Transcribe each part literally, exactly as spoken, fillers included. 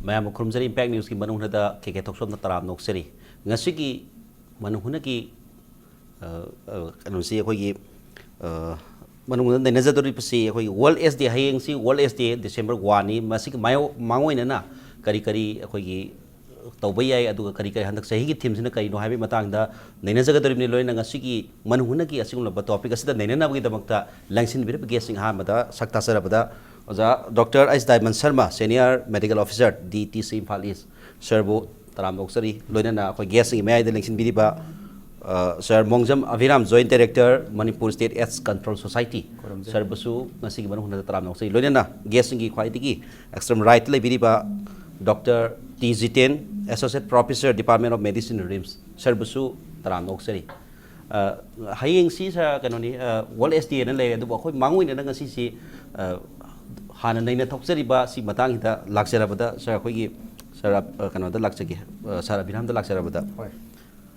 ꯃꯌꯥꯝꯕꯨ ꯈꯨꯔꯨꯝꯖꯔꯤ꯫ ꯏꯝꯄꯦꯛ ꯅ꯭ꯌꯨꯁꯀꯤ ꯃꯅꯨꯡ ꯍꯨꯠꯅꯗ ꯀꯦ ꯀꯦ ꯊꯣꯛꯆꯣꯝꯅ ꯇꯔꯥꯝꯅ ꯑꯣꯛꯆꯔꯤ꯫ ꯉꯁꯤꯒꯤ ꯃꯅꯨꯡ ꯍꯨꯠꯅꯒꯤ, ꯑ, ꯑ, ꯀꯩꯅꯣꯁꯤ ꯑꯩꯈꯣꯏꯒꯤ, ꯑ, ꯃꯅꯨꯡ ꯍꯨꯠꯅ ꯅꯩꯅꯖꯗꯧꯔꯤꯕꯁꯤ ꯑꯩꯈꯣꯏꯒꯤ ꯋꯥꯔꯜ ꯑꯦꯠꯁ ꯗꯦ, ꯍꯌꯦꯡꯁꯤ ꯋꯥꯔꯜ ꯑꯦꯠꯁ ꯗꯦ, ꯗꯤꯁꯦꯝꯕꯔ ꯋꯥꯟꯅꯤ꯫ ꯃꯁꯤꯒꯤ ꯃꯥꯌꯣ-, ꯃꯥꯡꯑꯣꯏꯅꯅ ꯀꯔꯤ ꯀꯔꯤ ꯑꯩꯈꯣꯏꯒꯤ ꯇꯧꯕ ꯌꯥꯏ, ꯑꯗꯨꯒ ꯀꯔꯤ ꯀꯔꯤ ꯍꯟꯗꯛ ꯆꯍꯤꯒꯤ ꯊꯤꯝꯁꯤꯅ ꯀꯔꯤꯅꯣ ꯍꯥꯏꯕꯒꯤ ꯃꯇꯥꯡꯗ ꯅꯩꯅꯖꯒꯗꯧꯔꯤꯕꯅꯤ꯫ ꯂꯣꯏꯅ ꯉꯁꯤꯒꯤ ꯃꯅꯨꯡ ꯍꯨꯠꯅꯒꯤ ꯑꯁꯤꯒꯨꯝꯂꯕ ꯇꯣꯄꯤꯛ ꯑꯁꯤꯗ ꯅꯩꯅꯅꯕꯒꯤꯗꯃꯛꯇ ꯂꯦꯡꯁꯤꯟꯕꯤꯔꯤꯕ ꯒꯦꯁꯁꯤꯡ ꯑꯍꯥꯟꯕꯗ ꯁꯛ ꯇꯥꯛꯆꯔꯕꯗ ꯑꯣꯖꯥ doctor H Daimon Sharma, senior medical officer, D T C Imphal ꯏꯁ, ꯁꯔꯕꯨ ꯇꯔꯥꯝꯅ ꯑꯣꯛꯆꯔꯤ꯫ ꯂꯣꯏꯅꯅ ꯑꯩꯈꯣꯏ ꯒꯦꯁꯁꯤꯡꯒꯤ ꯃꯌꯥꯏꯗ ꯂꯦꯡꯁꯤꯟꯕꯤꯔꯤꯕ, ꯑ, sir Mongjam Abiram, joint director, Manipur state AIDS control society, ꯈꯨꯔꯨꯝꯖꯔꯤ꯫ ꯁꯔꯕꯨꯁꯨ ꯉꯁꯤꯒꯤ ꯃꯅꯨꯡ ꯍꯨꯠꯅꯗ ꯇꯔꯥꯝꯅ ꯑꯣꯛꯆꯔꯤ꯫ ꯂꯣꯏꯅꯅ ꯒꯦꯁꯁꯤꯡꯒꯤ ꯈ꯭ꯋꯥꯏꯗꯒꯤ ꯑꯦꯛꯁꯇ꯭ꯔꯤꯝ ꯔꯥꯏꯠꯇ ꯂꯩꯕꯤꯔꯤꯕ doctor T Jiten, associate professor, department of medicine, RIMS, ꯁꯔꯕꯨꯁꯨ ꯇꯔꯥꯝꯅ ꯑꯣꯛꯆꯔꯤ꯫ ꯑ, ꯍꯌꯦꯡꯁꯤ, ꯁꯥꯔ, ꯀꯩꯅꯣꯅꯤ, ꯑ, ꯋꯥꯔꯜ ꯑꯦꯠꯁ ꯗꯦꯅ ꯂꯩꯔꯦ, ꯑꯗꯨꯕꯨ ꯑꯩꯈꯣꯏ ꯃꯥꯡꯑꯣꯏꯅꯅ ꯉꯁꯤꯁꯤ, ꯑ, ꯍꯥꯟꯅ ꯅꯩꯅ ꯊꯣꯛꯆꯔꯤꯕ ꯁꯤ ꯃꯇꯥꯡꯁꯤꯗ ꯂꯥꯛꯆꯔꯕꯗ, ꯁꯥꯔ, ꯑꯩꯈꯣꯏꯒꯤ ꯁꯥꯔ, ꯑ, ꯀꯩꯅꯣꯗ ꯂꯥꯛꯆꯒꯦ, ꯑ, ꯁꯥꯔ ꯑꯕꯤꯔꯥꯝꯗ ꯂꯥꯛꯆꯔꯕꯗ꯫ ꯍꯣꯏ꯫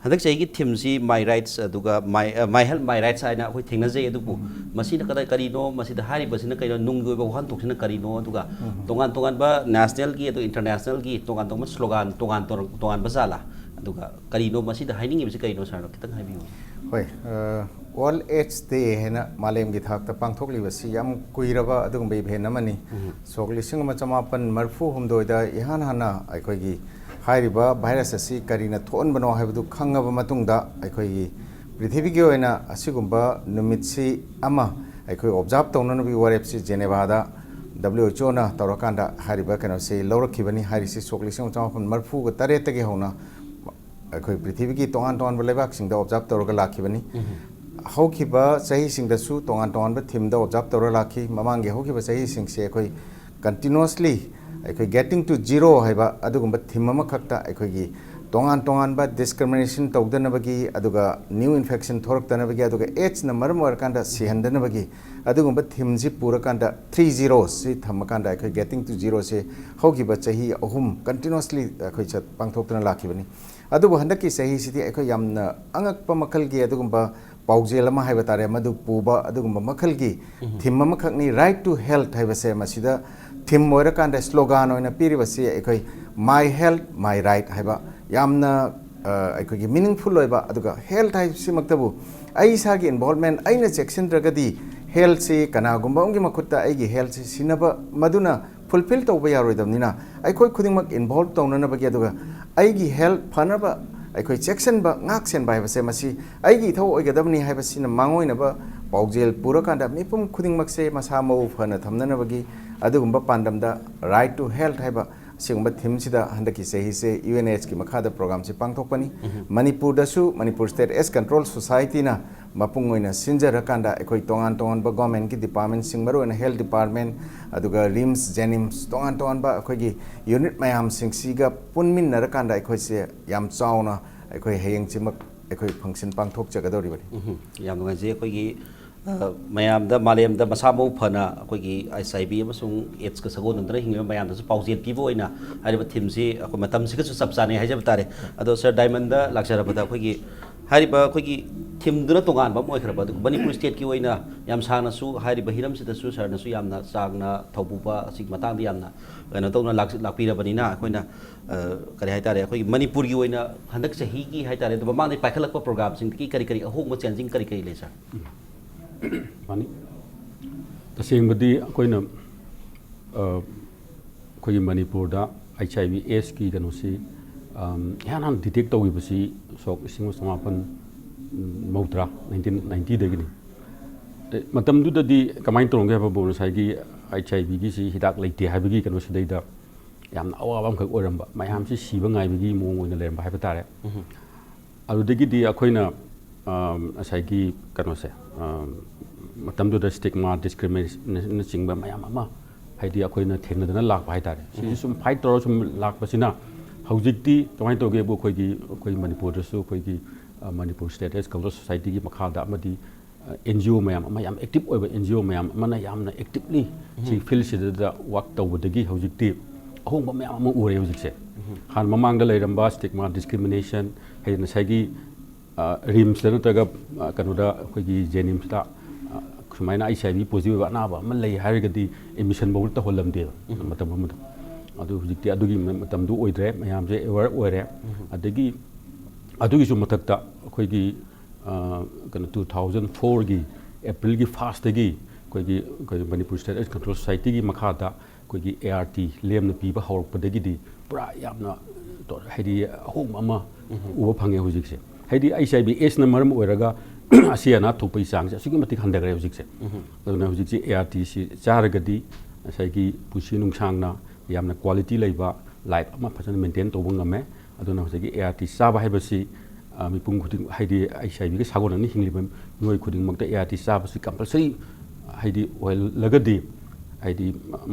ꯍꯟꯗꯛ ꯆꯍꯤꯒꯤ ꯊꯤꯝꯁꯤ My Rights, ꯑꯗꯨꯒ My, ꯑ, My Health, My Rights ꯍꯥꯏꯅ ꯑꯩꯈꯣꯏ ꯊꯦꯡꯅꯖꯩ, ꯑꯗꯨꯕꯨ ꯃꯁꯤꯅ ꯀꯗꯥꯏ, ꯀꯔꯤꯅꯣ, ꯃꯁꯤꯗ ꯍꯥꯏꯔꯤꯕꯁꯤꯅ ꯀꯩꯅꯣ, ꯅꯨꯡꯒꯤ ꯑꯣꯏꯕ ꯋꯥꯍꯟꯊꯣꯛꯁꯤꯅ ꯀꯔꯤꯅꯣ, ꯑꯗꯨꯒ ꯎꯝ꯫ ꯇꯣꯉꯥꯟ ꯇꯣꯉꯥꯟꯕ ꯅꯦꯁꯅꯦꯜꯒꯤ ꯑꯗꯨꯒ ꯏꯟꯇꯔꯅꯦꯁꯅꯦꯜꯒꯤ ꯇꯣꯉꯥꯟ ꯇꯣꯉꯥꯟꯕ ꯁ꯭ꯂꯣꯒꯥꯟ ꯇꯣꯉꯥꯟ ꯇꯣꯉꯥꯟ-, ꯇꯣꯉꯥꯟꯕ ꯖꯥꯠꯂꯥ? ꯑꯗꯨꯒ ꯀꯔꯤꯅꯣ ꯃꯁꯤꯗ ꯍꯥꯏꯅꯤꯡꯉꯤꯕꯁꯤ ꯀꯔꯤꯅꯣ, ꯁꯥꯔꯅ ꯈꯤꯇꯪ ꯍꯥꯏꯕꯤꯌꯨ꯫ ꯍꯣꯏ, ꯑ, ꯋꯥꯔꯜ ꯑꯦꯠꯁ ꯗꯦ ꯍꯥꯏꯅ ꯃꯥꯂꯦꯝꯒꯤ ꯊꯥꯛꯇ ꯄꯥꯡꯊꯣꯛꯂꯤꯕꯁꯤ ꯌꯥꯝ ꯀꯨꯏꯔꯕ ꯑꯗꯨꯒꯨꯝꯕ ꯏꯚꯦꯟ ꯑꯃꯅꯤ꯫ ꯎꯝ꯫ ꯁꯣꯛ ꯂꯤꯁꯤꯡ ꯑꯃ ꯆꯃꯥꯄꯟ ꯃꯔꯤꯐꯨ ꯍꯨꯝꯗꯣꯏꯗ ꯏꯍꯥꯟ ꯍꯥꯟꯅ ꯑꯩꯈꯣꯏꯒꯤ ꯍꯥꯏꯔꯤꯕ ꯚꯥꯏꯔꯁ ꯑꯁꯤ ꯀꯔꯤꯅ ꯊꯣꯛꯍꯟꯕꯅꯣ ꯍꯥꯏꯕꯗꯨ ꯈꯪꯉꯕ ꯃꯇꯨꯡꯗ, ꯑꯩꯈꯣꯏꯒꯤ ꯄ꯭ꯔꯤꯊꯤꯕꯤꯒꯤ ꯑꯣꯏꯅ ꯑꯁꯤꯒꯨꯝꯕ ꯅꯨꯃꯤꯠꯁꯤ ꯑꯃ ꯑꯩꯈꯣꯏ ꯑꯣꯕꯖꯥꯔꯕ ꯇꯧꯅꯅꯕꯒꯤ ꯋꯥꯔꯦꯞꯁꯤ ꯖꯦꯅꯦꯚꯥꯗ ꯗꯕ꯭ꯂꯤꯎ ꯑꯩꯆ ꯑꯣꯅ ꯇꯧꯔꯀꯥꯟꯗ ꯍꯥꯏꯔꯤꯕ ꯀꯩꯅꯣꯁꯤ ꯂꯧꯔꯛꯈꯤꯕꯅꯤ꯫ ꯍꯥꯏꯔꯤꯁꯤ ꯁꯣꯛ ꯂꯤꯁꯤꯡ ꯑꯃ ꯆꯃꯥꯄꯟ ꯃꯔꯤꯐꯨꯒ ꯇꯔꯦꯠꯇꯒꯤ ꯍꯧꯅ ꯑꯩꯈꯣꯏ ꯄ꯭ꯔꯤꯊꯤꯕꯤꯒꯤ ꯇꯣꯉꯥꯟ ꯇꯣꯉꯥꯟꯕ ꯂꯩꯕꯥꯛꯁꯤꯡꯗ ꯑꯣꯕꯖꯥꯔꯕ ꯇꯧꯔꯒ ꯂꯥꯛꯈꯤꯕꯅꯤ꯫ ꯎꯝ꯫ ꯍꯧꯈꯤꯕ ꯆꯍꯤꯁꯤꯡꯗꯁꯨ ꯇꯣꯉꯥꯟ ꯇꯣꯉꯥꯟꯕ ꯊꯤꯝꯗ ꯑꯣꯕꯖꯥꯔꯕ ꯇꯧꯔꯒ ꯂꯥꯛꯈꯤ꯫ ꯃꯃꯥꯡꯒꯤ ꯍꯧꯈꯤꯕ ꯆꯍꯤꯁꯤꯡꯁꯦ ꯑꯩꯈꯣꯏ ꯀꯟꯇꯤꯅ꯭ꯌꯨꯁꯂꯤ ꯑꯩꯈꯣꯏ Getting to Zero ꯍꯥꯏꯕ ꯑꯗꯨꯒꯨꯝꯕ ꯊꯤꯝ ꯑꯃꯈꯛꯇ ꯑꯩꯈꯣꯏꯒꯤ ꯇꯣꯉꯥꯟ ꯇꯣꯉꯥꯟꯕ ꯗꯤꯁꯀ꯭ꯔꯤꯃꯤꯅꯦꯁꯟ ꯇꯧꯗꯅꯕꯒꯤ, ꯑꯗꯨꯒ ꯅ꯭ꯌꯨ ꯏꯟꯐꯦꯛꯁꯟ ꯊꯣꯔꯛꯇꯅꯕꯒꯤ, ꯑꯗꯨꯒ ꯑꯦꯠꯁꯅ ꯃꯔꯝ ꯑꯣꯏꯔꯀꯥꯟꯗ ꯁꯤꯍꯟꯗꯅꯕꯒꯤ ꯑꯗꯨꯒꯨꯝꯕ ꯊꯤꯝꯁꯤ ꯄꯨꯔꯀꯥꯟꯗ, ꯊ꯭ꯔꯤ ꯖꯤꯔꯣꯁꯤ ꯊꯝꯃꯀꯥꯟꯗ ꯑꯩꯈꯣꯏ Getting to Zeroꯁꯤ ꯍꯧꯈꯤꯕ ꯆꯍꯤ ꯑꯍꯨꯝ ꯀꯟꯇꯤꯅ꯭ꯌꯨꯁꯂꯤ ꯑꯩꯈꯣꯏ ꯆꯠ-, ꯄꯥꯡꯊꯣꯛꯇꯨꯅ ꯂꯥꯛꯈꯤꯕꯅꯤ꯫ ꯑꯗꯨꯕꯨ ꯍꯟꯗꯛꯀꯤ ꯆꯍꯤꯁꯤꯗꯤ ꯑꯩꯈꯣꯏ ꯌꯥꯝꯅ ꯑꯉꯛꯄ ꯃꯈꯜꯒꯤ ꯑꯗꯨꯒꯨꯝꯕ ꯄꯥꯎꯖꯦꯜ ꯑꯃ ꯍꯥꯏꯕ ꯇꯥꯔꯦ, ꯃꯗꯨ ꯄꯨꯕ ꯑꯗꯨꯒꯨꯝꯕ ꯃꯈꯜꯒꯤ ꯎꯝ꯫ ꯊꯤꯝ ꯑꯃꯈꯛꯅꯤ꯫ Right to Health ꯍꯥꯏꯕꯁꯦ ꯃꯁꯤꯗ ꯊꯤꯝ ꯑꯣꯏꯔꯀꯥꯟꯗ ꯁ꯭ꯂꯣꯒꯥꯟ ꯑꯣꯏꯅ ꯄꯤꯔꯤꯕꯁꯤ ꯑꯩꯈꯣꯏ "My health, my right" ꯍꯥꯏꯕ ꯌꯥꯝꯅ ꯑ, ꯑꯩꯈꯣꯏꯒꯤ ꯃꯤꯅꯤꯡꯐꯨꯜ ꯑꯣꯏꯕ, ꯑꯗꯨꯒ ꯍꯦꯜꯊ ꯍꯥꯏꯕꯁꯤꯃꯛꯇꯕꯨ ꯑꯩ ꯏꯁꯥꯒꯤ ꯏꯟꯚꯣꯜꯚꯃꯦꯟ ꯑꯩꯅ ꯆꯦꯛꯁꯤꯟꯗ꯭ꯔꯒꯗꯤ ꯍꯦꯜꯊꯁꯤ ꯀꯅꯥꯒꯨꯝꯕ ꯑꯃꯒꯤ ꯃꯈꯨꯠꯇ ꯑꯩꯒꯤ ꯍꯦꯜꯊꯁꯤ ꯁꯤꯟꯅꯕ ꯃꯗꯨꯅ ꯐꯨꯜꯐꯤꯜ ꯇꯧꯕ ꯌꯥꯔꯣꯏꯗꯕꯅꯤꯅ, ꯑꯩꯈꯣꯏ ꯈꯨꯗꯤꯡꯃꯛ ꯏꯟꯚꯣꯜꯚ ꯇꯧꯅꯅꯕꯒꯤ, ꯑꯗꯨꯒ ꯑꯩꯒꯤ ꯍꯦꯜꯊ ꯐꯅꯕ ꯑꯩꯈꯣꯏ ꯆꯦꯛꯁꯤꯟꯕ, ꯉꯥꯛ ꯁꯦꯟꯕ ꯍꯥꯏꯕꯁꯦ ꯃꯁꯤ ꯑꯩꯒꯤ ꯏꯊꯧ ꯑꯣꯏꯒꯗꯕꯅꯤ ꯍꯥꯏꯕꯁꯤꯅ ꯃꯥꯡꯑꯣꯏꯅꯕ ꯄꯥꯎꯖꯦꯜ ꯄꯨꯔꯀꯥꯟꯗ ꯃꯤꯄꯨꯝ ꯈꯨꯗꯤꯡꯃꯛꯁꯦ ꯃꯁꯥ ꯃꯎ ꯐꯅ ꯊꯝꯅꯅꯕꯒꯤ ꯑꯗꯨꯒꯨꯝꯕ ꯄꯥꯟꯗꯝꯗ "Right to Health" ꯍꯥꯏꯕ ꯑꯁꯤꯒꯨꯝꯕ ꯊꯤꯝꯁꯤꯗ ꯍꯟꯗꯛꯀꯤ ꯆꯍꯤꯁꯦ ꯌꯨ ꯑꯦꯟ ꯑꯦꯆꯀꯤ ꯃꯈꯥꯗ ꯄ꯭ꯔꯣꯒ꯭ꯔꯥꯝꯁꯤ ꯄꯥꯡꯊꯣꯛꯄꯅꯤ꯫ ꯃꯅꯤꯄꯨꯔꯗꯁꯨ ꯃꯅꯤꯄꯨꯔ ꯁ꯭ꯇꯦꯠ ꯑꯦꯖ ꯀꯟꯇ꯭ꯔꯣꯜ ꯁꯣꯁꯥꯏꯇꯤꯅ ꯃꯄꯨꯡ ꯑꯣꯏꯅ ꯁꯤꯟꯖꯔꯀꯥꯟꯗ ꯑꯩꯈꯣꯏ ꯇꯣꯉꯥꯟ ꯇꯣꯉꯥꯟꯕ ꯒꯣꯔꯃꯦꯟꯒꯤ ꯗꯤꯄꯥꯔꯠꯃꯦꯟꯁꯤꯡ, ꯃꯔꯨꯑꯣꯏꯅ ꯍꯦꯜꯊ ꯗꯤꯄꯥꯔꯠꯃꯦꯟ, ꯑꯗꯨꯒ ꯔꯤꯝꯁ, ꯖꯦꯅꯤꯝꯁ, ꯇꯣꯉꯥꯟ ꯇꯣꯉꯥꯟꯕ ꯑꯩꯈꯣꯏꯒꯤ ꯌꯨꯅꯤꯠ ꯃꯌꯥꯝꯁꯤꯡꯁꯤꯒ ꯄꯨꯟꯃꯤꯟꯅꯔꯀꯥꯟꯗ ꯑꯩꯈꯣꯏꯁꯦ ꯌꯥꯝ ꯆꯥꯎꯅ ꯑꯩꯈꯣꯏ ꯍꯌꯦꯡꯁꯤꯃꯛ ꯑꯩꯈꯣꯏ ꯐꯪꯁꯟ ꯄꯥꯡꯊꯣꯛꯆꯒꯗꯧꯔꯤꯕꯅꯤ꯫ ꯎꯝ, ꯌꯥꯝ ꯅꯨꯡꯉꯥꯏꯖꯩ꯫ ꯑꯩꯈꯣꯏꯒꯤ ꯑ, ꯃꯌꯥꯝꯗ, ꯃꯥꯂꯦꯝꯗ ꯃꯁꯥ ꯃꯎ ꯐꯅ ꯑꯩꯈꯣꯏꯒꯤ ꯑꯩꯆ ꯑꯥꯏ ꯚꯤ ꯑꯃꯁꯨꯡ ꯑꯦꯗꯁꯀ ꯁꯥꯒꯣꯟꯅꯗꯨꯅ ꯍꯤꯡꯂꯤꯕ ꯃꯌꯥꯝꯗꯁꯨ ꯄꯥꯎꯖꯦꯜ ꯄꯤꯕ ꯑꯣꯏꯅ ꯍꯥꯏꯔꯤꯕ ꯊꯤꯝꯁꯤ ꯑꯩꯈꯣꯏ ꯃꯇꯝꯁꯤꯒꯁꯨ ꯆꯞ ꯆꯥꯅꯩ ꯍꯥꯏꯖꯕ ꯇꯥꯔꯦ꯫ ꯑꯗꯣ ꯁꯥꯔ, ꯗꯥꯏꯃꯟꯗ ꯂꯥꯛꯆꯔꯕꯗ, ꯑꯩꯈꯣꯏꯒꯤ ꯍꯥꯏꯔꯤꯕ ꯑꯩꯈꯣꯏꯒꯤ ꯊꯤꯝꯗꯨꯅ ꯇꯣꯉꯥꯟꯕ ꯑꯃ ꯑꯣꯏꯈ꯭ꯔꯕ, ꯑꯗꯨꯒ ꯃꯅꯤꯄꯨꯔ ꯁ꯭ꯇꯦꯠꯀꯤ ꯑꯣꯏꯅ ꯌꯥꯝ ꯁꯥꯡꯅꯁꯨ ꯍꯥꯏꯔꯤꯕ ꯍꯤꯔꯝꯁꯤꯗꯁꯨ ꯁꯥꯔꯅꯁꯨ ꯌꯥꯝꯅ ꯆꯥꯡꯅ ꯊꯧꯄꯨꯕ ꯑꯁꯤꯒꯤ ꯃꯇꯥꯡꯗ ꯌꯥꯝꯅ ꯀꯩꯅꯣ ꯇꯧꯅ ꯂꯥꯛ-, ꯂꯥꯛꯄꯤꯔꯕꯅꯤꯅ, ꯑꯩꯈꯣꯏꯅ ꯑ, ꯀꯔꯤ ꯍꯥꯏꯇꯥꯔꯦ, ꯑꯩꯈꯣꯏꯒꯤ ꯃꯅꯤꯄꯨꯔꯒꯤ ꯑꯣꯏꯅ ꯍꯟꯗꯛ ꯆꯍꯤꯒꯤ ꯍꯥꯏꯇꯥꯔꯦ, ꯑꯗꯨ ꯃꯃꯥꯡꯗꯒꯤ ꯄꯥꯏꯈꯠꯂꯛꯄ ꯄ꯭ꯔꯣꯒ꯭ꯔꯥꯝꯁꯤꯡꯗꯒꯤ ꯀꯔꯤ ꯀꯔꯤ ꯑꯍꯣꯡꯕ, ꯆꯦꯟꯖꯤꯡ ꯀꯔꯤ ꯀꯔꯤ ꯂꯩ, ꯁꯥꯔ? ꯃꯥꯅꯤ꯫ ꯇꯁꯦꯡꯕꯗꯤ ꯑꯩꯈꯣꯏꯅ, ꯑ, ꯑꯩꯈꯣꯏꯒꯤ ꯃꯅꯤꯄꯨꯔꯗ ꯑꯩꯆ ꯑꯥꯏ ꯚꯤ ꯑꯦꯗꯁꯀꯤ ꯀꯩꯅꯣꯁꯤ, ꯑꯝ, ꯏꯍꯥꯟ ꯍꯥꯟꯅ ꯗꯤꯇꯦꯛ ꯇꯧꯈꯤꯕꯁꯤ ꯁꯣꯛ ꯂꯤꯁꯤꯡ ꯑꯃ ꯆꯃꯥꯄꯟ ꯃꯧꯗ꯭ꯔꯥ, ꯅꯥꯏꯟꯇꯤꯟ ꯅꯥꯏꯟꯇꯤꯗꯒꯤꯅꯤ꯫ ꯑꯦ, ꯃꯇꯝꯗꯨꯗꯗꯤ ꯀꯃꯥꯏꯅ ꯇꯧꯔꯝꯒꯦ ꯍꯥꯏꯕꯕꯨ, ꯉꯁꯥꯏꯒꯤ ꯑꯩꯆ ꯑꯥꯏ ꯚꯤꯒꯤꯁꯤ ꯍꯤꯗꯥꯛ ꯂꯩꯇꯦ ꯍꯥꯏꯕꯒꯤ ꯀꯩꯅꯣꯁꯤꯗꯩꯗ ꯌꯥꯝꯅ ꯑꯋꯥꯕ ꯑꯃꯈꯛ ꯑꯣꯏꯔꯝꯕ, ꯃꯌꯥꯝꯁꯤ ꯁꯤꯕ ꯉꯥꯏꯕꯒꯤ ꯃꯑꯣꯡ ꯑꯣꯏꯅ ꯂꯩꯔꯝꯕ ꯍꯥꯏꯕ ꯇꯥꯔꯦ꯫ ꯑꯗꯨꯗꯒꯤꯗꯤ ꯑꯩꯈꯣꯏꯅ, ꯑꯝ, ꯉꯁꯥꯏꯒꯤ ꯀꯩꯅꯣꯁꯦ, ꯑꯝ, ꯃꯇꯝꯗꯨꯗ ꯁ꯭ꯇꯤꯛꯃꯥ, ꯗꯤꯁꯀ꯭ꯔꯤꯃꯤꯅꯦꯁꯟꯅꯆꯤꯡꯕ ꯃꯌꯥꯝ ꯑꯃ, ꯍꯥꯏꯗꯤ, ꯑꯩꯈꯣꯏꯅ ꯊꯦꯡꯅꯗꯅ ꯂꯥꯛꯄ ꯍꯥꯏ ꯇꯥꯔꯦ꯫ ꯁꯤꯁꯦ ꯁꯨꯝ ꯐꯥꯏꯠ ꯇꯧꯔ ꯁꯨꯝ ꯂꯥꯛꯄꯁꯤꯅ ꯍꯧꯖꯤꯛꯇꯤ ꯀꯃꯥꯏꯅ ꯇꯧꯒꯦꯕꯨ, ꯑꯩꯈꯣꯏꯒꯤ, ꯑꯩꯈꯣꯏ ꯃꯅꯤꯄꯨꯔꯗꯁꯨ ꯑꯩꯈꯣꯏꯒꯤ, ꯑ, ꯃꯅꯤꯄꯨꯔ ꯁ꯭ꯇꯦꯠ ꯑꯦꯖ ꯀꯜꯆꯔ ꯁꯣꯁꯥꯏꯇꯤꯒꯤ ꯃꯈꯥꯗ ꯑꯃꯗꯤ ꯑꯦꯟ ꯖꯤ ꯑꯣ ꯃꯌꯥꯝ ꯑꯃ, ꯌꯥꯝ ꯑꯦꯛꯇꯤꯚ ꯑꯣꯏꯕ ꯑꯦꯟ ꯖꯤ ꯑꯣ ꯃꯌꯥꯝ ꯑꯃꯅ ꯌꯥꯝꯅ ꯑꯦꯛꯇꯤꯚꯂꯤ ꯁꯤ ꯐꯤꯜꯁꯤꯗ ꯋꯥꯛ ꯇꯧꯕꯗꯒꯤ ꯍꯧꯖꯤꯛꯇꯤ ꯑꯍꯣꯡꯕ ꯃꯌꯥꯝ ꯑꯃ ꯎꯔꯦ ꯍꯧꯖꯤꯛꯁꯦ꯫ ꯍꯥꯟꯅ ꯃꯃꯥꯡꯗ ꯂꯩꯔꯝꯕ ꯁ꯭ꯇꯤꯛꯃꯥ, ꯗꯤꯁꯀ꯭ꯔꯤꯃꯤꯅꯦꯁꯟ, ꯍꯥꯏꯗꯤ ꯉꯁꯥꯏꯒꯤ, ꯑ, ꯔꯤꯝꯁꯇ ꯅꯠꯇ꯭ꯔꯒ, ꯑ, ꯀꯩꯅꯣꯗ, ꯑꯩꯈꯣꯏꯒꯤ ꯖꯦꯅꯤꯝꯁꯇ, ꯑ, ꯁꯨꯃꯥꯏꯅ ꯑꯩꯆ ꯑꯥꯏ ꯚꯤ ꯄꯣꯖꯤꯇꯤꯚ ꯑꯣꯏꯕ ꯑꯅꯥꯕ ꯑꯃ ꯂꯩ ꯍꯥꯏꯔꯒꯗꯤ ꯑꯦꯗꯃꯤꯁꯟ ꯐꯥꯎꯕ ꯇꯧꯍꯜꯂꯝꯗꯦꯕ ꯃꯇꯝ ꯑꯃꯗ꯫ ꯑꯗꯨ ꯍꯧꯖꯤꯛꯇꯤ ꯑꯗꯨꯒꯤ ꯃ- ꯃꯇꯝꯗꯨ ꯑꯣꯏꯗ꯭ꯔꯦ, ꯃꯌꯥꯝꯁꯦ ꯑꯦꯋꯦꯌꯔ ꯑꯣꯏꯔꯦ꯫ ꯑꯗꯒꯤ ꯑꯗꯨꯒꯤꯁꯨ ꯃꯊꯛꯇ ꯑꯩꯈꯣꯏꯒꯤ ꯑ, ꯀꯩꯅꯣ ꯇꯨ ꯊꯥꯎꯖꯟ ꯐꯣꯔꯒꯤ ꯑꯦꯄ꯭ꯔꯤꯜꯒꯤ ꯐꯥꯔꯁꯇꯒꯤ ꯑꯩꯈꯣꯏꯒꯤ ꯑꯩꯈꯣꯏ ꯃꯅꯤꯄꯨꯔ ꯁ꯭ꯇꯦꯠ ꯑꯦꯖ ꯀꯟꯇ꯭ꯔꯣꯜ ꯁꯣꯁꯥꯏꯇꯤꯒꯤ ꯃꯈꯥꯗ ꯑꯩꯈꯣꯏꯒꯤ ꯑꯦ ꯑꯥꯔ ꯇꯤ ꯂꯦꯝꯅ ꯄꯤꯕ ꯍꯧꯔꯛꯄꯗꯒꯤꯗꯤ ꯄꯨꯔꯥ ꯌꯥꯝꯅ ꯇꯣ- ꯍꯥꯏꯗꯤ ꯑꯍꯣꯡꯕ ꯑꯃ ꯎꯕ ꯐꯪꯉꯦ ꯍꯧꯖꯤꯛꯁꯦ꯫ ꯍꯥꯏꯗꯤ ꯑꯩꯆ ꯑꯥꯏ ꯚꯤ ꯑꯦꯁꯅ ꯃꯔꯝ ꯑꯣꯏꯔꯒ ꯑꯁꯤ ꯑꯅꯥ ꯊꯣꯛꯄꯒꯤ ꯆꯥꯡꯁꯦ ꯑꯁꯨꯛꯀꯤ ꯃꯇꯤꯛ ꯍꯟꯊꯈ꯭ꯔꯦ ꯍꯧꯖꯤꯛꯁꯦ꯫ ꯑꯗꯨꯅ ꯍꯧꯖꯤꯛꯁꯤ ꯑꯦ ꯑꯥꯔ ꯇꯤꯁꯤ ꯆꯥꯔꯒꯗꯤ ꯉꯁꯥꯏꯒꯤ ꯄꯨꯟꯁꯤ ꯅꯨꯡꯁꯥꯡꯅ ꯌꯥꯝꯅ ꯀ꯭ꯋꯥꯂꯤꯇꯤ ꯂꯩꯕ ꯂꯥꯏꯐ ꯑꯃ ꯐꯖꯅ ꯃꯦꯟꯇꯦꯟ ꯇꯧꯕ ꯉꯝꯃꯦ꯫ ꯑꯗꯨꯅ ꯉꯁꯥꯏꯒꯤ ꯑꯦ ꯑꯥꯔ ꯇꯤ ꯆꯥꯕ ꯍꯥꯏꯕꯁꯤ ꯑ, ꯃꯤꯄꯨꯝ ꯈꯨꯗꯤꯡ, ꯍꯥꯏꯗꯤ ꯑꯩꯆ ꯑꯥꯏ ꯚꯤꯒ ꯁꯥꯒꯣꯟꯅꯅ ꯍꯤꯡꯂꯤꯕ ꯃꯤꯑꯣꯏ ꯈꯨꯗꯤꯡꯃꯛꯇ ꯑꯦ ꯑꯥꯔ ꯇꯤ ꯆꯥꯕꯁꯤ ꯀꯝꯄꯜꯁꯔꯤ ꯍꯥꯏꯗꯤ ꯑꯣꯏꯍꯜꯂꯒꯗꯤ, ꯍꯥꯏꯗꯤ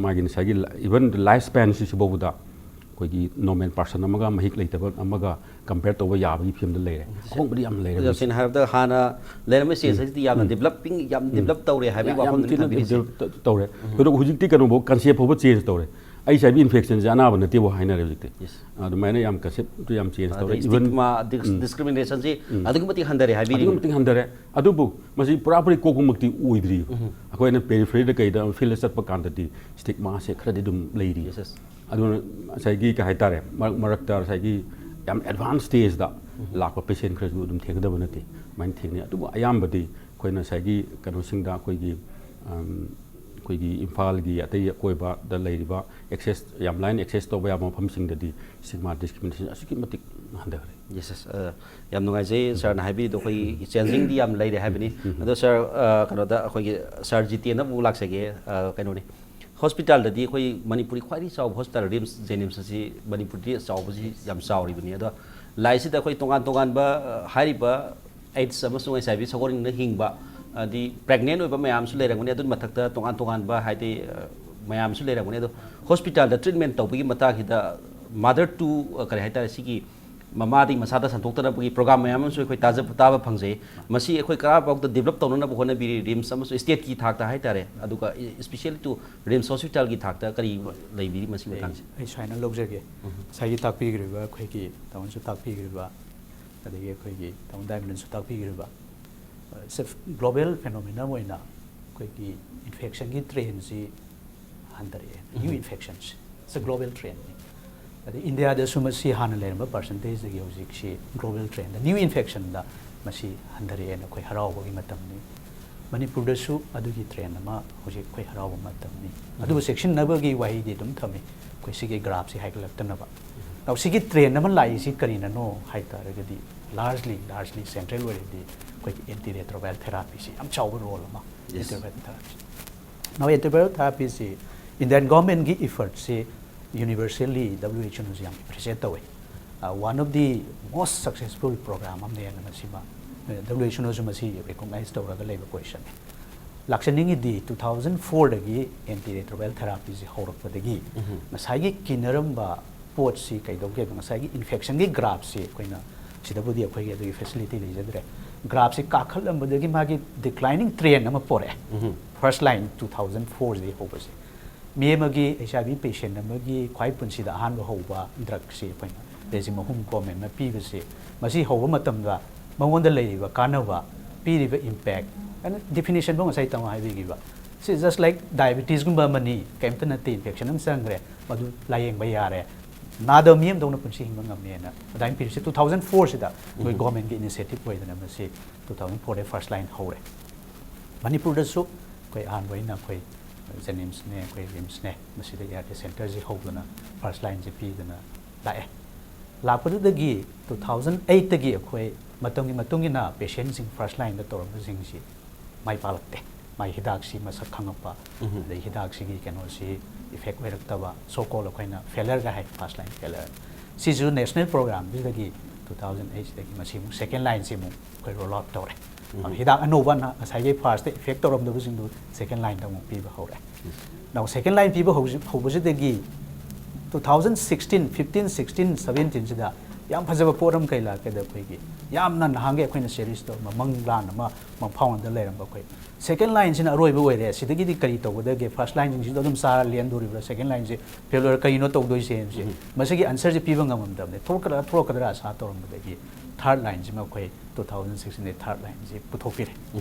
ꯃꯥꯒꯤ ꯉꯁꯥꯏꯒꯤ ꯏꯚꯟ ꯂꯥꯏꯐ ꯁ꯭ꯄꯦꯟꯁꯤ ꯁꯤꯐꯥꯎꯕꯗ ꯑꯩꯈꯣꯏꯒꯤ ꯅꯣꯔꯃꯦꯜ ꯄꯥꯔꯁꯟ ꯑꯃꯒ ꯃꯍꯤꯛ ꯂꯩꯇꯕ ꯑꯃꯒ ꯀꯝꯄꯦꯌꯔ ꯇꯧꯕ ꯌꯥꯕꯒꯤ ꯐꯤꯕꯝꯗ ꯂꯩꯔꯦ꯫ ꯑꯍꯣꯡꯕꯗꯤ ꯌꯥꯝ ꯂꯩꯔꯦ ꯑꯗꯣ ꯍꯧꯖꯤꯛ꯫ ꯁꯦꯡꯅ ꯍꯥꯏꯔꯕꯗ ꯍꯥꯟꯅ ꯂꯩꯔꯝꯕ ꯁ꯭ꯇꯦꯖꯇꯒꯤꯗꯤ ꯌꯥꯝꯅ ꯗꯤꯕꯂꯞꯄꯤꯡ ꯌꯥꯝ ꯗꯤꯕꯂꯞ ꯇꯧꯔꯦ ꯍꯥꯏꯕꯒꯤ ꯌꯥꯝ ꯋꯥꯐꯝꯗꯨꯅꯤ ꯊꯤꯅ ꯊꯝꯕꯤꯔꯤꯁꯦ꯫ ꯗꯤꯕꯂꯞ ꯇꯧꯔꯦ꯫ ꯊꯣꯏꯗꯣꯛ ꯍꯧꯖꯤꯛꯇꯤ ꯀꯩꯅꯣꯐꯥꯎ ꯀꯟꯁꯦꯞ ꯐꯥꯎꯕ ꯆꯦꯟꯖ ꯇꯧꯔꯦ꯫ ꯑꯩꯆ ꯑꯥꯏ ꯚꯤ ꯏꯟꯐꯦꯛꯁꯟꯁꯦ ꯑꯅꯥꯕ ꯅꯠꯇꯦꯕꯨ ꯍꯥꯏꯅꯔꯦ ꯍꯧꯖꯤꯛꯇꯤ꯫ Yes. ꯑꯗꯨꯃꯥꯏꯅ ꯌꯥꯝ ꯀꯟꯁꯦꯞꯇꯨ ꯌꯥꯝ ꯆꯦꯟꯖ ꯇꯧꯔꯦ꯫ ꯑꯗꯩ ꯏꯚꯟ ꯁ꯭ꯇꯤꯛꯃꯥ ꯗꯤꯁꯀ꯭ꯔꯤꯃꯤꯅꯦꯁꯟꯁꯤ ꯑꯗꯨꯛꯀꯤ ꯃꯇꯤꯛ ꯍꯟꯊꯔꯦ ꯍꯥꯏꯕꯤꯔꯤ꯫ ꯑꯗꯨꯛꯀꯤ ꯃꯇꯤꯛ ꯍꯟꯊꯔꯦ꯫ ꯑꯗꯨꯕꯨ ꯃꯁꯤ ꯄꯨꯔꯥꯄꯨꯔꯤ ꯀꯣꯛꯄꯃꯛꯇꯤ ꯑꯣꯏꯗ꯭ꯔꯤꯕ꯫ ꯑꯩꯈꯣꯏꯅ ꯄꯦꯔꯤꯐꯦꯔꯤꯗ ꯀꯩꯗ ꯐꯤꯜꯗ ꯆꯠꯄ ꯀꯥꯟꯗꯗꯤ ꯁ꯭ꯇꯤꯛꯃꯥꯁꯦ ꯈꯔꯗꯤ ꯑꯗꯨꯝ ꯂꯩꯔꯤ꯫ Yes, yes. ꯑꯗꯨꯅ ꯉꯁꯥꯏꯒꯤ ꯀꯩ ꯍꯥꯏꯇꯥꯔꯦ, ꯃꯔꯛ ꯃꯔꯛꯇ ꯉꯁꯥꯏꯒꯤ ꯌꯥꯝ ꯑꯦꯗꯚꯥꯟꯁ ꯁ꯭ꯇꯦꯖꯇ ꯂꯥꯛꯄ ꯄꯦꯁꯦꯟ ꯈꯔꯁꯨ ꯑꯗꯨꯝ ꯊꯦꯡꯅꯗꯕ ꯅꯠꯇꯦ꯫ ꯑꯗꯨꯃꯥꯏꯅ ꯊꯦꯡꯅꯩ꯫ ꯑꯗꯨꯕꯨ ꯑꯌꯥꯝꯕꯗꯤ ꯑꯩꯈꯣꯏꯅ ꯉꯁꯥꯏꯒꯤ ꯀꯩꯅꯣꯁꯤꯡꯗ ꯑꯩꯈꯣꯏꯒꯤ ꯑꯝ, ꯑꯩꯈꯣꯏꯒꯤ ꯏꯝꯐꯥꯜꯒꯤ ꯑꯇꯩ ꯑꯀꯣꯏꯕꯗ ꯂꯩꯔꯤꯕ ꯑꯦꯛꯁꯦꯁ ꯌꯥꯝ ꯂꯥꯏꯅ ꯑꯦꯛꯁꯦꯁ ꯇꯧꯕ ꯌꯥꯕ ꯃꯐꯝꯁꯤꯡꯗꯗꯤ ꯁ꯭ꯇꯤꯛꯃꯥ ꯗꯤꯁꯀ꯭ꯔꯤꯃꯤꯅꯦꯁꯟ ꯑꯁꯨꯛꯀꯤ ꯃꯇꯤꯛ ꯍꯟꯊꯈ꯭ꯔꯦ꯫ Yes, yes. ꯑ, ꯌꯥꯝ ꯅꯨꯡꯉꯥꯏꯖꯩ ꯁꯥꯔꯅ ꯍꯥꯏꯕꯤꯔꯤꯗꯣ ꯑꯩꯈꯣꯏꯒꯤ ꯆꯦꯟꯖꯤꯡꯗꯤ ꯌꯥꯝ ꯂꯩꯔꯦ ꯍꯥꯏꯕꯅꯤ꯫ ꯑꯗꯣ ꯁꯥꯔ, ꯑ, ꯀꯩꯅꯣꯗ ꯑꯩꯈꯣꯏꯒꯤ ꯁꯥꯔ ꯖꯤꯇꯦꯟꯗ ꯑꯃꯨꯛ ꯂꯥꯛꯆꯒꯦ꯫ ꯑ, ꯀꯩꯅꯣꯅꯤ, ꯍꯣꯁꯄꯤꯇꯥꯜꯗꯗꯤ ꯑꯩꯈꯣꯏ ꯃꯅꯤꯄꯨꯔꯒꯤ ꯈ꯭ꯋꯥꯏꯗꯒꯤ ꯆꯥꯎꯕ ꯍꯣꯁꯄꯤꯇꯥꯜ ꯔꯤꯝꯁ ꯖꯦꯅꯤꯝꯁ ꯑꯁꯤ ꯃꯅꯤꯄꯨꯔꯗꯤ ꯆꯥꯎꯕꯁꯤ ꯌꯥꯝ ꯆꯥꯎꯔꯤꯕꯅꯤ꯫ ꯑꯗꯣ ꯂꯥꯏꯁꯤꯗ ꯑꯩꯈꯣꯏ ꯇꯣꯉꯥꯟ ꯇꯣꯉꯥꯟꯕ, ꯑ, ꯍꯥꯏꯔꯤꯕ ꯑꯩꯠꯁ ꯑꯃꯁꯨꯡ ꯑꯩꯆ ꯑꯥꯏ ꯚꯤ ꯁꯒꯣꯜꯅ ꯍꯤꯡꯕ, ꯍꯥꯏꯗꯤ ꯄ꯭ꯔꯦꯒꯅꯦꯟ ꯑꯣꯏꯕ ꯃꯌꯥꯝꯁꯨ ꯂꯩꯔꯝꯒꯅꯤ꯫ ꯑꯗꯨꯒꯤ ꯃꯊꯛꯇ ꯇꯣꯉꯥꯟ ꯇꯣꯉꯥꯟꯕ ꯍꯥꯏꯗꯤ, ꯑ, ꯃꯌꯥꯝꯁꯨ ꯂꯩꯔꯝꯒꯅꯤ꯫ ꯑꯗꯣ ꯍꯣꯁꯄꯤꯇꯥꯜꯗ ꯇ꯭ꯔꯤꯠꯃꯦꯟ ꯇꯧꯕꯒꯤ ꯃꯇꯥꯡꯁꯤꯗ ꯃꯥꯗꯔ ꯇꯨ, ꯑ, ꯀꯔꯤ ꯍꯥꯏꯇꯥꯔꯦ, ꯁꯤꯒꯤ ꯃꯃꯥꯗꯒꯤ ꯃꯆꯥꯗ ꯁꯟꯗꯣꯛꯇꯅꯕꯒꯤ ꯄ꯭ꯔꯣꯒ꯭ꯔꯥꯝ ꯃꯌꯥꯝ ꯑꯃꯁꯨ ꯑꯩꯈꯣꯏ ꯇꯥꯖ-, ꯇꯥꯕ ꯐꯪꯖꯩ꯫ ꯃꯁꯤ ꯑꯩꯈꯣꯏ ꯀꯔꯥꯏꯐꯥꯎꯗ ꯗꯤꯕꯂꯞ ꯇꯧꯅꯅꯕ ꯍꯣꯠꯅꯕꯤꯔꯤ, ꯔꯤꯝꯁ ꯑꯃꯁꯨꯡ ꯁ꯭ꯇꯦꯠꯀꯤ ꯊꯥꯛꯇ ꯍꯥꯏꯇꯥꯔꯦ, ꯑꯗꯨꯒ especially to ꯔꯤꯝꯁ ꯍꯣꯁꯄꯤꯇꯥꯜꯒꯤ ꯊꯥꯛꯇ ꯀꯔꯤ ꯂꯩꯕꯤꯔꯤ ꯃꯁꯤꯒꯤ ꯃꯇꯥꯡꯁꯦ? ꯑꯩ ꯁꯨꯃꯥꯏꯅ ꯂꯧꯖꯒꯦ꯫ ꯉꯁꯥꯏꯒꯤ ꯇꯥꯛꯄꯤꯈ꯭ꯔꯤꯕ, ꯑꯩꯈꯣꯏꯒꯤ ꯇꯥꯃꯣꯅꯁꯨ ꯇꯥꯛꯄꯤꯈ꯭ꯔꯤꯕ, ꯑꯗꯒꯤ ꯑꯩꯈꯣꯏꯒꯤ ꯇꯥꯃꯣ ꯗꯥꯏꯃꯟꯅꯁꯨ ꯇꯥꯛꯄꯤꯈ꯭ꯔꯤꯕ, ꯑ, ꯁꯦ-, global phenomenon ꯑꯣꯏꯅ ꯑꯩꯈꯣꯏꯒꯤ ꯏꯟꯐꯦꯛꯁꯟꯒꯤ ꯇ꯭ꯔꯦꯟꯁꯤ ꯍꯟꯊꯔꯛꯑꯦ꯫ New ꯏꯟꯐꯦꯛꯁꯟꯁꯤ꯫ It's a global trend ꯅꯤ꯫ ꯑꯗꯩ ꯏꯟꯗꯤꯌꯥꯗꯁꯨ ꯃꯁꯤ ꯍꯥꯟꯅ ꯂꯩꯔꯝꯕ ꯄꯥꯔꯁꯦꯟꯇꯦꯖꯇꯒꯤ ꯍꯧꯖꯤꯛꯁꯤ global trend ꯗ, ꯅ꯭ꯌꯨ ꯏꯟꯐꯦꯛꯁꯟꯗ ꯃꯁꯤ ꯍꯟꯊꯔꯛꯑꯦꯅ ꯑꯩꯈꯣꯏ ꯍꯔꯥꯎꯕꯒꯤ ꯃꯇꯝꯅꯤ꯫ ꯃꯅꯤꯄꯨꯔꯗꯁꯨ ꯑꯗꯨꯒꯤ ꯇ꯭ꯔꯦꯟ ꯑꯃ ꯍꯧꯖꯤꯛ ꯑꯩꯈꯣꯏ ꯍꯔꯥꯎꯕ ꯃꯇꯝꯅꯤ꯫ ꯑꯗꯨꯕꯨ ꯆꯦꯛꯁꯤꯟꯅꯕꯒꯤ ꯋꯥꯍꯩꯗꯤ ꯑꯗꯨꯝ ꯊꯝꯃꯤ꯫ ꯑꯩꯈꯣꯏ ꯁꯤꯒꯤ ꯒ꯭ꯔꯥꯐꯁꯤ ꯍꯥꯏꯒꯠꯂꯛꯇꯅꯕ꯫ Now ꯁꯤꯒꯤ ꯇ꯭ꯔꯦꯟ ꯑꯃ ꯂꯥꯛꯏꯁꯤ ꯀꯔꯤꯅꯅꯣ ꯍꯥꯏ ꯇꯥꯔꯒꯗꯤ, largely largely central ꯑꯣꯏꯔꯗꯤ ꯑꯩꯈꯣꯏꯒꯤ antiretroviral therapy ꯁꯤ ꯌꯥꯝ ꯆꯥꯎꯕ ꯔꯣꯜ ꯑꯃ Yes. Antiretroviral therapy꯫ Now antiretroviral therapy ꯁꯤ Indian government ꯀꯤ effort ꯁꯤ universally W H O ꯅꯁꯨ ꯌꯥꯝ appreciate ꯇꯧꯋꯦ꯫ Uh, one of the most successful program ꯑꯃꯅꯦꯅ ꯃꯁꯤꯃ W H O ꯅꯁꯨ ꯃꯁꯤ recognize ꯇꯧꯔꯒ ꯂꯩꯕ question ꯅꯤ꯫ ꯂꯥꯛꯆꯅꯤꯡꯉꯤꯗꯤ two thousand four ꯗꯒꯤ antiretroviral therapy ꯁꯤ ꯍꯧꯔꯛꯄꯗꯒꯤ ꯉꯁꯥꯏꯒꯤ ꯀꯤꯅꯔꯝꯕ ꯄꯣꯠꯁꯤ ꯀꯩꯗꯧꯒꯦꯗ, ꯉꯁꯥꯏꯒꯤ ꯏꯟꯐꯦꯛꯁꯟꯒꯤ ꯒ꯭ꯔꯥꯐꯁꯤ ꯑꯩꯈꯣꯏꯅ ꯁꯤꯗꯕꯨꯗꯤ ꯑꯩꯈꯣꯏꯒꯤ ꯑꯗꯨꯒꯤ facility ꯂꯩꯖꯗ꯭ꯔꯦ꯫ ꯒ꯭ꯔꯥꯐꯁꯤ ꯀꯥꯈꯠꯂꯝꯕꯗꯒꯤ ꯃꯥꯒꯤ declining trend ꯑꯃ ꯄꯣꯔꯛꯑꯦ꯫ First line two thousand four ꯁꯤꯗꯒꯤ ꯍꯧꯕꯁꯦ꯫ ꯃꯤ ꯑꯃꯒꯤ H I V patient ꯑꯃꯒꯤ ꯈ꯭ꯋꯥꯏ ꯄꯨꯟꯁꯤꯗ ꯑꯍꯥꯟꯕ ꯍꯧꯕ drug ꯁꯤ ꯑꯩꯈꯣꯏꯅ regime ꯑꯍꯨꯝ government ꯅ ꯄꯤꯕꯁꯤ, ꯃꯁꯤ ꯍꯧꯕ ꯃꯇꯝꯗ ꯃꯉꯣꯟꯗ ꯂꯩꯔꯤꯕ ꯀꯥꯟꯅꯕ, ꯄꯤꯔꯤꯕ impact, ꯑꯗꯨꯅ definition ꯐꯥꯎ ꯉꯁꯥꯏ ꯇꯥꯃꯣ ꯍꯥꯏꯕꯤꯈꯤꯕ, ꯁꯤ just like diabetes ꯒꯨꯝꯕ ꯑꯃꯅꯤ, ꯀꯩꯝꯇ ꯅꯠꯇꯦ, infection ꯑꯃ ꯆꯪꯈ꯭ꯔꯦ, ꯃꯗꯨ ꯂꯥꯌꯦꯡꯕ ꯌꯥꯔꯦ, ꯅꯥꯗꯕ ꯃꯤ ꯑꯃꯗꯧꯅ ꯄꯨꯟꯁꯤ ꯍꯤꯡꯕ ꯉꯝꯃꯦꯅ ꯑꯗꯨꯃꯥꯏꯅ ꯄꯤꯔꯤꯁꯤ꯫ Two thousand four ꯁꯤꯗ ꯑꯩꯈꯣꯏ government ꯀꯤ initiative ꯑꯣꯏꯗꯅ ꯃꯁꯤ two thousand four ꯗꯒꯤ first line ꯍꯧꯔꯦ꯫ ꯃꯅꯤꯄꯨꯔꯗꯁꯨ ꯑꯩꯈꯣꯏ ꯑꯍꯥꯟꯕ ꯑꯣꯏꯅ ꯑꯩꯈꯣꯏ JNIMS ꯅꯦ, ꯑꯩꯈꯣꯏ RIMS ꯅꯦ, ꯃꯁꯤꯗ ART center ꯁꯤ ꯍꯧꯗꯅ first line ꯁꯤ ꯄꯤꯗꯅ ꯂꯥꯛꯑꯦ꯫ ꯂꯥꯛꯄꯗꯨꯗꯒꯤ two thousand eight ꯇꯒꯤ ꯑꯩꯈꯣꯏ ꯃꯇꯝꯒꯤ ꯃꯇꯨꯡ ꯏꯟꯅ patient ꯁꯤꯡ first line ꯗ ꯇꯧꯔꯝꯕꯁꯤꯡꯁꯤ ꯃꯥꯏ ꯄꯥꯛꯂꯛꯇꯦ꯫ ꯃꯥꯏ ꯍꯤꯗꯥꯛꯁꯤ ꯃꯁꯛ ꯈꯪꯉꯛꯄ, ꯑꯗꯩ ꯍꯤꯗꯥꯛꯁꯤꯒꯤ ꯀꯩꯅꯣꯁꯤ effect ꯑꯣꯏꯔꯛꯇꯕ, so called ꯑꯩꯈꯣꯏꯅ failure ꯒ ꯍꯥꯏ, first line failure꯫ ꯁꯤꯁꯨ national program ꯁꯤꯗꯒꯤ two thousand eight ꯁꯤꯗꯒꯤ ꯃꯁꯤ ꯑꯃꯨꯛ second line ꯁꯤ ꯑꯃꯨꯛ ꯑꯩꯈꯣꯏ roll out ꯇꯧꯔꯦ꯫ ꯑꯗꯨ ꯍꯤꯗꯥꯛ ꯑꯅꯧꯕ ꯅ-, ꯉꯁꯥꯏꯒꯤ first effect ꯇꯧꯔꯝꯗꯕꯁꯤꯡꯗꯨ second line ꯗ ꯑꯃꯨꯛ ꯄꯤꯕ ꯍꯧꯔꯦ꯫ Now second line ꯄꯤꯕ ꯍꯧꯖꯤꯛ, ꯍꯧꯕꯁꯤꯗꯒꯤ two thousand sixteen, fifteen, sixteen, seventeen ꯁꯤꯗ ꯌꯥꯝ ꯐꯖꯕ ꯄꯣꯠ ꯑꯃ ꯀꯩ ꯂꯥꯛꯀꯦꯗ, ꯑꯩꯈꯣꯏꯒꯤ ꯌꯥꯝꯅ ꯅꯍꯥꯟꯒꯤ ꯑꯩꯈꯣꯏꯅ cherish ꯇꯧꯔꯝꯕ ꯃꯪꯂꯥꯟ ꯑꯃ ꯃꯪꯐꯥꯎꯅꯗ ꯂꯩꯔꯝꯕ ꯑꯩꯈꯣꯏ second line ꯁꯤꯅ ꯑꯔꯣꯏꯕ ꯑꯣꯏꯔꯦ, ꯁꯤꯗꯒꯤꯗꯤ ꯀꯔꯤ ꯇꯧꯒꯗꯒꯦ, first line ꯁꯤꯡꯁꯤꯗ ꯑꯗꯨꯝ ꯆꯥꯔ ꯂꯦꯟꯗꯣꯔꯤꯕ꯭ꯔꯥ, second line ꯁꯤ failure ꯀꯔꯤꯅꯣ ꯇꯧꯗꯣꯏꯁꯦ ꯍꯥꯏꯕꯁꯦ, ꯃꯁꯤꯒꯤ answer ꯁꯤ ꯄꯤꯕ ꯉꯝꯃꯝꯗꯕꯅꯦ꯫ ꯊꯣꯛꯂꯛꯀꯗ꯭ꯔꯥ ꯊꯣꯛꯂꯛꯀꯗ꯭ꯔꯥ ꯑꯁꯥ ꯇꯧꯔꯝꯕꯗꯒꯤ third line ꯁꯤꯃ ꯑꯩꯈꯣꯏ two thousand sixteen ꯗ third line ꯁꯤ ꯄꯨꯊꯣꯛꯄꯤꯔꯦ꯫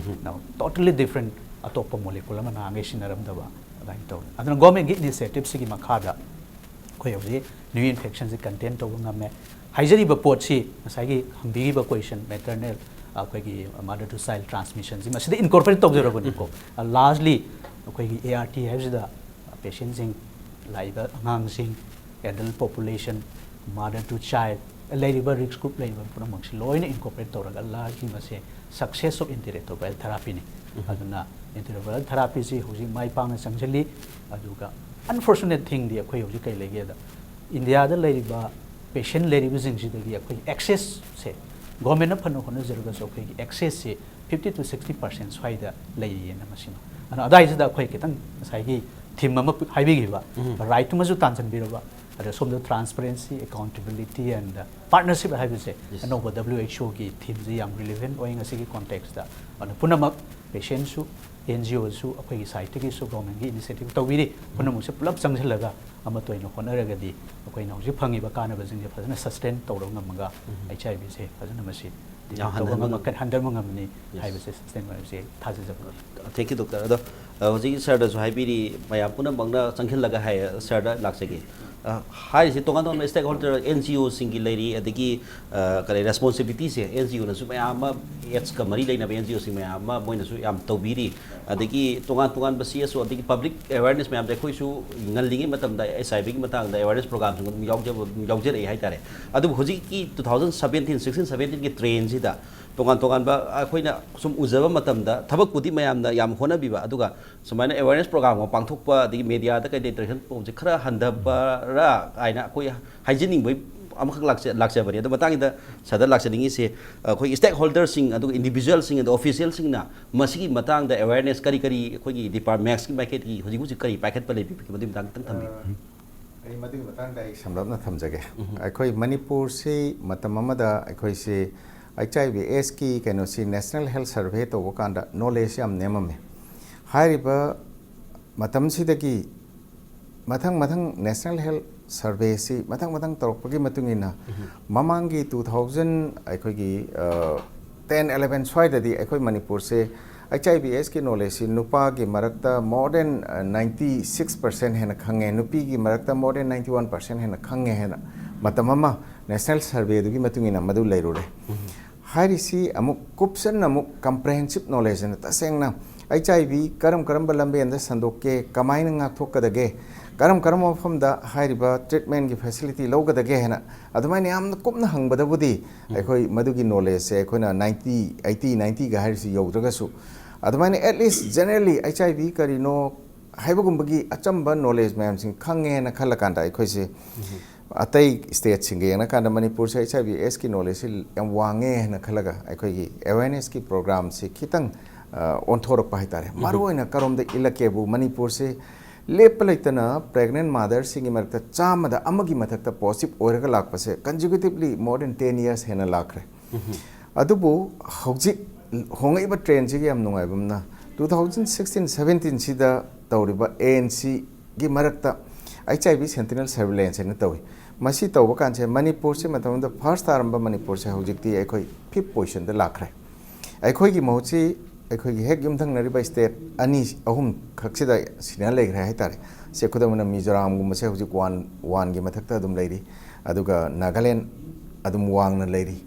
Now totally different ꯑꯇꯣꯞꯄ ꯃꯣꯂꯤꯀꯨꯜ ꯑꯃ ꯅꯍꯥꯟꯈꯩ ꯁꯤꯖꯤꯟꯅꯔꯝꯗꯕ ꯑꯗꯨꯃꯥꯏꯅ ꯇꯧꯋꯤ꯫ ꯑꯗꯨꯅ ꯒꯣꯔꯃꯦꯟꯒꯤ ꯏꯅꯤꯁꯤꯌꯦꯇꯤꯞꯁꯤꯒꯤ ꯃꯈꯥꯗ ꯑꯩꯈꯣꯏ ꯍꯧꯖꯤꯛ ꯅ꯭ꯌꯨ ꯏꯟꯐꯦꯛꯁꯟꯁꯤ ꯀꯟꯇꯦꯟ ꯇꯧꯕ ꯉꯝꯃꯦ꯫ ꯍꯥꯏꯖꯔꯤꯕ ꯄꯣꯠꯁꯤ ꯉꯁꯥꯏꯒꯤ ꯍꯪꯕꯤꯈꯤꯕ ꯀꯣꯏꯁꯟ, ꯃꯦꯇꯔꯅꯦꯜ ꯑꯩꯈꯣꯏꯒꯤ ꯃꯥꯗꯔ ꯇꯨ ꯆꯥꯏꯜ ꯇ꯭ꯔꯥꯟꯁꯃꯤꯁꯟꯁꯤ ꯃꯁꯤꯗ ꯏꯟꯀꯣꯔꯄꯣꯔꯦꯠ ꯇꯧꯖꯔꯕꯅꯤꯀꯣ꯫ ꯂꯥꯔꯖꯂꯤ ꯑꯩꯈꯣꯏꯒꯤ ꯑꯦ ꯑꯥꯔ ꯇꯤ ꯍꯥꯏꯕꯁꯤꯗ ꯄꯦꯁꯦꯟꯁꯤꯡ, ꯂꯥꯛꯏꯕ ꯑꯉꯥꯡꯁꯤꯡ, adult population, mother two child, ꯂꯩꯔꯤꯕ ꯔꯤꯁꯛ ꯒ꯭ꯔꯨꯞ ꯂꯩꯔꯤꯕ ꯄꯨꯝꯅꯃꯛꯁꯤ ꯂꯣꯏꯅ ꯏꯟꯀꯣꯔꯄꯣꯔꯦꯠ ꯇꯧꯔꯒ ꯂꯥꯔꯖꯂꯤ ꯃꯁꯦ ꯁꯛꯁꯦꯁ ꯑꯣꯐ ꯑꯦꯟꯇꯤ ꯔꯦꯇ꯭ꯔꯣꯚꯥꯏꯔꯦꯜ ꯊꯦꯔꯥꯄꯤꯅꯤ꯫ ꯑꯗꯨꯅ ꯑꯦꯟꯇꯤ ꯔꯦꯇ꯭ꯔꯣꯚꯥꯏꯔꯦꯜ ꯊꯦꯔꯥꯄꯤꯁꯤ ꯍꯧꯖꯤꯛ ꯃꯥꯏ ꯄꯥꯛꯅ ꯆꯪꯁꯤꯜꯂꯤ꯫ ꯑꯗꯨꯒ ꯑꯟꯐꯣꯔꯆꯨꯅꯦꯠ ꯊꯤꯡꯗꯤ ꯑꯩꯈꯣꯏ ꯍꯧꯖꯤꯛ ꯀꯩ ꯂꯩꯒꯦꯗ, ꯏꯟꯗꯤꯌꯥꯗ ꯂꯩꯔꯤꯕ ꯄꯦꯁꯦꯟ ꯂꯩꯔꯤꯕꯁꯤꯡꯁꯤꯗꯒꯤ ꯑꯩꯈꯣꯏ ꯑꯦꯛꯁꯦꯁꯁꯦ, ꯒꯣꯔꯃꯦꯟꯅ ꯐꯅ ꯍꯣꯠꯅꯖꯔꯒꯁꯨ ꯑꯩꯈꯣꯏꯒꯤ ꯑꯦꯛꯁꯦꯁꯁꯦ ꯐꯤꯐꯇꯤ ꯇꯨ ꯁꯤꯛꯁꯇꯤ ꯄꯥꯔꯁꯦꯟ ꯁ꯭ꯋꯥꯏꯗ ꯂꯩꯔꯤꯑꯅ ꯃꯁꯤꯃ꯫ ꯑꯗꯨꯅ ꯑꯗꯥꯏꯁꯤꯗ ꯑꯩꯈꯣꯏ ꯈꯤꯇꯪ ꯉꯁꯥꯏꯒꯤ ꯊꯤꯝ ꯑꯃ ꯄꯨ-, ꯍꯥꯏꯕꯤꯈꯤꯕ, ꯔꯥꯏꯠꯇꯨꯃꯁꯨ ꯇꯥꯟꯁꯤꯟꯕꯤꯔꯕ, ꯑꯗ ꯁꯣꯝꯗ transparency, accountability and partnership ꯍꯥꯏꯕꯁꯦ ꯑꯅꯧꯕ ꯗꯕ꯭ꯂꯤꯎ ꯑꯩꯆ ꯑꯣꯒꯤ ꯊꯤꯝꯁꯤ ꯌꯥꯝ ꯔꯤꯂꯤꯚꯦꯟ ꯑꯣꯏ ꯉꯁꯤꯒꯤ ꯀꯣꯟꯇꯦꯛꯁꯇ꯫ ꯑꯗꯨꯅ ꯄꯨꯝꯅꯃꯛ, ꯄꯦꯁꯦꯟꯁꯨ, ꯑꯦꯟ ꯖꯤ ꯑꯣꯁꯨ, ꯑꯩꯈꯣꯏꯒꯤ ꯁꯥꯏꯠꯇꯒꯤꯁꯨ ꯒꯣꯔꯃꯦꯟꯒꯤ ꯏꯅꯤꯁꯤꯌꯦꯇꯤꯞ ꯇꯧꯕꯤꯔꯤ꯫ ꯄꯨꯝꯅꯃꯛꯁꯦ ꯄꯨꯂꯞ ꯆꯪꯁꯤꯜꯂꯒ ꯑꯃꯠꯇ ꯑꯣꯏꯅ ꯍꯣꯠꯅꯔꯒꯗꯤ ꯑꯩꯈꯣꯏꯅ ꯍꯧꯖꯤꯛ ꯐꯪꯉꯤꯕ ꯀꯥꯟꯅꯕꯁꯤꯡꯁꯦ ꯐꯖꯅ ꯁꯁꯇꯦꯟ ꯇꯧꯔ ꯉꯝꯃꯒ ꯑꯩꯆ ꯑꯥꯏ ꯚꯤꯁꯦ ꯐꯖꯅ ꯃꯁꯤ ꯌꯥꯝ ꯇꯧꯕ ꯍꯟꯊꯍꯟꯕ ꯉꯝꯃ-, ꯉꯝꯃꯤ꯫ ꯍꯟꯊꯍꯟꯕ ꯉꯝꯃꯅꯤ ꯍꯥꯏꯕꯁꯦ ꯁꯁꯇꯦꯟ ꯑꯣꯏꯕꯁꯦ ꯊꯥꯖꯖꯕꯅꯤ꯫ Thank you, doctor꯫ ꯑꯗꯣ, ꯑ, ꯍꯧꯖꯤꯛ ꯁꯥꯔꯗꯁꯨ ꯍꯥꯏꯕꯤꯔꯤ, ꯃꯌꯥꯝ ꯄꯨꯝꯅꯃꯛꯅ ꯆꯪꯁꯤꯜꯂꯒ ꯍꯥꯏ, ꯁꯥꯔꯗ ꯂꯥꯛꯆꯒꯦ꯫ ꯑ, ꯍꯥꯏꯔꯤꯁꯤ ꯇꯣꯉꯥꯟ ꯇꯣꯉꯥꯟꯕ ꯁ꯭ꯇꯦꯛ ꯍꯣꯜꯗꯔ, ꯑꯦꯟ ꯖꯤ ꯑꯣꯁꯤꯡꯒꯤ ꯂꯩꯔꯤ, ꯑꯗꯒꯤ, ꯑ, ꯀꯔꯤ, ꯔꯦꯁꯄꯣꯟꯁꯤꯕꯤꯂꯤꯇꯤꯁꯦ ꯑꯦꯟ ꯖꯤ ꯑꯣꯅꯁꯨ ꯃꯌꯥꯝ ꯑꯃ, ꯑꯦꯗꯁꯀ ꯃꯔꯤ ꯂꯩꯅꯕ ꯑꯦꯟ ꯖꯤ ꯑꯣꯁꯤꯡ ꯃꯌꯥꯝ ꯑꯃ ꯃꯣꯏꯅꯁꯨ ꯌꯥꯝ ꯇꯧꯕꯤꯔꯤ꯫ ꯑꯗꯒꯤ ꯇꯣꯉꯥꯟ ꯇꯣꯉꯥꯟꯕ ꯁꯤ ꯑꯦꯁ ꯑꯣ, ꯑꯗꯒꯤ ꯄꯕ꯭ꯂꯤꯛ ꯑꯦꯋꯦꯔꯅꯦꯁ ꯃꯌꯥꯝꯗ ꯑꯩꯈꯣꯏꯁꯨ ꯉꯜꯂꯤꯉꯩ ꯃꯇꯝꯗ ꯑꯩꯆ ꯑꯥꯏ ꯚꯤꯒꯤ ꯃꯇꯥꯡꯗ ꯑꯦꯋꯦꯔꯅꯦꯁ ꯄ꯭ꯔꯣꯒ꯭ꯔꯥꯝꯁꯤꯡ ꯑꯗꯨꯝ ꯌꯥꯎꯖꯕ, ꯌꯥꯎꯖꯔꯛꯏ ꯍꯥꯏꯇꯥꯔꯦ꯫ ꯑꯗꯨꯕꯨ ꯍꯧꯖꯤꯛꯀꯤ ꯇꯨ ꯊꯥꯎꯖꯟ ꯁꯕꯦꯟꯇꯤꯟ, ꯁꯤꯛꯁꯇꯤꯟ ꯁꯕꯦꯟꯇꯤꯟꯒꯤ ꯇ꯭ꯔꯦꯟꯁꯤꯗ ꯇꯣꯉꯥꯟ ꯇꯣꯉꯥꯟꯕ ꯑꯩꯈꯣꯏꯅ ꯁꯨꯝ ꯎꯖꯕ ꯃꯇꯝꯗ ꯊꯕꯛꯄꯨꯗꯤ ꯃꯌꯥꯝꯅ ꯌꯥꯝ ꯍꯣꯠꯅꯕꯤꯕ, ꯑꯗꯨꯒ ꯁꯨꯃꯥꯏꯅ ꯑꯦꯋꯦꯔꯅꯦꯁ ꯄ꯭ꯔꯣꯒ꯭ꯔꯥꯝ ꯑꯃ ꯄꯥꯡꯊꯣꯛꯄ, ꯑꯗꯒꯤ ꯃꯦꯗꯤꯌꯥꯗ ꯀꯩꯗ ꯏꯟꯇꯔꯦꯛꯁꯟ ꯇꯧꯕꯁꯦ ꯈꯔ ꯍꯟꯊꯕꯔꯥ ꯍꯥꯏꯅ ꯑꯩꯈꯣꯏ ꯍꯥꯏꯖꯅꯤꯡꯕꯒꯤ ꯑꯃꯈꯛ ꯂꯥꯛꯆ-, ꯂꯥꯛꯆꯕꯅꯤ꯫ ꯑꯗꯣ ꯃꯇꯥꯡꯁꯤꯗ ꯁꯥꯔꯗ ꯂꯥꯛꯆꯅꯤꯡꯉꯤꯁꯦ, ꯑꯩꯈꯣꯏ ꯁ꯭ꯇꯦꯛ ꯍꯣꯜꯗꯔꯁꯤꯡ, ꯑꯗꯨꯒ ꯏꯟꯗꯤꯚꯤꯖꯨꯋꯦꯜꯁꯤꯡ, ꯑꯗꯣ ꯑꯣꯐꯤꯁꯤꯌꯦꯜꯁꯤꯡꯅ ꯃꯁꯤꯒꯤ ꯃꯇꯥꯡꯗ ꯑꯦꯋꯦꯔꯅꯦꯁ ꯀꯔꯤ ꯀꯔꯤ ꯑꯩꯈꯣꯏꯒꯤ ꯗꯤꯄꯥꯔꯠ-, ꯃꯦꯛꯁꯀꯤ ꯃꯥꯏꯀꯩꯗꯒꯤ ꯍꯧꯖꯤꯛ ꯍꯧꯖꯤꯛ ꯀꯔꯤ ꯄꯥꯏꯈꯠꯄ ꯂꯩꯕꯤꯕꯒꯦ? ꯃꯗꯨꯒꯤ ꯃꯇꯥꯡꯗ ꯈꯤꯇꯪ ꯊꯝꯕꯤꯌꯨ꯫ ꯑ, ꯑꯩ ꯃꯗꯨꯒꯤ ꯃꯇꯥꯡꯗ ꯑꯩ ꯁꯝꯂꯞꯅ ꯊꯝꯖꯒꯦ꯫ ꯑꯩꯈꯣꯏ ꯃꯅꯤꯄꯨꯔꯁꯤ ꯃꯇꯝ ꯑꯃꯗ ꯑꯩꯈꯣꯏꯁꯤ ꯑꯩꯆ ꯑꯥꯏ ꯚꯤ ꯑꯦꯗꯁꯀꯤ ꯀꯩꯅꯣꯁꯤ ꯅꯦꯁꯅꯦꯜ ꯍꯦꯜꯊ ꯁꯔꯚꯦ ꯇꯧꯕ ꯀꯥꯟꯗ ꯅꯣꯂꯦꯖ ꯌꯥꯝ ꯅꯦꯝꯃꯝꯃꯤ꯫ ꯍꯥꯏꯔꯤꯕ ꯃꯇꯝꯁꯤꯗꯒꯤ ꯃꯊꯪ ꯃꯊꯪ ꯅꯦꯁꯅꯦꯜ ꯍꯦꯜꯊ ꯁꯔꯚꯦꯁꯤ ꯃꯊꯪ ꯃꯊꯪ ꯇꯧꯔꯛꯄꯒꯤ ꯃꯇꯨꯡ ꯏꯟꯅ ꯃꯃꯥꯡꯒꯤ ꯇꯨ ꯊꯥꯎꯖꯟ ꯑꯩꯈꯣꯏꯒꯤ, ꯑ, ꯇꯦꯟ ꯑꯦꯂꯦꯚꯦꯟ ꯁ꯭ꯋꯥꯏꯗꯗꯤ ꯑꯩꯈꯣꯏ ꯃꯅꯤꯄꯨꯔꯁꯦ ꯑꯩꯆ ꯑꯥꯏ ꯚꯤ ꯑꯦꯁꯀꯤ ꯅꯣꯂꯦꯖꯁꯤ ꯅꯨꯄꯥꯒꯤ ꯃꯔꯛꯇ more than ninety six percent ꯍꯦꯟꯅ ꯈꯪꯉꯦ, ꯅꯨꯄꯤꯒꯤ ꯃꯔꯛꯇ more than ninety one percent ꯍꯦꯟꯅ ꯈꯪꯉꯦ ꯍꯥꯏꯅ ꯃꯇꯝ ꯑꯃ ꯅꯦꯁꯅꯦꯜ ꯁꯔꯚꯦꯗꯨꯒꯤ ꯃꯇꯨꯡ ꯏꯟꯅ ꯃꯗꯨ ꯂꯩꯔꯨꯔꯦ꯫ ꯍꯥꯏꯔꯤꯁꯤ ꯑꯃꯨꯛ ꯀꯨꯞꯁꯟꯅ ꯑꯃꯨꯛ ꯀꯝꯄ꯭ꯔꯦꯍꯦꯟꯁꯤꯞ ꯅꯣꯂꯦꯖ ꯑꯅ ꯇꯁꯦꯡꯅ ꯑꯩꯆ ꯑꯥꯏ ꯚꯤ ꯀꯔꯝ ꯀꯔꯝꯕ ꯂꯝꯕꯦꯟꯗ ꯁꯟꯗꯣꯛꯀꯦ, ꯀꯃꯥꯏꯅ ꯉꯥꯛꯊꯣꯛꯀꯗꯒꯦ, ꯀꯔꯝ ꯀꯔꯝꯕ ꯃꯐꯝꯗ ꯍꯥꯏꯔꯤꯕ ꯇ꯭ꯔꯤꯠꯃꯦꯟꯒꯤ ꯐꯦꯁꯤꯂꯤꯇꯤ ꯂꯧꯒꯗꯒꯦ ꯍꯥꯏꯅ ꯑꯗꯨꯃꯥꯏꯅ ꯌꯥꯝꯅ ꯀꯨꯞꯅ ꯍꯪꯕꯗꯕꯨꯗꯤ ꯑꯩꯈꯣꯏ ꯃꯗꯨꯒꯤ ꯅꯣꯂꯦꯖꯁꯦ ꯑꯩꯈꯣꯏꯅ ninety, eighty, ninety ꯒ ꯍꯥꯏꯔꯤꯁꯤ ꯌꯧꯗ꯭ꯔꯒꯁꯨ, ꯑꯗꯨꯃꯥꯏꯅ at least generally H I V ꯀꯔꯤꯅꯣ ꯍꯥꯏꯕꯒꯨꯝꯕꯒꯤ ꯑꯆꯝꯕ ꯅꯣꯂꯦꯖ ꯃꯌꯥꯝꯁꯤꯡ ꯈꯪꯉꯦꯅ ꯈꯜꯂꯀꯥꯟꯗ ꯑꯩꯈꯣꯏꯁꯦ ꯑꯇꯩ ꯁ꯭ꯇꯦꯠꯁꯤꯡꯒ ꯌꯦꯡꯅꯀꯥꯟꯗ ꯃꯅꯤꯄꯨꯔꯁꯦ ꯑꯩꯆ ꯑꯥꯏ ꯚꯤ ꯑꯦꯁꯀꯤ ꯅꯣꯂꯦꯖꯁꯤ ꯌꯥꯝ ꯋꯥꯡꯉꯦ ꯍꯥꯏꯅ ꯈꯜꯂꯒ ꯑꯩꯈꯣꯏꯒꯤ ꯑꯦꯋꯦꯔꯅꯦꯁꯀꯤ ꯄ꯭ꯔꯣꯒ꯭ꯔꯥꯝꯁꯤ ꯈꯤꯇꯪ ꯑ, ꯑꯣꯟꯊꯣꯔꯛꯄ ꯍꯥꯏꯇꯥꯔꯦ꯫ ꯃꯔꯨ ꯑꯣꯏꯅ ꯀꯔꯣꯝꯗ ꯏꯜꯂꯛꯀꯦꯕꯨ, ꯃꯅꯤꯄꯨꯔꯁꯦ ꯂꯦꯞꯄ ꯂꯩꯇꯅ ꯄ꯭ꯔꯦꯒꯅꯦꯟ ꯃꯥꯗꯔꯁꯤꯡꯒꯤ ꯃꯔꯛꯇ ꯆꯥꯝꯃꯗ ꯑꯃꯒꯤ ꯃꯊꯛꯇ ꯄꯣꯖꯤꯇꯤꯚ ꯑꯣꯏꯔꯒ ꯂꯥꯛꯄꯁꯦ consecutively more than ten years ꯍꯦꯟꯅ ꯂꯥꯛꯈ꯭ꯔꯦ꯫ ꯑꯗꯨꯕꯨ ꯍꯧꯖꯤꯛ ꯍꯣꯡꯉꯛꯏꯕ ꯇ꯭ꯔꯦꯟꯁꯤꯒꯤ ꯌꯥꯝ ꯅꯨꯡꯉꯥꯏꯕ ꯑꯃꯅ, two thousand sixteen seventeen ꯁꯤꯗ ꯇꯧꯔꯤꯕ ꯑꯦ ꯑꯦꯟ ꯁꯤꯒꯤ ꯃꯔꯛꯇ ꯑꯩꯆ ꯑꯥꯏ ꯚꯤ ꯁꯦꯟꯇꯤꯅꯦꯜ ꯁꯔꯚꯤꯂꯦꯟꯁ ꯍꯥꯏꯅ ꯇꯧꯏ꯫ ꯃꯁꯤ ꯇꯧꯕ ꯀꯥꯟꯁꯦ ꯃꯅꯤꯄꯨꯔꯁꯦ ꯃꯇꯝ ꯑꯃꯗ ꯐꯥꯔꯁ ꯇꯥꯔꯝꯕ ꯃꯅꯤꯄꯨꯔꯁꯦ ꯍꯧꯖꯤꯛꯇꯤ ꯑꯩꯈꯣꯏ ꯐꯤꯐ ꯄꯣꯖꯤꯁꯟꯗ ꯂꯥꯛꯈ꯭ꯔꯦ꯫ ꯑꯩꯈꯣꯏꯒꯤ ꯃꯍꯨꯠꯁꯤ ꯑꯩꯈꯣꯏꯒꯤ ꯍꯦꯛ ꯌꯨꯝꯊꯪꯅꯔꯤꯕ ꯁ꯭ꯇꯦꯠ ꯑꯅꯤ ꯑꯍꯨꯝ ꯈꯛꯁꯤꯗ ꯁꯤꯟꯅ ꯂꯩꯈ꯭ꯔꯦ ꯍꯥꯏꯇꯥꯔꯦ꯫ ꯁꯦ, ꯈꯨꯗꯝ ꯑꯣꯏꯅ ꯃꯤꯖꯣꯔꯥꯝꯒꯨꯝꯕꯁꯦ ꯍꯧꯖꯤꯛ ꯋꯥꯟ, ꯋꯥꯟꯒꯤ ꯃꯊꯛꯇ ꯑꯗꯨꯝ ꯂꯩꯔꯤ, ꯑꯗꯨꯒ ꯅꯥꯒꯥꯂꯦꯟ ꯑꯗꯨꯝ ꯋꯥꯡꯅ ꯂꯩꯔꯤ꯫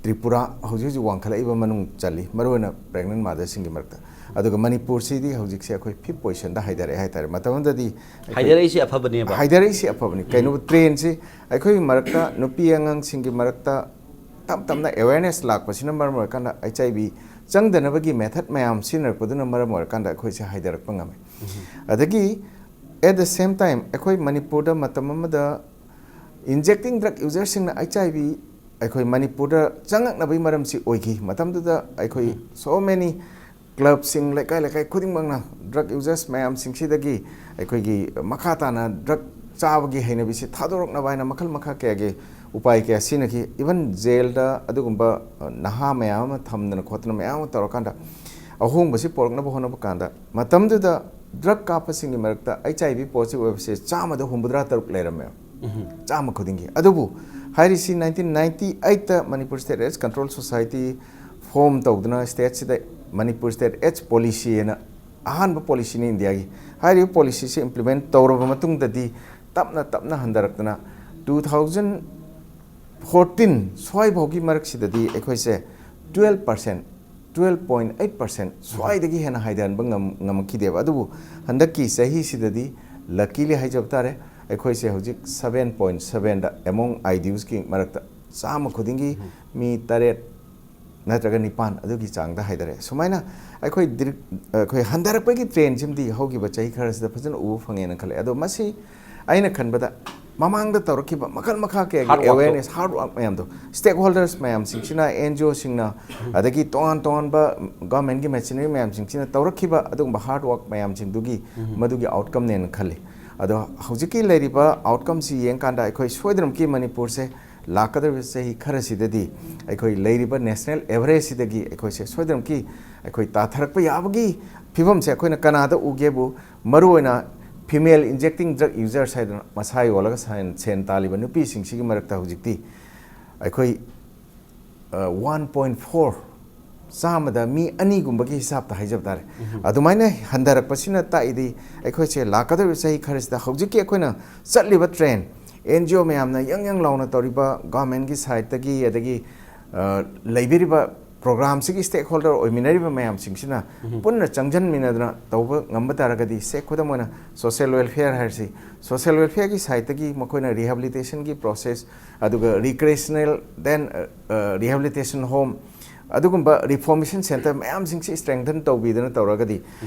ꯇ꯭ꯔꯤꯄꯨꯔꯥ ꯍꯧꯖꯤꯛ ꯍꯧꯖꯤꯛ ꯋꯥꯡꯈꯠꯂꯛꯏꯕ ꯃꯅꯨꯡ ꯆꯜꯂꯤ, ꯃꯔꯨꯑꯣꯏꯅ ꯄ꯭ꯔꯦꯒꯅꯦꯟ ꯃꯥꯗꯔꯁꯤꯡꯒꯤ ꯃꯔꯛꯇ꯫ ꯑꯗꯨꯒ ꯃꯅꯤꯄꯨꯔꯁꯤꯗꯤ ꯍꯧꯖꯤꯛꯁꯦ ꯑꯩꯈꯣꯏ ꯐꯤꯐ ꯄꯣꯖꯤꯁꯟꯗ ꯍꯥꯏꯊꯔꯛꯑꯦ ꯍꯥꯏꯇꯥꯔꯦ꯫ ꯃꯇꯝ ꯑꯃꯗꯗꯤ ꯑꯩꯈꯣꯏ ꯍꯥꯏꯊꯔꯛꯏꯁꯤ ꯑꯐꯕꯅꯦꯕ꯫ ꯍꯥꯏꯊꯔꯛꯏꯁꯤ ꯑꯐꯕꯅꯤ꯫ ꯀꯩꯅꯣ, ꯇ꯭ꯔꯦꯟꯁꯤ ꯑꯩꯈꯣꯏꯒꯤ ꯃꯔꯛꯇ ꯅꯨꯄꯤ ꯑꯉꯥꯡꯁꯤꯡꯒꯤ ꯃꯔꯛꯇ ꯇꯞ ꯇꯞꯅ ꯑꯦꯋꯦꯔꯅꯦꯁ ꯂꯥꯛꯄꯁꯤꯅ ꯃꯔꯝ ꯑꯣꯏꯔꯀꯥꯟꯗ ꯑꯩꯆ ꯑꯥꯏ ꯚꯤ ꯆꯪꯗꯅꯕꯒꯤ ꯃꯦꯊꯠ ꯃꯌꯥꯝ ꯁꯤꯖꯤꯟꯅꯔꯛꯄꯗꯨꯅ ꯃꯔꯝ ꯑꯣꯏꯔꯀꯥꯟꯗ ꯑꯩꯈꯣꯏꯁꯦ ꯍꯥꯏꯊꯔꯛꯄ ꯉꯝꯃꯦ꯫ ꯑꯗꯒꯤ at the same time ꯑꯩꯈꯣꯏ ꯃꯅꯤꯄꯨꯔꯗ ꯃꯇꯝ ꯑꯃꯗ ꯏꯟꯖꯦꯛꯇꯤꯡ ꯗ꯭ꯔꯒ ꯌꯨꯖꯔꯁꯤꯡꯅ ꯑꯩꯆ ꯑꯥꯏ ꯚꯤ ꯑꯩꯈꯣꯏ ꯃꯅꯤꯄꯨꯔꯗ ꯆꯪꯉꯛꯅꯕꯒꯤ ꯃꯔꯝꯁꯤ ꯑꯣꯏꯈꯤ꯫ ꯃꯇꯝꯗꯨꯗ ꯑꯩꯈꯣꯏ so many ꯀ꯭ꯂꯕꯁꯤꯡ, ꯂꯩꯀꯥꯏ ꯂꯩꯀꯥꯏ ꯈꯨꯗꯤꯡꯃꯛꯅ ꯗ꯭ꯔꯒ ꯌꯨꯖꯔꯁ ꯃꯌꯥꯝꯁꯤꯡꯁꯤꯗꯒꯤ ꯑꯩꯈꯣꯏꯒꯤ ꯃꯈꯥ ꯇꯥꯅ ꯗ꯭ꯔꯒ ꯆꯥꯕꯒꯤ ꯍꯩꯅꯕꯤꯁꯤ ꯊꯥꯗꯣꯔꯛꯅꯕ ꯍꯥꯏꯅ ꯃꯈꯜ ꯃꯈꯥ ꯀꯌꯥꯒꯤ ꯎꯄꯥꯏ ꯀꯌꯥ ꯁꯤꯖꯤꯟꯅꯈꯤ꯫ ꯏꯚꯟ ꯖꯦꯜꯗ ꯑꯗꯨꯒꯨꯝꯕ, ꯑ, ꯅꯍꯥ ꯃꯌꯥꯝ ꯑꯃ ꯊꯝꯗꯅ ꯈꯣꯠꯇꯅ ꯃꯌꯥꯝ ꯑꯃ ꯇꯧꯔꯀꯥꯟꯗ ꯑꯍꯣꯡꯕꯁꯤ ꯄꯣꯔꯛꯅꯕ ꯍꯣꯠꯅꯕ ꯀꯥꯟꯗ ꯃꯇꯝꯗꯨꯗ ꯗ꯭ꯔꯒ ꯀꯥꯞꯄꯁꯤꯡꯒꯤ ꯃꯔꯛꯇ ꯑꯩꯆ ꯑꯥꯏ ꯚꯤ ꯄꯣꯖꯤꯇꯤꯚ ꯑꯣꯏꯕꯁꯦ ꯆꯥꯝꯃꯗ ꯍꯨꯝꯐꯨꯇꯔꯥ ꯇꯔꯨꯛ ꯂꯩꯔꯝꯃꯦ꯫ ꯆꯥꯝꯃ ꯈꯨꯗꯤꯡꯒꯤ꯫ ꯑꯗꯨꯕꯨ ꯍꯥꯏꯔꯤꯁꯤ nineteen ninety eight ꯇ Manipur state ads control society form ꯇꯧꯗꯨꯅ ꯁ꯭ꯇꯦꯠꯁꯤꯗ ꯃꯅꯤꯄꯨꯔ ꯁ꯭ꯇꯦꯠ ꯑꯦꯖ ꯄꯣꯂꯤꯁꯤ ꯍꯥꯏꯅ ꯑꯍꯥꯟꯕ ꯄꯣꯂꯤꯁꯤꯅꯤ ꯏꯟꯗꯤꯌꯥꯒꯤ꯫ ꯍꯥꯏꯔꯤꯕ ꯄꯣꯂꯤꯁꯤꯁꯦ ꯏꯝꯄ꯭ꯂꯤꯃꯦꯟ ꯇꯧꯔꯕ ꯃꯇꯨꯡꯗꯗꯤ ꯇꯞꯅ ꯇꯞꯅ ꯍꯟꯊꯔꯛꯇꯅ two thousand fourteen ꯁ꯭ꯋꯥꯏꯐꯥꯎꯒꯤ ꯃꯔꯛꯁꯤꯗꯗꯤ ꯑꯩꯈꯣꯏꯁꯦ twelve percent, twelve point eight percent ꯁ꯭ꯋꯥꯏꯗꯒꯤ ꯍꯦꯟꯅ ꯍꯥꯏꯊꯍꯟꯕ ꯉꯝ-, ꯉꯝꯃꯛꯈꯤꯗꯦꯕ꯫ ꯑꯗꯨꯕꯨ ꯍꯟꯗꯛꯀꯤ ꯆꯍꯤꯁꯤꯗꯗꯤ luckily ꯍꯥꯏꯖꯕ ꯇꯥꯔꯦ, ꯑꯩꯈꯣꯏꯁꯦ ꯍꯧꯖꯤꯛ seven point sevenꯗ among IDUsꯀꯤ ꯃꯔꯛꯇ ꯆꯥꯝꯃ ꯈꯨꯗꯤꯡꯒꯤ ꯃꯤ ꯇꯔꯦꯠ ꯅꯠꯇ꯭ꯔꯒ ꯅꯤꯄꯥꯟ ꯑꯗꯨꯒꯤ ꯆꯥꯡꯗ ꯍꯥꯏꯊꯔꯛꯑꯦ꯫ ꯁꯨꯃꯥꯏꯅ ꯑꯩꯈꯣꯏ ꯗꯤꯔꯤꯛ-, ꯑꯩꯈꯣꯏ ꯍꯟꯊꯔꯛꯄꯒꯤ ꯇ꯭ꯔꯦꯟꯁꯤꯃꯗꯤ ꯍꯧꯈꯤꯕ ꯆꯍꯤ ꯈꯔꯁꯤꯗ ꯐꯖꯅ ꯎꯕ ꯐꯪꯉꯦꯅ ꯈꯜꯂꯦ꯫ ꯑꯗꯣ ꯃꯁꯤ ꯑꯩꯅ ꯈꯟꯕꯗ ꯃꯃꯥꯡꯗ ꯇꯧꯔꯛꯈꯤꯕ ꯃꯈꯜ ꯃꯈꯥ ꯀꯌꯥꯒꯤ Hard workꯇꯣ꯫ Awareness, hard work ꯃꯌꯥꯝꯗꯣ, stakeholders ꯃꯌꯥꯝꯁꯤꯡꯁꯤꯅ, NGOꯁꯤꯡꯅ, ꯑꯗꯒꯤ ꯇꯣꯉꯥꯟ ꯇꯣꯉꯥꯟꯕ governmentꯀꯤ machinery ꯃꯌꯥꯝꯁꯤꯡꯁꯤꯅ ꯇꯧꯔꯛꯈꯤꯕ ꯑꯗꯨꯒꯨꯝꯕ hard work ꯃꯌꯥꯝꯁꯤꯡꯗꯨꯒꯤ ꯃꯗꯨꯒꯤ outcomeꯅꯦꯅ ꯈꯜꯂꯤ꯫ ꯑꯗꯣ ꯍꯧꯖꯤꯛꯀꯤ ꯂꯩꯔꯤꯕ outcomeꯁꯤ ꯌꯦꯡꯀꯥꯟꯗ ꯑꯩꯈꯣꯏ ꯁꯣꯏꯗꯅꯃꯛꯀꯤ ꯃꯅꯤꯄꯨꯔꯁꯦ ꯂꯥꯛꯀꯗꯧꯔꯤꯕ ꯆꯍꯤ ꯈꯔꯁꯤꯗꯗꯤ ꯑꯩꯈꯣꯏ ꯂꯩꯔꯤꯕ national averageꯁꯤꯗꯒꯤ ꯑꯩꯈꯣꯏꯁꯦ ꯁꯣꯏꯗꯅꯃꯛꯀꯤ ꯑꯩꯈꯣꯏ ꯇꯥꯊꯔꯛꯄ ꯌꯥꯕꯒꯤ ꯐꯤꯕꯝꯁꯦ ꯑꯩꯈꯣꯏꯅ ꯀꯅꯥꯗ ꯎꯒꯦꯕꯨ, ꯃꯔꯨꯑꯣꯏꯅ female injecting drug users ꯍꯥꯏꯗꯅ ꯃꯁꯥ ꯌꯣꯜꯂꯒ ꯁꯦꯟ, ꯁꯦꯟ ꯇꯥꯜꯂꯤꯕ ꯅꯨꯄꯤꯁꯤꯡꯁꯤꯒꯤ ꯃꯔꯛꯇ ꯍꯧꯖꯤꯛꯇꯤ ꯑꯩꯈꯣꯏ, ꯑ, one point four, ꯆꯥꯝꯃꯗ ꯃꯤ ꯑꯅꯤꯒꯨꯝꯕꯒꯤ ꯍꯤꯁꯥꯞꯇ ꯍꯥꯏꯖꯕ ꯇꯥꯔꯦ꯫ ꯑꯗꯨꯃꯥꯏꯅ ꯍꯟꯊꯔꯛꯄꯁꯤꯅ ꯇꯥꯛꯏꯗꯤ ꯑꯩꯈꯣꯏꯁꯦ ꯂꯥꯛꯀꯗꯧꯔꯤꯕ ꯆꯍꯤ ꯈꯔꯁꯤꯗ ꯍꯧꯖꯤꯛꯀꯤ ꯑꯩꯈꯣꯏꯅ ꯆꯠꯂꯤꯕ trend, NGO ꯃꯌꯥꯝꯅ ꯌꯪ ꯌꯪ ꯂꯥꯎꯅ ꯇꯧꯔꯤꯕ governmentꯀꯤ sideꯇꯒꯤ, ꯑꯗꯒꯤ, ꯑ, ꯂꯩꯕꯤꯔꯤꯕ programꯁꯤꯒꯤ stakeholder ꯑꯣꯏꯃꯤꯟꯅꯔꯤꯕ ꯃꯌꯥꯝꯁꯤꯡꯁꯤꯅ ꯄꯨꯟꯅ ꯆꯪꯁꯤꯟꯃꯤꯟꯅꯗꯅ ꯇꯧꯕ ꯉꯝꯕ ꯇꯥꯔꯒꯗꯤ, ꯁꯦ, ꯈꯨꯗꯝ ꯑꯣꯏꯅ social welfare ꯍꯥꯏꯔꯁꯤ, social welfareꯒꯤ sideꯇꯒꯤ ꯃꯈꯣꯏꯅ rehabilitationꯒꯤ process, ꯑꯗꯨꯒ recreational, then, ꯑ, ꯑ, rehabilitation home, ꯑꯗꯨꯒꯨꯝꯕ reformation centre ꯃꯌꯥꯝꯁꯤꯡꯁꯤ strengthen ꯇꯧꯕꯤꯗꯅ ꯇꯧꯔꯒꯗꯤ,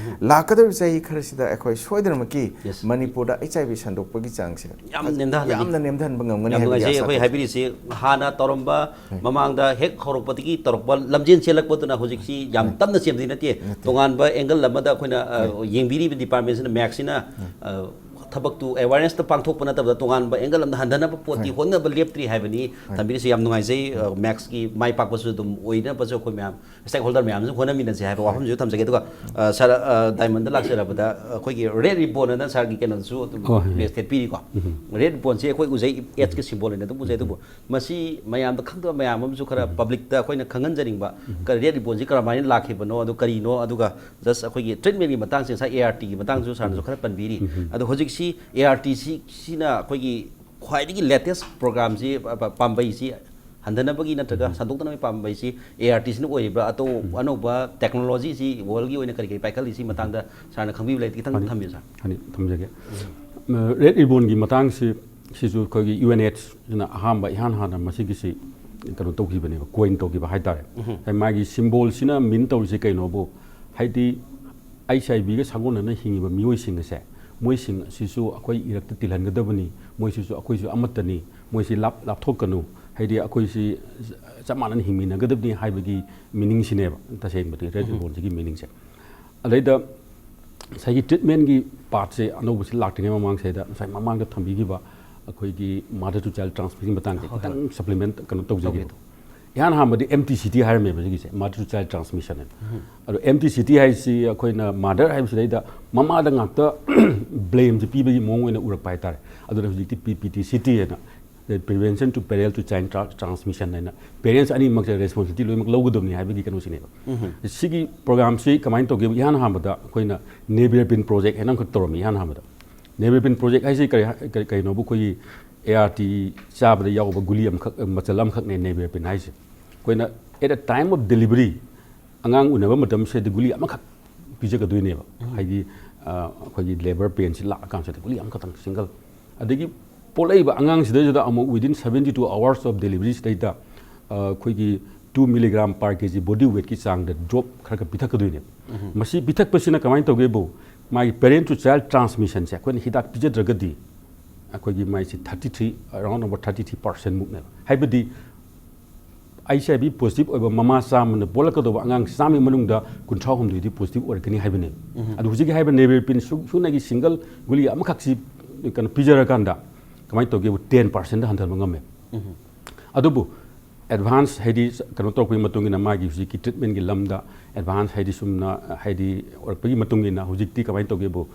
ꯂꯥꯛꯀꯗꯧꯔꯤꯕ ꯆꯍꯤ ꯈꯔꯁꯤꯗ ꯑꯩꯈꯣꯏ ꯁꯣꯏꯗꯅꯃꯛꯀꯤ Yes. ꯃꯅꯤꯄꯨꯔꯗ HIV ꯁꯟꯗꯣꯛꯄꯒꯤ ꯆꯥꯡꯁꯦ ꯌꯥꯝ ꯅꯦꯝꯊꯍꯜꯂꯅꯤ꯫ ꯌꯥꯝꯅ ꯅꯦꯝꯊꯍꯟꯕ ꯉꯝꯒꯅꯤ ꯌꯥꯝ ꯍꯥꯏꯕꯒꯤ ꯅꯨꯡꯉꯥꯏꯖꯩ꯫ ꯑꯥꯁꯥ ꯑꯩꯈꯣꯏ ꯊꯝꯖꯩ꯫ ꯍꯥꯏꯕꯤꯔꯤꯁꯤ ꯍꯥꯟꯅ ꯇꯧꯔꯝꯕ, ꯍꯣꯏ꯫ ꯃꯃꯥꯡꯗ ꯍꯦꯛ ꯍꯧꯔꯛꯄꯗꯒꯤ ꯇꯧꯔꯛꯄ ꯂꯝꯖꯦꯟ ꯆꯦꯜꯂꯛꯄꯗꯨꯅ ꯍꯧꯖꯤꯛꯁꯤ ꯌꯥꯝ ꯍꯣꯏ꯫ ꯇꯞꯅ ꯆꯦꯟꯕꯗꯤ ꯅꯠꯇꯦ꯫ ꯅꯠꯇꯦ꯫ ꯇꯣꯉꯥꯟꯕ angle ꯑꯃꯗ ꯑꯩꯈꯣꯏꯅ, ꯑ, ꯍꯣꯏ꯫ ꯌꯦꯡꯕꯤꯔꯤꯕ departmentꯁꯤꯅ, MACꯁꯤꯅ, ꯍꯣꯏ꯫ ꯑ, ꯊꯕꯛꯇꯨ ꯑꯦꯋꯥꯔꯅꯦꯁꯇ ꯄꯥꯡꯊꯣꯛꯄ ꯅꯠꯇꯕꯗ ꯇꯣꯉꯥꯟꯕ ꯑꯦꯡꯒꯜ ꯑꯃꯗ ꯍꯟꯊꯅꯕ ꯄꯣꯠꯇꯤ ꯍꯣꯏ꯫ ꯍꯣꯠꯅꯕ ꯂꯦꯞꯇ꯭ꯔꯤ ꯍꯥꯏꯕꯅꯤ꯫ ꯍꯣꯏ꯫ ꯊꯝꯕꯤꯔꯤꯁꯤ ꯌꯥꯝ ꯅꯨꯡꯉꯥꯏꯖꯩ꯫ ꯃꯦꯛꯁꯀꯤ ꯃꯥꯏ ꯄꯥꯛꯄꯁꯨ ꯑꯗꯨꯝ ꯑꯣꯏꯅꯕꯁꯨ ꯑꯩꯈꯣꯏ ꯃꯌꯥꯝ ꯁ꯭ꯇꯦꯛ ꯍꯣꯜꯗꯔ ꯃꯌꯥꯝꯁꯨ ꯍꯣꯠꯅꯃꯤꯟꯅꯁꯦ ꯍꯥꯏꯕ ꯍꯣꯏ꯫ ꯋꯥꯐꯝꯁꯤꯁꯨ ꯊꯝꯖꯒꯦ꯫ ꯑꯗꯨꯒ ꯑ, ꯁꯥꯔ, ꯑ, ꯗꯥꯏꯃꯟꯗ ꯂꯥꯛꯆꯔꯕꯗ ꯑꯩꯈꯣꯏꯒꯤ ꯔꯦꯠ ꯔꯤꯕꯣꯟ ꯑꯅ ꯁꯥꯔꯒꯤ ꯀꯩꯅꯣꯗꯁꯨ ꯑꯗꯨꯝ ꯍꯣꯏ, ꯍꯣꯏ꯫ ꯃꯦꯁ ꯊꯦꯠꯄꯤꯔꯤꯀꯣ꯫ ꯎꯝ꯫ ꯔꯦꯠ ꯔꯤꯕꯣꯟꯁꯤ ꯑꯩꯈꯣꯏ ꯎꯖꯩ, ꯑꯦꯠꯁꯀꯤ ꯁꯤꯝꯕꯣꯜ ꯑꯣꯏꯅ ꯑꯗꯨꯝ ꯎꯖꯩ꯫ ꯑꯗꯨꯕꯨ ꯃꯁꯤ ꯃꯌꯥꯝꯗ ꯈꯪꯗꯕ ꯃꯌꯥꯝ ꯑꯃꯁꯨ ꯈꯔ ꯎꯝ꯫ ꯄꯕ꯭ꯂꯤꯛꯇ ꯑꯩꯈꯣꯏꯅ ꯈꯪꯍꯟꯖꯅꯤꯡꯕ, ꯎꯝ꯫ ꯀ-, ꯔꯦꯠ ꯔꯤꯕꯣꯟꯁꯤ ꯀꯔꯝꯍꯥꯏꯅ ꯂꯥꯛꯈꯤꯕꯅꯣ, ꯑꯗꯨ ꯀꯔꯤꯅꯣ, ꯑꯗꯨꯒ ꯖꯁ ꯑꯩꯈꯣꯏꯒꯤ ꯇ꯭ꯔꯤꯠꯃꯦꯟꯒꯤ ꯃꯇꯥꯡꯁꯦ ꯉꯁꯥꯏ ꯑꯦ ꯑꯥꯔ ꯇꯤꯒꯤ ꯃꯇꯥꯡꯁꯨ ꯁꯥꯔꯅꯁꯨ ꯈꯔ ꯄꯟꯕꯤꯔꯤ꯫ ꯎꯝ꯫ ꯑꯗꯣ ꯍꯧꯖꯤꯛꯁꯤ ꯑꯦ ꯑꯥꯔ ꯇꯤ ꯁꯤ, ꯁꯤꯅ ꯑꯩꯈꯣꯏꯒꯤ ꯈ꯭ꯋꯥꯏꯗꯒꯤ ꯂꯦꯇꯦꯁ ꯄ꯭ꯔꯣꯒ꯭ꯔꯥꯝꯁꯤ, ꯄ-, ꯄ-, ꯄꯥꯝꯕꯩꯁꯤ ꯍꯟꯊꯅꯕꯒꯤ ꯅꯠꯇ꯭ꯔꯒ ꯎꯝ꯫ ꯁꯟꯗꯣꯛꯇꯅꯕꯒꯤ ꯄꯥꯝꯕꯩꯁꯤ ꯑꯦ ꯑꯥꯔ ꯇꯤ ꯁꯤꯅ ꯑꯣꯏꯔꯤꯕ꯭ꯔꯥ? ꯑꯇꯣꯞ-, ꯎꯝ꯫ ꯑꯅꯧꯕ ꯇꯦꯛꯅꯣꯂꯣꯖꯤꯁꯤ ꯋꯥꯔꯜꯒꯤ ꯑꯣꯏꯅ ꯀꯔꯤ ꯀꯔꯤ ꯄꯥꯏꯈꯠꯂꯤꯁꯤ ꯃꯇꯥꯡꯗ ꯁꯥꯔꯅ ꯈꯪꯕꯤꯕ ꯂꯩꯔꯗꯤ ꯈꯤꯇꯪ ꯐꯅꯤ꯫ ꯊꯝꯕꯤꯌꯨ, ꯁꯥꯔ꯫ ꯐꯅꯤ, ꯊꯝꯖꯒꯦ꯫ ꯎꯝ꯫ ꯑ, ꯔꯦꯠ ꯔꯤꯕꯣꯟꯒꯤ ꯃꯇꯥꯡꯁꯤ, ꯁꯤꯁꯨ ꯑꯩꯈꯣꯏꯒꯤ ꯌꯨ ꯑꯦꯟ ꯑꯦꯠꯁꯅ ꯑꯍꯥꯟꯕ, ꯏꯍꯥꯟ ꯍꯥꯟꯅ ꯃꯁꯤꯒꯤꯁꯤ ꯀꯩꯅꯣ ꯇꯧꯈꯤꯕꯅꯦꯕ, ꯀꯣꯏꯟ ꯇꯧꯈꯤꯕ ꯍꯥꯏꯇꯥꯔꯦ꯫ ꯎꯝ꯫ ꯍꯥꯏ-, ꯃꯥꯒꯤ ꯁꯤꯝꯕꯣꯜꯁꯤꯅ ꯃꯤꯟ ꯇꯧꯔꯤꯁꯦ ꯀꯩꯅꯣꯕꯨ, ꯍꯥꯏꯗꯤ ꯑꯩꯆ ꯑꯥꯏ ꯚꯤꯒ ꯁꯥꯒꯣꯟꯅꯅ ꯍꯤꯡꯉꯤꯕ ꯃꯤꯑꯣꯏꯁꯤꯡ ꯑꯁꯦ, ꯃꯣꯏꯁꯤꯡ ꯑꯁꯤꯁꯨ ꯑꯩꯈꯣꯏ ꯏꯔꯛꯇ ꯇꯤꯜꯍꯟꯒꯗꯕꯅꯤ, ꯃꯣꯏꯁꯤꯁꯨ ꯑꯩꯈꯣꯏꯁꯨ ꯑꯃꯠꯇꯅꯤ, ꯃꯣꯏꯁꯤ ꯂꯥꯞ-, ꯂꯥꯞꯊꯣꯛꯀꯅꯨ, ꯍꯥꯏꯗꯤ ꯑꯩꯈꯣꯏꯁꯤ ꯆꯞ ꯃꯥꯟꯅꯅ ꯍꯤꯡꯃꯤꯟꯅꯒꯗꯕꯅꯤ ꯍꯥꯏꯕꯒꯤ ꯃꯤꯅꯤꯡꯁꯤꯅꯦꯕ ꯇꯁꯦꯡꯕꯗꯤ ꯔꯦꯠ ꯎꯝ꯫ ꯔꯤꯕꯣꯟꯁꯤꯒꯤ ꯃꯤꯅꯤꯡꯁꯦ꯫ ꯑꯗꯩꯗ ꯉꯁꯥꯏꯒꯤ ꯇ꯭ꯔꯤꯠꯃꯦꯟꯒꯤ ꯄꯥꯔꯠꯁꯦ ꯑꯅꯧꯕꯁꯤ ꯂꯥꯛꯇ꯭ꯔꯤꯉꯩ ꯃꯃꯥꯡꯁꯤꯗ, ꯉꯁꯥꯏ ꯃꯃꯥꯡꯗ ꯊꯝꯕꯤꯈꯤꯕ ꯑꯩꯈꯣꯏꯒꯤ ꯃꯥꯗꯔ ꯇꯨ ꯆꯥꯏꯜ ꯇ꯭ꯔꯥꯟꯁꯃꯤꯁꯟꯒꯤ ꯃꯇꯥꯡꯁꯦ ꯍꯣꯏ, ꯍꯣꯏ꯫ ꯈꯤꯇꯪ ꯁꯄ꯭ꯂꯤꯃꯦꯟ ꯀꯩꯅꯣ ꯇꯧꯖꯒꯦ꯫ ꯇꯧꯕꯤꯌꯨ꯫ ꯏꯍꯥꯟ ꯍꯥꯟꯕꯗꯤ ꯑꯦꯝ ꯇꯤ ꯁꯤ ꯇꯤ ꯍꯥꯏꯔꯝꯃꯦꯕ ꯁꯤꯒꯤꯁꯦ, ꯃꯥꯗꯔ ꯇꯨ ꯆꯥꯏꯜ ꯇ꯭ꯔꯥꯟꯁꯃꯤꯁꯟ ꯍꯥꯏꯅ꯫ ꯎꯝ꯫ ꯑꯗꯣ ꯑꯦꯝ ꯇꯤ ꯁꯤ ꯇꯤ ꯍꯥꯏꯁꯤ ꯑꯩꯈꯣꯏꯅ ꯃꯥꯗꯔ ꯍꯥꯏꯕꯁꯤꯗꯩꯗ ꯃꯃꯥꯗ ꯉꯥꯛꯇ ꯕ꯭ꯂꯦꯝꯁꯦ ꯄꯤꯕꯒꯤ ꯃꯑꯣꯡ ꯑꯣꯏꯅ ꯎꯔꯛꯄ ꯍꯥꯏꯇꯥꯔꯦ꯫ ꯑꯗꯨꯅ ꯍꯧꯖꯤꯛꯇꯤ ꯄꯤ ꯄꯤ ꯇꯤ ꯁꯤ ꯇꯤ ꯍꯥꯏꯅ, Prevention to Parent to Child Tra-, Transmission ꯍꯥꯏꯅ, ꯄꯦꯔꯦꯟꯁ ꯑꯅꯤꯃꯛꯁꯦ ꯔꯦꯁꯄꯣꯟꯁꯤꯕꯤꯂꯤꯇꯤ ꯂꯣꯏꯅꯃꯛ ꯂꯧꯒꯗꯕꯅꯤ ꯍꯥꯏꯕꯒꯤ ꯀꯩꯅꯣꯁꯤꯅꯦꯕ꯫ ꯎꯝ꯫ ꯁꯤꯒꯤ ꯄ꯭ꯔꯣꯒ꯭ꯔꯥꯝꯁꯤ ꯀꯃꯥꯏꯅ ꯇꯧꯒꯦ? ꯏꯍꯥꯟ ꯍꯥꯟꯕꯗ ꯑꯩꯈꯣꯏꯅ ꯅꯦꯕꯤꯔꯄꯤꯟ ꯄ꯭ꯔꯣꯖꯦꯛ ꯍꯥꯏꯅ ꯑꯃꯈꯛ ꯇꯧꯔꯝꯃꯤ ꯏꯍꯥꯟ ꯍꯥꯟꯕꯗ꯫ ꯅꯦꯕꯤꯔꯄꯤꯟ ꯄ꯭ꯔꯣꯖꯦꯛ ꯍꯥꯏꯁꯤ ꯀꯔꯤ ꯍꯥꯏ-, ꯀꯔꯤ, ꯀꯩꯅꯣꯕꯨ ꯑꯩꯈꯣꯏꯒꯤ ꯑꯦ ꯑꯥꯔ ꯇꯤ ꯆꯥꯕꯗ ꯌꯥꯎꯕ ꯒꯨꯂꯤ ꯑꯃꯈꯛ, ꯃꯆꯜ ꯑꯃꯈꯛꯅꯦ ꯅꯦꯕꯤꯔꯄꯤꯟ ꯍꯥꯏꯁꯦ꯫ ꯑꯩꯈꯣꯏꯅ at a time of delivery ꯑꯉꯥꯡ ꯎꯅꯕ ꯃꯇꯝꯁꯤꯗ ꯒꯨꯂꯤ ꯑꯃꯈꯛ ꯄꯤꯖꯒꯗꯣꯏꯅꯦꯕ꯫ ꯎꯝ꯫ ꯍꯥꯏꯗꯤ, ꯑ, ꯑꯩꯈꯣꯏꯒꯤ ꯂꯦꯕꯔ ꯄꯦꯟꯁꯤ ꯂꯥꯛꯑꯀꯥꯟꯁꯤꯗ ꯒꯨꯂꯤ ꯑꯃꯈꯛꯇꯪ ꯁꯤꯡꯒꯜ꯫ ꯑꯗꯒꯤ ꯄꯣꯛꯂꯛꯏꯕ ꯑꯉꯥꯡꯁꯤꯗꯩꯁꯤꯗ ꯑꯃꯨꯛ within seventy two hours of delivery ꯁꯤꯗꯩꯗ, ꯑ, ꯑꯩꯈꯣꯏꯒꯤ two milligram per kg body weightꯀꯤ ꯆꯥꯡꯗ ꯗ꯭ꯔꯣꯞ ꯈꯔ ꯈꯔ ꯄꯤꯊꯛꯀꯗꯣꯏꯅꯦꯕ꯫ ꯎꯝ꯫ ꯃꯁꯤ ꯄꯤꯊꯛꯄꯁꯤꯅ ꯀꯃꯥꯏꯅ ꯇꯧꯒꯦꯕꯨ, ꯃꯥꯒꯤ parent to child transmissionꯁꯦ ꯑꯩꯈꯣꯏꯅ ꯍꯤꯗꯥꯛ ꯄꯤꯖꯗ꯭ꯔꯒꯗꯤ ꯑꯩꯈꯣꯏꯒꯤ ꯃꯥꯏꯁꯤ thirty three, around about thirty three percent ꯃꯨꯛꯅꯦꯕ꯫ ꯍꯥꯏꯕꯗꯤ ꯑꯩꯆ ꯑꯥꯏ ꯚꯤ ꯄꯣꯖꯤꯇꯤꯚ ꯑꯣꯏꯕ ꯃꯃꯥ ꯆꯥꯝꯃꯅ ꯄꯣꯛꯂꯛꯀꯗꯧꯕ ꯑꯉꯥꯡ ꯆꯥꯝꯃꯒꯤ ꯃꯅꯨꯡꯗ ꯀꯨꯟꯊ꯭ꯔꯥ ꯍꯨꯝꯗꯣꯏꯗꯤ ꯄꯣꯖꯤꯇꯤꯚ ꯑꯣꯏꯔꯛꯀꯅꯤ ꯍꯥꯏꯕꯅꯦꯕ꯫ ꯎꯝ꯫ ꯑꯗꯨ ꯍꯧꯖꯤꯛꯀꯤ ꯍꯥꯏꯔꯤꯕ ꯅꯦꯕꯤꯔꯄꯤꯟ ꯁꯨ-, ꯁꯨꯞꯅꯒꯤ ꯁꯤꯡꯒꯜ ꯒꯨꯂꯤ ꯑꯃꯈꯛꯁꯤ ꯀꯩꯅꯣ ꯄꯤꯖꯔꯀꯥꯟꯗ ꯀꯃꯥꯏꯅ ꯇꯧꯒꯦꯕꯨ ꯇꯦꯟ ꯄꯥꯔꯁꯦꯟꯗ ꯍꯟꯊꯍꯟꯕ ꯉꯝꯃꯦ꯫ ꯑꯗꯨꯕꯨ ꯑꯦꯗꯚꯥꯟꯁ ꯍꯥꯏꯗꯤ ꯀꯩꯅꯣ ꯇꯧꯔꯛꯄꯒꯤ ꯃꯇꯨꯡ ꯏꯟꯅ ꯃꯥꯒꯤ ꯍꯧꯖꯤꯛꯀꯤ ꯇ꯭ꯔꯤꯠꯃꯦꯟꯒꯤ ꯂꯝꯗ ꯑꯦꯗꯚꯥꯟꯁ ꯍꯥꯏꯗꯤ ꯁꯨꯝꯅ ꯍꯥꯏꯗꯤ ꯑꯣꯏꯔꯛꯄꯒꯤ ꯃꯇꯨꯡ ꯏꯟꯅ ꯍꯧꯖꯤꯛꯇꯤ ꯀꯃꯥꯏꯅ ꯇꯧꯒꯦꯕꯨ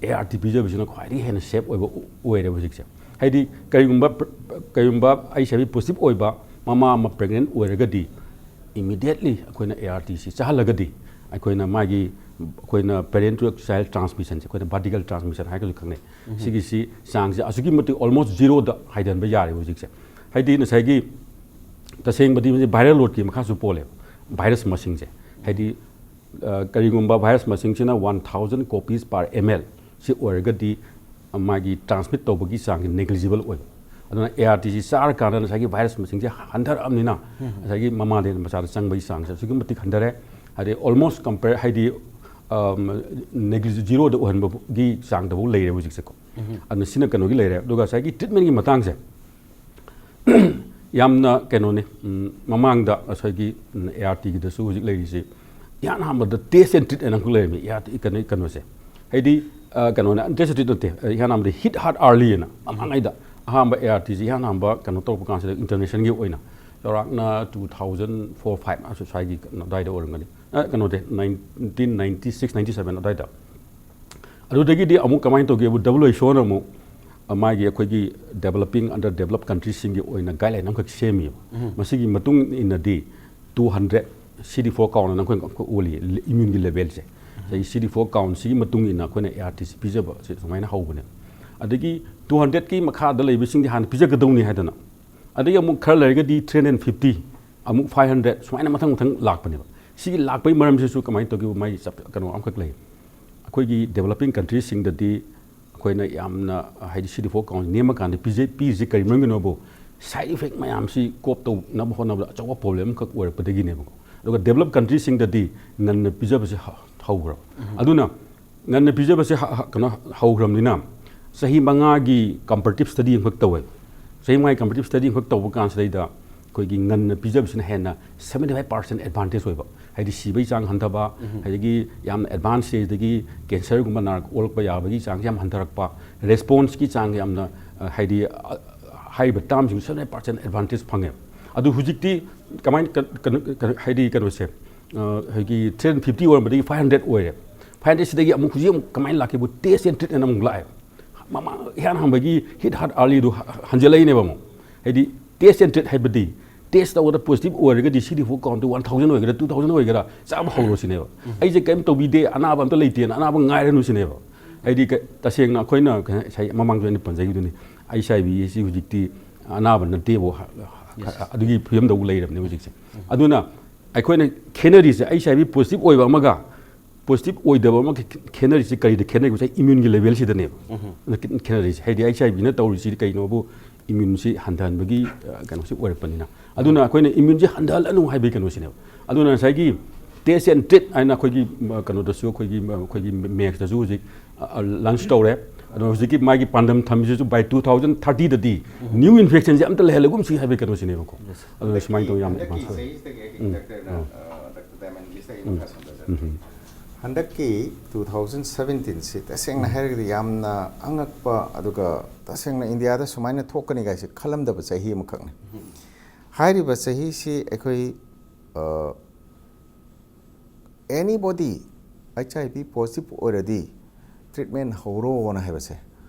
ꯑꯦ ꯑꯥꯔ ꯇꯤ ꯄꯤꯖꯕꯁꯤꯅ ꯈ꯭ꯋꯥꯏꯗꯒꯤ ꯍꯦꯟꯅ ꯁꯦꯐ ꯑꯣꯏꯕ ꯑꯣꯏꯔꯦꯕ ꯍꯧꯖꯤꯛꯁꯦ꯫ ꯍꯥꯏꯗꯤ ꯀꯔꯤꯒꯨꯝꯕ ꯀꯔꯤꯒꯨꯝꯕ ꯑꯩ ꯁꯤ ꯑꯥꯏ ꯚꯤ ꯄꯣꯖꯤꯇꯤꯚ ꯑꯣꯏꯕ ꯃꯃꯥ ꯑꯃ ꯄ꯭ꯔꯦꯒꯅꯦꯟ ꯑꯣꯏꯔꯒꯗꯤ ꯏꯃꯤꯗꯤꯌꯦꯠꯂꯤ ꯑꯩꯈꯣꯏꯅ ꯑꯦ ꯑꯥꯔ ꯇꯤꯁꯤ ꯆꯥꯍꯜꯂꯒꯗꯤ ꯑꯩꯈꯣꯏꯅ ꯃꯥꯒꯤ ꯑꯩꯈꯣꯏꯅ ꯄꯦꯔꯦꯟ ꯇꯨ ꯆꯥꯏꯜ ꯇ꯭ꯔꯥꯟꯁꯃꯤꯁꯟꯁꯦ ꯑꯩꯈꯣꯏꯅ ꯚꯔꯇꯤꯀꯦꯜ ꯇ꯭ꯔꯥꯟꯁꯃꯤꯁꯟ ꯍꯥꯏꯔꯒꯁꯨ ꯈꯪꯅꯩ꯫ ꯁꯤꯒꯤꯁꯤ ꯆꯥꯡꯁꯦ ꯑꯁꯨꯛꯀꯤ ꯃꯇꯤꯛ ꯑꯣꯜꯃꯣꯁ ꯖꯤꯔꯣꯗ ꯍꯥꯏꯗꯍꯟꯕ ꯌꯥꯔꯦꯕ ꯍꯧꯖꯤꯛꯁꯦ꯫ ꯍꯥꯏꯗꯤ ꯉꯁꯥꯏꯒꯤ ꯇꯁꯦꯡꯕꯗꯤ ꯃꯁꯤ ꯚꯥꯏꯔꯦꯜ ꯂꯣꯗꯀꯤ ꯃꯈꯥꯁꯨ ꯄꯣꯜꯂꯦꯕ꯫ ꯚꯥꯏꯔꯁ ꯃꯁꯤꯡꯁꯦ ꯍꯥꯏꯗꯤ ꯀꯔꯤꯒꯨꯝꯕ ꯚꯥꯏꯔꯁ ꯃꯁꯤꯡꯁꯤꯅ ꯋꯥꯟ ꯊꯥꯎꯖꯟ ꯀꯣꯄꯤꯁ ꯄꯥꯔ ꯑꯦꯝ ꯑꯦꯜ ꯁꯤ ꯑꯣꯏꯔꯒꯗꯤ ꯃꯥꯒꯤ ꯇ꯭ꯔꯥꯟꯁꯃꯤꯠ ꯇꯧꯕꯒꯤ ꯆꯥꯡꯁꯤ ꯅꯦꯒ꯭ꯂꯤꯖꯤꯕꯜ ꯑꯣꯏꯕ꯫ ꯑꯗꯨꯅ ꯑꯦ ꯑꯥꯔ ꯇꯤꯁꯤ ꯆꯥꯔꯀꯥꯟꯗ ꯉꯁꯥꯏꯒꯤ ꯚꯥꯏꯔꯁ ꯃꯁꯤꯡꯁꯦ ꯍꯟꯊꯔꯛꯑꯕꯅꯤꯅ ꯉꯁꯥꯏꯒꯤ ꯃꯃꯥꯗꯒꯤ ꯃꯆꯥꯗ ꯆꯪꯕꯒꯤ ꯆꯥꯡꯁꯦ ꯑꯁꯨꯛꯀꯤ ꯃꯇꯤꯛ ꯍꯟꯊꯔꯦ꯫ ꯍꯥꯏꯗꯤ ꯑꯣꯜꯃꯣꯁ ꯀꯝꯄꯦꯌꯔ ꯍꯥꯏꯗꯤ ꯅꯦꯒ꯭ꯂꯤꯖꯤ ꯖꯤꯔꯣꯗ ꯑꯣꯏꯍꯟꯕꯒꯤ ꯆꯥꯡꯗꯐꯥꯎ ꯂꯩꯔꯦ ꯍꯧꯖꯤꯛꯁꯦꯀꯣ꯫ ꯑꯗꯨꯅ ꯁꯤꯅ ꯀꯩꯅꯣꯒꯤ ꯂꯩꯔꯦ꯫ ꯑꯗꯨꯒ ꯉꯁꯥꯏꯒꯤ ꯇ꯭ꯔꯤꯠꯃꯦꯟꯒꯤ ꯃꯇꯥꯡꯁꯦ ꯌꯥꯝꯅ ꯀꯩꯅꯣꯅꯤ꯫ ꯃꯃꯥꯡꯗ ꯉꯁꯥꯏꯒꯤ ꯑꯦ ꯑꯥꯔ ꯇꯤꯒꯤꯗꯁꯨ ꯍꯧꯖꯤꯛ ꯂꯩꯔꯤꯁꯤ ꯏꯍꯥꯟ ꯑꯍꯥꯟꯕꯗ ꯇꯦꯁ ꯑꯦꯟ ꯇ꯭ꯔꯤꯠ ꯑꯅ ꯑꯃꯈꯛ ꯂꯩꯔꯝꯃꯤ꯫ ꯑꯦ ꯑꯥꯔ ꯇꯤ ꯀꯩꯅꯣ ꯀꯩꯅꯣꯁꯦ ꯍꯥꯏꯗꯤ ꯀꯩꯅꯣꯅꯦ ꯇꯦꯁ ꯑꯦꯟ ꯇ꯭ꯔꯤꯠ ꯅꯠꯇꯦ꯫ ꯏꯍꯥꯟ ꯑꯍꯥꯟꯕꯗ ꯍꯤꯠ ꯍꯥꯔꯠ ꯑꯥꯔꯂꯤ ꯑꯅ ꯃꯃꯥꯡꯉꯩꯗ ꯑꯍꯥꯟꯕ ꯑꯦ ꯑꯥꯔ ꯇꯤꯁꯤ ꯏꯍꯥꯟ ꯑꯍꯥꯟꯕ ꯀꯩꯅꯣ ꯇꯧꯔꯛꯄ ꯀꯥꯟꯁꯤꯗ ꯏꯟꯇꯔꯅꯦꯁꯅꯦꯜꯒꯤ ꯑꯣꯏꯅ ꯆꯥꯎꯔꯥꯛꯅ ꯇꯨ ꯊꯥꯎꯖꯟ ꯐꯣꯔ ꯐꯥꯏꯚ ꯁ꯭ꯋꯥꯏꯒꯤ ꯑꯗꯨꯋꯥꯏꯗ ꯑꯣꯏꯔꯝꯒꯅꯤ꯫ ꯀꯩꯅꯣꯗꯦ nineteen ninety six ninety seven ꯑꯗꯨꯋꯥꯏꯗ꯫ ꯑꯗꯨꯗꯒꯤꯗꯤ ꯑꯃꯨꯛ ꯀꯃꯥꯏꯅ ꯇꯧꯒꯦꯕꯨ ꯗꯕ꯭ꯂꯤꯎ ꯑꯩꯆ ꯑꯣꯅ ꯑꯃꯨꯛ ꯃꯥꯒꯤ ꯑꯩꯈꯣꯏꯒꯤ ꯗꯦꯕꯂꯞꯄꯤꯡ ꯑꯟꯗꯔ ꯗꯦꯕꯂꯞ ꯀꯟꯇ꯭ꯔꯤꯁꯤꯡꯒꯤ ꯑꯣꯏꯅ ꯒꯥꯏꯗꯂꯥꯏꯟ ꯑꯃꯈꯛ ꯁꯦꯝꯃꯤꯕ꯫ ꯃꯁꯤꯒꯤ ꯃꯇꯨꯡ ꯏꯟꯅꯗꯤ ꯇꯨ ꯍꯟꯗ꯭ꯔꯦꯠ ꯁꯤ ꯗꯤ ꯐꯣꯔ ꯀꯥꯎꯟ ꯑꯅ ꯑꯩꯈꯣꯏ ꯑꯃꯈꯛ ꯑꯣꯜꯂꯤ ꯏꯃ꯭ꯌꯨꯟꯒꯤ ꯂꯦꯚꯦꯜꯁꯦ꯫ ꯉꯁꯥꯏꯒꯤ ꯁꯤ ꯗꯤ ꯐꯣꯔ ꯀꯥꯎꯟꯁꯤꯒꯤ ꯃꯇꯨꯡ ꯏꯟꯅ ꯑꯩꯈꯣꯏꯅ ꯑꯦ ꯑꯥꯔ ꯇꯤꯁꯤ ꯄꯤꯖꯕꯁꯦ ꯁꯨꯃꯥꯏꯅ ꯍꯧꯕꯅꯦ꯫ ꯑꯗꯒꯤ ꯇꯨ ꯍꯟꯗ꯭ꯔꯦꯠꯀꯤ ꯃꯈꯥꯗ ꯂꯩꯕꯁꯤꯡꯗꯤ ꯍꯥꯟꯅ ꯄꯤꯖꯒꯗꯧꯅꯤ ꯍꯥꯏꯗꯅ ꯑꯗꯒꯤ ꯑꯃꯨꯛ ꯈꯔ ꯂꯩꯔꯒꯗꯤ ꯊ꯭ꯔꯤ ꯍꯟꯗ꯭ꯔꯦꯠ ꯐꯤꯐꯇꯤ ꯑꯃꯨꯛ ꯐꯥꯏꯚ ꯍꯟꯗ꯭ꯔꯦꯠ ꯁꯨꯃꯥꯏꯅ ꯃꯊꯪ ꯃꯊꯪ ꯂꯥꯛꯄꯅꯦꯕ꯫ ꯁꯤꯒꯤ ꯂꯥꯛꯄꯒꯤ ꯃꯔꯝꯁꯤꯁꯨ ꯀꯃꯥꯏꯅ ꯇꯧꯒꯦꯕꯨ ꯃꯥꯒꯤ ꯀꯩꯅꯣ ꯑꯃꯈꯛ ꯂꯩ꯫ ꯑꯩꯈꯣꯏꯒꯤ ꯗꯦꯕꯂꯞꯄꯤꯡ ꯀꯟꯇ꯭ꯔꯤꯁꯤꯡꯗꯗꯤ ꯑꯩꯈꯣꯏꯅ ꯌꯥꯝꯅ ꯍꯥꯏꯗꯤ ꯁꯤ ꯗꯤ ꯐꯣꯔ ꯀꯥꯎꯟ ꯅꯦꯝꯃꯀꯥꯟꯗ ꯄꯤꯖꯩ ꯄꯤꯔꯤꯁꯤ ꯀꯔꯤ ꯃꯔꯝꯒꯤꯅꯣꯕꯨ ꯁꯥꯏꯠ ꯏꯐꯦꯛ ꯃꯌꯥꯝꯁꯤ ꯀꯣꯞ ꯇꯧꯅꯕ ꯍꯣꯠꯅꯕꯗ ꯑꯆꯧꯕ ꯄ꯭ꯔꯣꯕ꯭ꯂꯦꯝ ꯑꯃꯈꯛ ꯑꯣꯏꯔꯛꯄꯗꯒꯤꯅꯦꯕꯀꯣ꯫ ꯑꯗꯨꯒ ꯗꯦꯕꯂꯞ ꯀꯟꯇ꯭ꯔꯤꯁꯤꯡꯗꯗꯤ ꯉꯟꯅ ꯄꯤꯖꯕꯁꯦ ꯍꯧꯈ꯭ꯔꯕ꯫ ꯑꯗꯨꯅ ꯉꯟꯅ ꯄꯤꯖꯕꯁꯦ ꯀꯩꯅꯣ ꯍꯧꯈ꯭ꯔꯕꯅꯤꯅ ꯆꯍꯤ ꯃꯉꯥꯒꯤ ꯀꯝꯄꯔꯇꯤꯞ ꯁ꯭ꯇꯗꯤ ꯑꯃꯈꯛ ꯇꯧꯋꯦ꯫ ꯆꯍꯤ ꯃꯉꯥꯒꯤ ꯀꯝꯄꯔꯇꯤꯞ ꯁ꯭ꯇꯗꯤ ꯑꯃꯈꯛ ꯇꯧꯕ ꯀꯥꯟꯁꯤꯗꯩꯗ ꯑꯩꯈꯣꯏꯒꯤ ꯉꯟꯅ ꯄꯤꯖꯕꯁꯤꯅ ꯍꯦꯟꯅ seventy five percent advantage ꯑꯣꯏꯕ, ꯍꯥꯏꯗꯤ ꯁꯤꯕꯒꯤ ꯆꯥꯡ ꯍꯟꯊꯕ, ꯑꯗꯒꯤ ꯌꯥꯝꯅ advance stageꯗꯒꯤ cancerꯒꯨꯝꯕ ꯅꯥꯔꯛ ꯑꯣꯜꯂꯛꯄ ꯌꯥꯕꯒꯤ ꯆꯥꯡꯁꯦ ꯌꯥꯝ ꯍꯟꯊꯔꯛꯄ, responseꯀꯤ ꯆꯥꯡ ꯌꯥꯝꯅ, ꯑ, ꯍꯥꯏꯗꯤ, ꯑ, ꯍꯥꯏꯔꯤꯕ termꯁꯤꯡ seventy five percent advantage ꯐꯪꯉꯦ꯫ ꯑꯗꯨ ꯍꯧꯖꯤꯛꯇꯤ ꯀꯃꯥꯏꯅ ꯀ-, ꯀꯩꯅꯣ, ꯀꯩꯅꯣ, ꯍꯥꯏꯗꯤ ꯀꯩꯅꯣꯁꯦ, ꯑ, ꯑꯩꯈꯣꯏꯒꯤ three hundred fifty ꯑꯣꯏꯔꯝꯕꯗꯒꯤ five hundred ꯑꯣꯏꯔꯦ꯫ Five hundred ꯁꯤꯗꯒꯤ ꯑꯃꯨꯛ ꯍꯧꯖꯤꯛ ꯑꯃꯨꯛ ꯀꯃꯥꯏꯅ ꯂꯥꯛꯀꯦꯕꯨ test and treat ꯑꯅ ꯑꯃꯨꯛ ꯂꯥꯛꯑꯦ꯫ ꯃꯃꯥꯡ ꯏꯍꯥꯟ ꯍꯥꯟꯕꯒꯤ hit heart earlyꯗꯨ ꯍ-, ꯍꯟꯖꯤꯜꯂꯛꯏꯅꯦꯕ ꯑꯃꯨꯛ꯫ ꯍꯥꯏꯗꯤ test and treat ꯍꯥꯏꯕꯗꯤ test ꯇꯧꯕꯗ positive ꯑꯣꯏꯔꯒꯗꯤ C D four countꯇꯨ one thousand ꯑꯣꯏꯒꯦꯔꯥ, two thousand ꯑꯣꯏꯒꯦꯔꯥ, ꯆꯥꯕ ꯍꯧꯔꯣ ꯁꯤꯅꯦꯕ꯫ ꯑꯩꯁꯦ ꯀꯔꯤꯝ ꯇꯧꯕꯤꯗꯦ, ꯑꯅꯥꯕ ꯑꯝꯇ ꯂꯩꯇꯦꯅ ꯑꯅꯥꯕ ꯉꯥꯏꯔꯅꯨ ꯁꯤꯅꯦꯕ꯫ ꯍꯥꯏꯗꯤ ꯀ-, ꯇꯁꯦꯡꯅ ꯑꯩꯈꯣꯏꯅ ꯉꯁꯥꯏ ꯃꯃꯥꯡꯗ ꯑꯩꯅ ꯄꯟꯖꯈꯤꯕꯗꯨꯅꯤ, HIV ꯑꯁꯤ ꯍꯧꯖꯤꯛꯇꯤ ꯑꯅꯥꯕ ꯅꯠꯇꯦꯕ, ꯍ-, ꯍ-, ꯑꯗꯨꯒꯤ ꯐꯤꯕꯝꯗ ꯂꯩꯔꯕꯅꯦ ꯍꯧꯖꯤꯛꯁꯦ꯫ ꯑꯗꯨꯅ ꯑꯩꯈꯣꯏꯅ ꯈꯦꯠꯅꯔꯤꯁꯦ, HIV positive ꯑꯣꯏꯕ ꯑꯃꯒ positive ꯑꯣꯏꯗꯕ ꯑꯃꯒ ꯈꯦ-, ꯈꯦꯠꯅꯔꯤꯁꯦ ꯀꯔꯤꯗ ꯈꯦꯠꯅꯒꯦ? ꯉꯁꯥꯏ immuneꯒꯤ levelꯁꯤꯗꯅꯦꯕ꯫ ꯈꯦꯠꯅꯔꯤꯁꯦ꯫ ꯍꯥꯏꯗꯤ HIVꯅ ꯇꯧꯔꯤꯁꯤꯗꯤ ꯀꯩꯅꯣꯕꯨ immuneꯁꯤ ꯍꯟꯊꯍꯟꯕꯒꯤ, ꯑ, ꯀꯩꯅꯣꯁꯤ ꯑꯣꯏꯔꯛꯄꯅꯤꯅ꯫ ꯑꯗꯨꯅ ꯑꯩꯈꯣꯏꯅ immuneꯁꯤ ꯍꯟꯊꯍꯜꯂꯅꯨ ꯍꯥꯏꯕꯒꯤ ꯀꯩꯅꯣꯁꯤꯅꯦꯕ꯫ ꯑꯗꯨꯅ ꯉꯁꯥꯏꯒꯤ test and treat ꯍꯥꯏꯅ ꯑꯩꯈꯣꯏꯒꯤ, ꯃ, ꯀꯩꯅꯣꯗꯁꯨ, ꯑꯩꯈꯣꯏꯒꯤ, ꯃ, ꯑꯩꯈꯣꯏꯒꯤ MACSꯇꯁꯨ ꯍꯧꯖꯤꯛ, ꯑ, ꯑ, launch ꯇꯧꯔꯦ꯫ ꯑꯗꯣ ꯍꯧꯖꯤꯛꯀꯤ ꯃꯥꯒꯤ ꯄꯥꯟꯗꯝ ꯊꯝꯃꯤꯁꯤꯁꯨ by two thousand thirtyꯗꯗꯤ new infectionꯁꯦ ꯑꯝꯇ ꯂꯩꯍꯜꯂꯒꯨꯝꯁꯤ ꯍꯥꯏꯕꯒꯤ ꯀꯩꯅꯣꯁꯤꯅꯦꯕꯀꯣ꯫ ꯑꯗꯨꯅ ꯁꯨꯃꯥꯏꯅ ꯇꯧ ꯌꯥꯝꯅ advance ꯑꯣꯏ꯫ ꯆꯍꯤꯁꯤꯗꯒꯤ ꯑꯩ ꯎꯝ, ꯗꯥꯛꯇꯔꯅ, ꯎꯝ꯫ ꯑ, ꯗꯥꯛꯇꯔ ꯗꯥꯏꯃꯟꯒꯤꯁꯤꯗ ꯑꯩ ꯎꯝ꯫ ꯃꯈꯥ ꯁꯣꯝꯗꯖꯔꯛꯀꯦ꯫ ꯎꯝ꯫ ꯍꯟꯗꯛꯀꯤ two thousand seventeenꯁꯤ ꯇꯁꯦꯡꯅ ꯍꯥꯏꯔꯒꯗꯤ ꯌꯥꯝꯅ ꯑꯉꯛꯄ, ꯑꯗꯨꯒ ꯇꯁꯦꯡꯅ ꯏꯟꯗꯤꯌꯥꯗ ꯁꯨꯃꯥꯏꯅ ꯊꯣꯛꯀꯅꯤ ꯀꯥꯏꯁꯦ ꯈꯜꯂꯝꯗꯕ ꯆꯍꯤ ꯑꯃꯈꯛꯅꯤ꯫ ꯍꯥꯏꯔꯤꯕ ꯆꯍꯤꯁꯤ ꯑꯩꯈꯣꯏ, ꯑ, anybody HIV positive ꯑꯣꯏꯔꯗꯤ treatment ꯍꯧꯔꯣꯅ ꯍꯥꯏꯕꯁꯦ,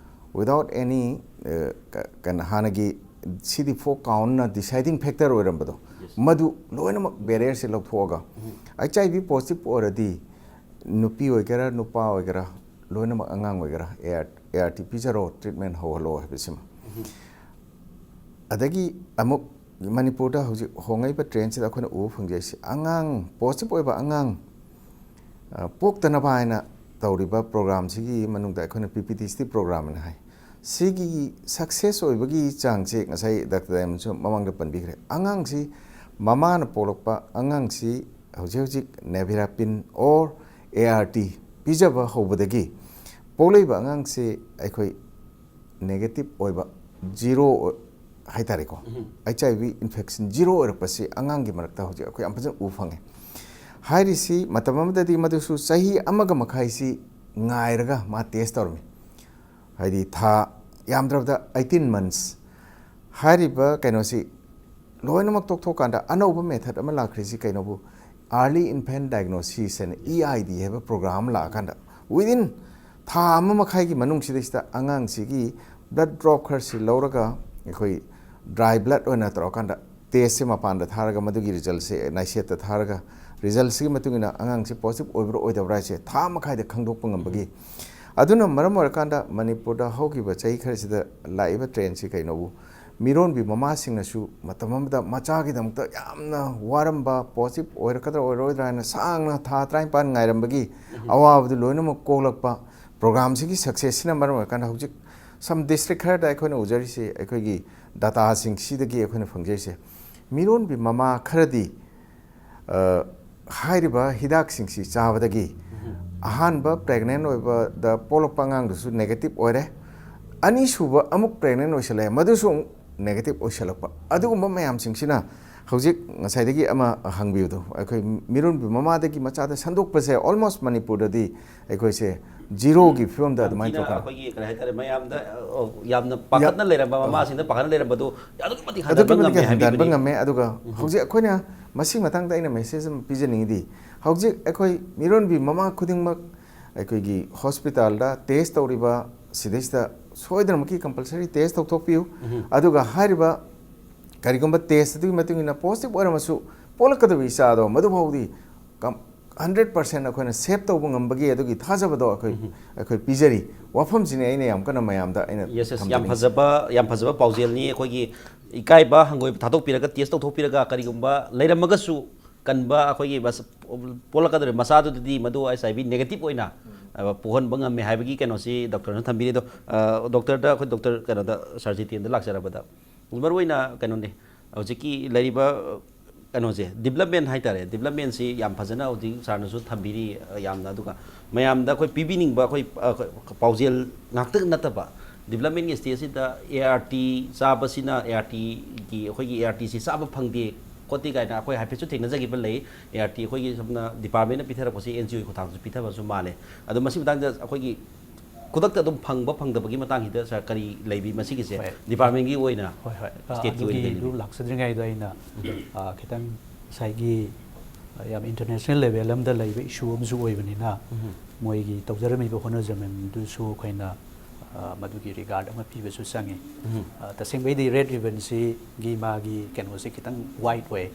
without any, ꯑ, ꯀ-, ꯀꯩꯅꯣ, ꯍꯥꯟꯅꯒꯤ C D four countꯅ deciding factor ꯑꯣꯏꯔꯝꯕꯗꯣ, ꯃꯗꯨ ꯂꯣꯏꯅꯃꯛ barrierꯁꯦ ꯂꯧꯊꯣꯛꯑꯒ, HIV positive ꯑꯣꯏꯔꯗꯤ ꯅꯨꯄꯤ ꯑꯣꯏꯒꯦꯔꯥ, ꯅꯨꯄꯥ ꯑꯣꯏꯒꯦꯔꯥ, ꯂꯣꯏꯅꯃꯛ, ꯑꯉꯥꯡ ꯑꯣꯏꯒꯦꯔꯥ, AR, ART ꯄꯤꯖꯔꯣ, treatment ꯍꯧꯍꯜꯂꯣ ꯍꯥꯏꯕꯁꯤꯃ꯫ ꯑꯗꯒꯤ ꯑꯃꯨꯛ ꯃꯅꯤꯄꯨꯔꯗ ꯍꯧꯖꯤꯛ ꯍꯣꯡꯉꯛꯏꯕ trendꯁꯤꯗ ꯑꯩꯈꯣꯏꯅ ꯎꯕ ꯐꯪꯖꯩꯁꯤ, ꯑꯉꯥꯡ, positive ꯑꯣꯏꯕ ꯑꯉꯥꯡ, ꯑ, ꯄꯣꯛꯇꯅꯕ ꯍꯥꯏꯅ ꯇꯧꯔꯤꯕ programꯁꯤꯒꯤ ꯃꯅꯨꯡꯗ ꯑꯩꯈꯣꯏꯅ PPTCT program ꯍꯥꯏꯅ ꯍꯥꯏ꯫ ꯁꯤꯒꯤ success ꯑꯣꯏꯕꯒꯤ ꯆꯥꯡꯁꯦ ꯉꯁꯥꯏ ꯗꯥꯛꯇꯔ ꯗꯥꯏꯃꯟꯁꯨ ꯃꯃꯥꯡꯗ ꯄꯟꯕꯤꯈ꯭ꯔꯦ꯫ ꯑꯉꯥꯡꯁꯤ, ꯃꯃꯥꯅ ꯄꯣꯛꯂꯛꯄ ꯑꯉꯥꯡꯁꯤ ꯍꯧꯖꯤꯛ ꯍꯧꯖꯤꯛ nevirapine or ART ꯄꯤꯖꯕ ꯍꯧꯕꯗꯒꯤ ꯄꯣꯛꯂꯛꯏꯕ ꯑꯉꯥꯡꯁꯤ ꯑꯩꯈꯣꯏ negative ꯑꯣꯏꯕ, zero ꯑꯣꯏ-, ꯍꯥꯏꯇꯥꯔꯦꯀꯣ, ꯎꯝ꯫ ꯑꯩꯆ ꯑꯥꯏ ꯚꯤ ꯏꯟꯐꯦꯛꯁꯟ ꯖꯤꯔꯣ ꯑꯣꯏꯔꯛꯄꯁꯤ ꯑꯉꯥꯡꯒꯤ ꯃꯔꯛꯇ ꯍꯧꯖꯤꯛ ꯑꯩꯈꯣꯏ ꯌꯥꯝ ꯐꯖꯅ ꯎꯕ ꯐꯪꯉꯦ꯫ ꯍꯥꯏꯔꯤꯁꯤ ꯃꯇꯝ ꯑꯃꯗꯗꯤ ꯃꯗꯨꯁꯨ ꯆꯍꯤ ꯑꯃꯒ ꯃꯈꯥꯏꯁꯤ ꯉꯥꯏꯔꯒ ꯃꯥ ꯇꯦꯁ ꯇꯧꯔꯝꯃꯤ꯫ ꯍꯥꯏꯗꯤ ꯊꯥ ꯌꯥꯝꯗ꯭ꯔꯕꯗ ꯑꯩꯠꯇꯤꯟ ꯃꯟꯁ꯫ ꯍꯥꯏꯔꯤꯕ ꯀꯩꯅꯣꯁꯤ ꯂꯣꯏꯅꯃꯛ ꯇꯣꯛꯊꯣꯛꯀꯥꯟꯗ ꯑꯅꯧꯕ ꯃꯦꯊꯠ ꯑꯃ ꯂꯥꯛꯈ꯭ꯔꯤꯁꯤ ꯀꯩꯅꯣꯕꯨ, ꯑꯥꯔꯂꯤ ꯏꯟꯐꯦꯟ ꯗꯥꯏꯒꯅꯣꯁꯤꯁ ꯍꯥꯏꯅ, ꯏ ꯑꯥꯏ ꯗꯤ ꯍꯥꯏꯕ ꯄ꯭ꯔꯣꯒ꯭ꯔꯥꯝ ꯑꯃ ꯂꯥꯛꯑꯀꯥꯟꯗ, ꯋꯤꯗꯤꯟ ꯊꯥ ꯑꯃ ꯃꯈꯥꯏꯒꯤ ꯃꯅꯨꯡꯁꯤꯗꯩꯁꯤꯗ ꯑꯉꯥꯡꯁꯤꯒꯤ ꯕ꯭ꯂꯗ ꯗ꯭ꯔꯣꯞ ꯈꯔꯁꯤ ꯂꯧꯔꯒ ꯑꯩꯈꯣꯏ ꯗ꯭ꯔꯥꯏ ꯕ꯭ꯂꯗ ꯑꯣꯏꯅ ꯇꯧꯔꯀꯥꯟꯗ ꯇꯦꯁꯁꯦ ꯃꯄꯥꯟꯗ ꯊꯥꯔꯒ ꯃꯗꯨꯒꯤ ꯔꯤꯖꯜꯁꯦ ꯅꯥꯏꯁꯦꯠꯇ ꯊꯥꯔꯒ ꯔꯤꯖꯜꯁꯤꯒꯤ ꯃꯇꯨꯡ ꯏꯟꯅ ꯑꯉꯥꯡꯁꯤ ꯄꯣꯖꯤꯇꯤꯚ ꯑꯣꯏꯕ꯭ꯔꯥ ꯑꯣꯏꯗꯕ꯭ꯔꯥ ꯍꯥꯏꯁꯦ ꯊꯥ ꯃꯈꯥꯏꯗ ꯈꯪꯗꯣꯛꯄ ꯉꯝꯕꯒꯤ, ꯑꯗꯨꯅ ꯃꯔꯝ ꯑꯣꯏꯔꯀꯥꯟꯗ ꯃꯅꯤꯄꯨꯔꯗ ꯍꯧꯈꯤꯕ ꯆꯍꯤ ꯈꯔꯁꯤꯗ ꯂꯥꯛꯏꯕ ꯇ꯭ꯔꯦꯟꯁꯤ ꯀꯩꯅꯣꯕꯨ, ꯃꯤꯔꯣꯟꯕꯤ ꯃꯃꯥꯁꯤꯡꯅꯁꯨ ꯃꯇꯝ ꯑꯃꯗ ꯃꯆꯥꯒꯤꯗꯃꯛꯇ ꯌꯥꯝꯅ ꯋꯥꯔꯝꯕ, ꯄꯣꯖꯤꯇꯤꯚ ꯑꯣꯏꯔꯛꯀꯗ꯭ꯔꯥ ꯑꯣꯏꯔꯣꯏꯗ꯭ꯔꯥ ꯍꯥꯏꯅ ꯁꯥꯡꯅ ꯊꯥ ꯇꯔꯥꯅꯤꯄꯥꯟ ꯉꯥꯏꯔꯝꯕꯒꯤ ꯑꯋꯥꯕꯗꯨ ꯂꯣꯏꯅꯃꯛ ꯀꯣꯛꯂꯛꯄ ꯄ꯭ꯔꯣꯒ꯭ꯔꯥꯝꯁꯤꯒꯤ ꯁꯛꯁꯦꯁꯁꯤꯅ ꯃꯔꯝ ꯑꯣꯏꯔꯀꯥꯟꯗ ꯍꯧꯖꯤꯛ some district ꯈꯔꯗ ꯑꯩꯈꯣꯏꯅ ꯎꯖꯔꯤꯁꯤ, ꯑꯩꯈꯣꯏꯒꯤ ꯗꯇꯥꯁꯤꯡꯁꯤꯗꯒꯤ ꯑꯩꯈꯣꯏꯅ ꯐꯪꯖꯔꯤꯁꯦ, ꯃꯤꯔꯣꯟꯕꯤ ꯃꯃꯥ ꯈꯔꯗꯤ, ꯑ, ꯍꯥꯏꯔꯤꯕ ꯍꯤꯗꯥꯛꯁꯤꯡꯁꯤ ꯆꯥꯕꯗꯒꯤ ꯑꯍꯥꯟꯕ ꯄ꯭ꯔꯦꯒꯅꯦꯟ ꯑꯣꯏꯕꯗ ꯄꯣꯛꯂꯛꯄ ꯑꯉꯥꯡꯗꯨꯁꯨ ꯅꯦꯒꯦꯇꯤꯚ ꯑꯣꯏꯔꯦ, ꯑꯅꯤꯁꯨꯕ ꯑꯃꯨꯛ ꯄ꯭ꯔꯦꯒꯅꯦꯟ ꯑꯣꯏꯁꯜꯂꯛꯑꯦ, ꯃꯗꯨꯁꯨ ꯑꯃꯨꯛ ꯅꯦꯒꯦꯇꯤꯚ ꯑꯣꯏꯁꯜꯂꯛꯄ꯫ ꯑꯗꯨꯒꯨꯝꯕ ꯃꯌꯥꯝꯁꯤꯡꯁꯤꯅ ꯍꯧꯖꯤꯛ ꯉꯁꯥꯏꯗꯒꯤ ꯑꯃ ꯍꯪꯕꯤꯕꯗꯣ, ꯑꯩꯈꯣꯏ ꯃꯤꯔꯣꯟꯕꯤ ꯃꯃꯥꯗꯒꯤ ꯃꯆꯥꯗ ꯁꯟꯗꯣꯛꯄꯁꯦ almost ꯃꯅꯤꯄꯨꯔꯗꯗꯤ ꯑꯩꯈꯣꯏꯁꯦ ꯖꯤꯔꯣꯒꯤ ꯐꯤꯕꯝꯗ ꯌꯥꯝ ꯑꯗꯨꯃꯥꯏꯅ ꯊꯤꯅ ꯊꯣꯛꯈ꯭ꯔꯦ꯫ ꯑꯩꯈꯣꯏꯒꯤ ꯀꯔꯤ ꯍꯥꯏꯇꯥꯔꯦ, ꯃꯌꯥꯝꯗ, ꯑ, ꯌꯥꯝꯅ ꯌꯥꯝ ꯄꯥꯈꯠꯅ ꯂꯩꯔꯝꯕ, ꯑ, ꯃꯃꯥꯁꯤꯡꯗ ꯄꯥꯈꯠꯅ ꯂꯩꯔꯝꯕꯗꯨ ꯑꯗꯨꯛꯀꯤ ꯃꯇꯤꯛ ꯑꯗꯨꯛꯀꯤ ꯍꯟꯊꯍꯟꯕ ꯃꯇꯤꯛ ꯉꯝꯃꯦ ꯍꯟꯊꯍꯟꯕ ꯍꯥꯏꯕꯤꯕꯅꯤ꯫ ꯉꯝꯃꯦ꯫ ꯑꯗꯨꯒ ꯎꯝ꯫ ꯍꯧꯖꯤꯛ ꯑꯩꯈꯣꯏꯅ ꯃꯁꯤꯒꯤ ꯃꯇꯥꯡꯗ ꯑꯩꯅ ꯃꯦꯁꯦꯖ ꯑꯃ ꯄꯤꯖꯅꯤꯡꯉꯤꯗꯤ, ꯍꯧꯖꯤꯛ ꯑꯩꯈꯣꯏ ꯃꯤꯔꯣꯟꯕꯤ ꯃꯃꯥ ꯈꯨꯗꯤꯡꯃꯛ ꯑꯩꯈꯣꯏꯒꯤ ꯍꯣꯁꯄꯤꯇꯥꯜꯗ ꯇꯦꯁ ꯇꯧꯔꯤꯕ ꯁꯤꯗꯩꯁꯤꯗ ꯁꯣꯏꯗꯅꯃꯛꯀꯤ ꯀꯝꯄꯜꯁꯔꯤ ꯇꯦꯁ ꯇꯧꯊꯣꯛꯄꯤꯌꯨ꯫ ꯎꯝ꯫ ꯑꯗꯨꯒ ꯍꯥꯏꯔꯤꯕ ꯀꯔꯤꯒꯨꯝꯕ ꯇꯦꯁ ꯑꯗꯨꯒꯤ ꯃꯇꯨꯡ ꯏꯟꯅ ꯄꯣꯖꯤꯇꯤꯚ ꯑꯣꯏꯔꯝꯃꯁꯨ, ꯄꯣꯛꯂꯛꯀꯗꯕ ꯏꯆꯥꯗꯣ ꯃꯗꯨꯐꯥꯎꯗꯤ ꯀꯝ-, ꯍꯟꯗ꯭ꯔꯦꯠ ꯄꯥꯔꯁꯦꯟ ꯑꯩꯈꯣꯏꯅ ꯁꯦꯞ ꯇꯧꯕ ꯉꯝꯕꯒꯤ ꯑꯗꯨꯒꯤ ꯊꯥꯖꯕꯗꯣ ꯑꯩꯈꯣꯏ, ꯎꯝ꯫ ꯑꯩꯈꯣꯏ ꯄꯤꯖꯔꯤ꯫ ꯋꯥꯐꯝꯁꯤꯅꯤ ꯑꯩꯅ ꯌꯥꯝ ꯀꯟꯅ ꯃꯌꯥꯝꯗ ꯑꯩꯅ ꯌꯦꯁ, ꯌꯦꯁ, ꯌꯥꯝ ꯊꯝꯖꯅꯤꯡꯉꯤꯁꯦ꯫ ꯐꯖꯕ, ꯌꯥꯝ ꯐꯖꯕ ꯄꯥꯎꯖꯦꯜꯅꯤ꯫ ꯑꯩꯈꯣꯏꯒꯤ ꯏꯀꯥꯏꯕ ꯍꯪꯒꯣꯏꯕ ꯊꯥꯗꯣꯛꯄꯤꯔꯒ, ꯇꯦꯁ ꯇꯧꯊꯣꯛꯄꯤꯔꯒ, ꯀꯔꯤꯒꯨꯝꯕ ꯂꯩꯔꯝꯃꯒꯁꯨ ꯀꯟꯕ ꯑꯩꯈꯣꯏꯒꯤ ꯃꯁ-, ꯄꯣꯛꯂꯛꯀꯗꯧꯔꯤꯕ ꯃꯆꯥꯗꯨꯗꯗꯤ ꯃꯗꯨ ꯑꯩꯆ ꯑꯥꯏ ꯚꯤ ꯅꯦꯒꯦꯇꯤꯚ ꯑꯣꯏꯅ, ꯑ, ꯄꯣꯛꯍꯟꯕ ꯉꯝꯃꯦ ꯍꯥꯏꯕꯒꯤ ꯀꯩꯅꯣꯁꯤ ꯗꯣꯛꯇꯔꯅ ꯊꯝꯕꯤꯔꯤ꯫ ꯑꯗꯣ, ꯑ, ꯗꯣꯛꯇꯔꯗ, ꯑꯩꯈꯣꯏ ꯗꯣꯛꯇꯔ ꯀꯩꯅꯣꯗ, ꯁꯥꯔ ꯖꯤꯇꯦꯟꯗ ꯂꯥꯛꯆꯔꯕꯗ, ꯃꯔꯨꯑꯣꯏꯅ ꯀꯩꯅꯣꯅꯤ, ꯍꯧꯖꯤꯛꯀꯤ ꯂꯩꯔꯤꯕ, ꯑ, ꯀꯩꯅꯣꯁꯦ, ꯗꯤꯕ꯭ꯂꯞꯃꯦꯟ ꯍꯥꯏꯇꯥꯔꯦ, ꯗꯤꯕ꯭ꯂꯞꯃꯦꯟꯁꯤ ꯌꯥꯝ ꯐꯖꯅ ꯍꯧꯖꯤꯛ ꯁꯥꯔꯅꯁꯨ ꯊꯝꯕꯤꯔꯤ, ꯑ, ꯌꯥꯝꯅ꯫ ꯑꯗꯨꯒ ꯃꯌꯥꯝꯗ ꯑꯩꯈꯣꯏ ꯄꯤꯕꯤꯅꯤꯡꯕ ꯑꯩꯈꯣꯏ, ꯑ, ꯑꯩꯈꯣꯏ ꯄꯥꯎꯖꯦꯜ ꯉꯥꯛꯇ ꯅꯠꯇꯕ, ꯗꯤꯕꯂꯞꯃꯦꯟꯒꯤ ꯁ꯭ꯇꯦꯖꯁꯤꯗ ꯑꯦ ꯑꯥꯔ ꯇꯤ ꯆꯥꯕꯁꯤꯅ, ꯑꯦ ꯑꯥꯔ ꯇꯤꯒꯤ, ꯑꯩꯈꯣꯏꯒꯤ ꯑꯦ ꯑꯥꯔ ꯇꯤꯁꯤ ꯆꯥꯕ ꯐꯪꯗꯦ ꯈꯣꯠꯇꯦ ꯀꯥꯏꯅ ꯑꯩꯈꯣꯏ ꯍꯥꯏꯐꯦꯠꯁꯨ ꯊꯦꯡꯅꯖꯈꯤꯕ ꯂꯩ꯫ ꯑꯦ ꯑꯥꯔ ꯇꯤ ꯑꯩꯈꯣꯏꯒꯤ ꯁꯣꯝꯅ ꯗꯤꯄꯥꯔꯠꯃꯦꯟꯅ ꯄꯤꯊꯔꯛꯄꯁꯤ ꯑꯦꯟ ꯖꯤ ꯑꯣꯒꯤ ꯈꯨꯠꯊꯥꯡꯗꯁꯨ ꯄꯤꯊꯕꯁꯨ ꯃꯥꯜꯂꯦ꯫ ꯑꯗꯣ ꯃꯁꯤ ꯃꯇꯥꯡꯗ ꯑꯩꯈꯣꯏꯒꯤ ꯈꯨꯗꯛꯇ ꯑꯗꯨꯝ ꯐꯪꯕ ꯐꯪꯗꯕꯒꯤ ꯃꯇꯥꯡꯁꯤꯗ ꯁꯥꯔ ꯀꯔꯤ ꯂꯩꯕꯤ? ꯃꯁꯤꯒꯤꯁꯦ ꯍꯣꯏ꯫ ꯗꯤꯄꯥꯔꯠꯃꯦꯟꯒꯤ ꯑꯣꯏꯅ, ꯍꯣꯏ ꯍꯣꯏ꯫ ꯑ, ꯁ꯭ꯇꯦꯠꯀꯤ ꯑꯣꯏꯅ ꯑꯗꯨꯒꯤꯗꯨ ꯂꯩꯕꯤ? ꯂꯥꯛꯆꯗ꯭ꯔꯤꯉꯩꯗ ꯑꯩꯅ, ꯑ, ꯈꯤꯇꯪ ꯉꯁꯥꯏꯒꯤ, ꯑ, ꯌꯥꯝ ꯏꯟꯇꯔꯅꯦꯁꯅꯦꯜ ꯂꯦꯚꯦꯜ ꯑꯃꯗ ꯂꯩꯕ ꯏꯁꯨ ꯑꯃꯁꯨ ꯑꯣꯏꯕꯅꯤꯅ, ꯎꯝ꯫ ꯃꯣꯏꯒꯤ ꯇꯧꯖꯔꯝꯃꯤꯕ ꯍꯣꯠꯅꯖꯃꯟꯗꯨꯁꯨ ꯑꯩꯈꯣꯏꯅ, ꯑ, ꯃꯗꯨꯒꯤ ꯔꯤꯒꯥꯔꯗ ꯑꯃ ꯄꯤꯕꯁꯨ ꯆꯪꯉꯤ꯫ ꯎꯝ꯫ ꯑ, ꯇꯁꯦꯡꯕꯩꯗꯤ ꯔꯦꯗ ꯔꯤꯕꯟꯁꯤꯒꯤ ꯃꯥꯒꯤ ꯀꯩꯅꯣꯁꯦ ꯈꯤꯇꯪ ꯋꯥꯏꯗ ꯑꯣꯏ꯫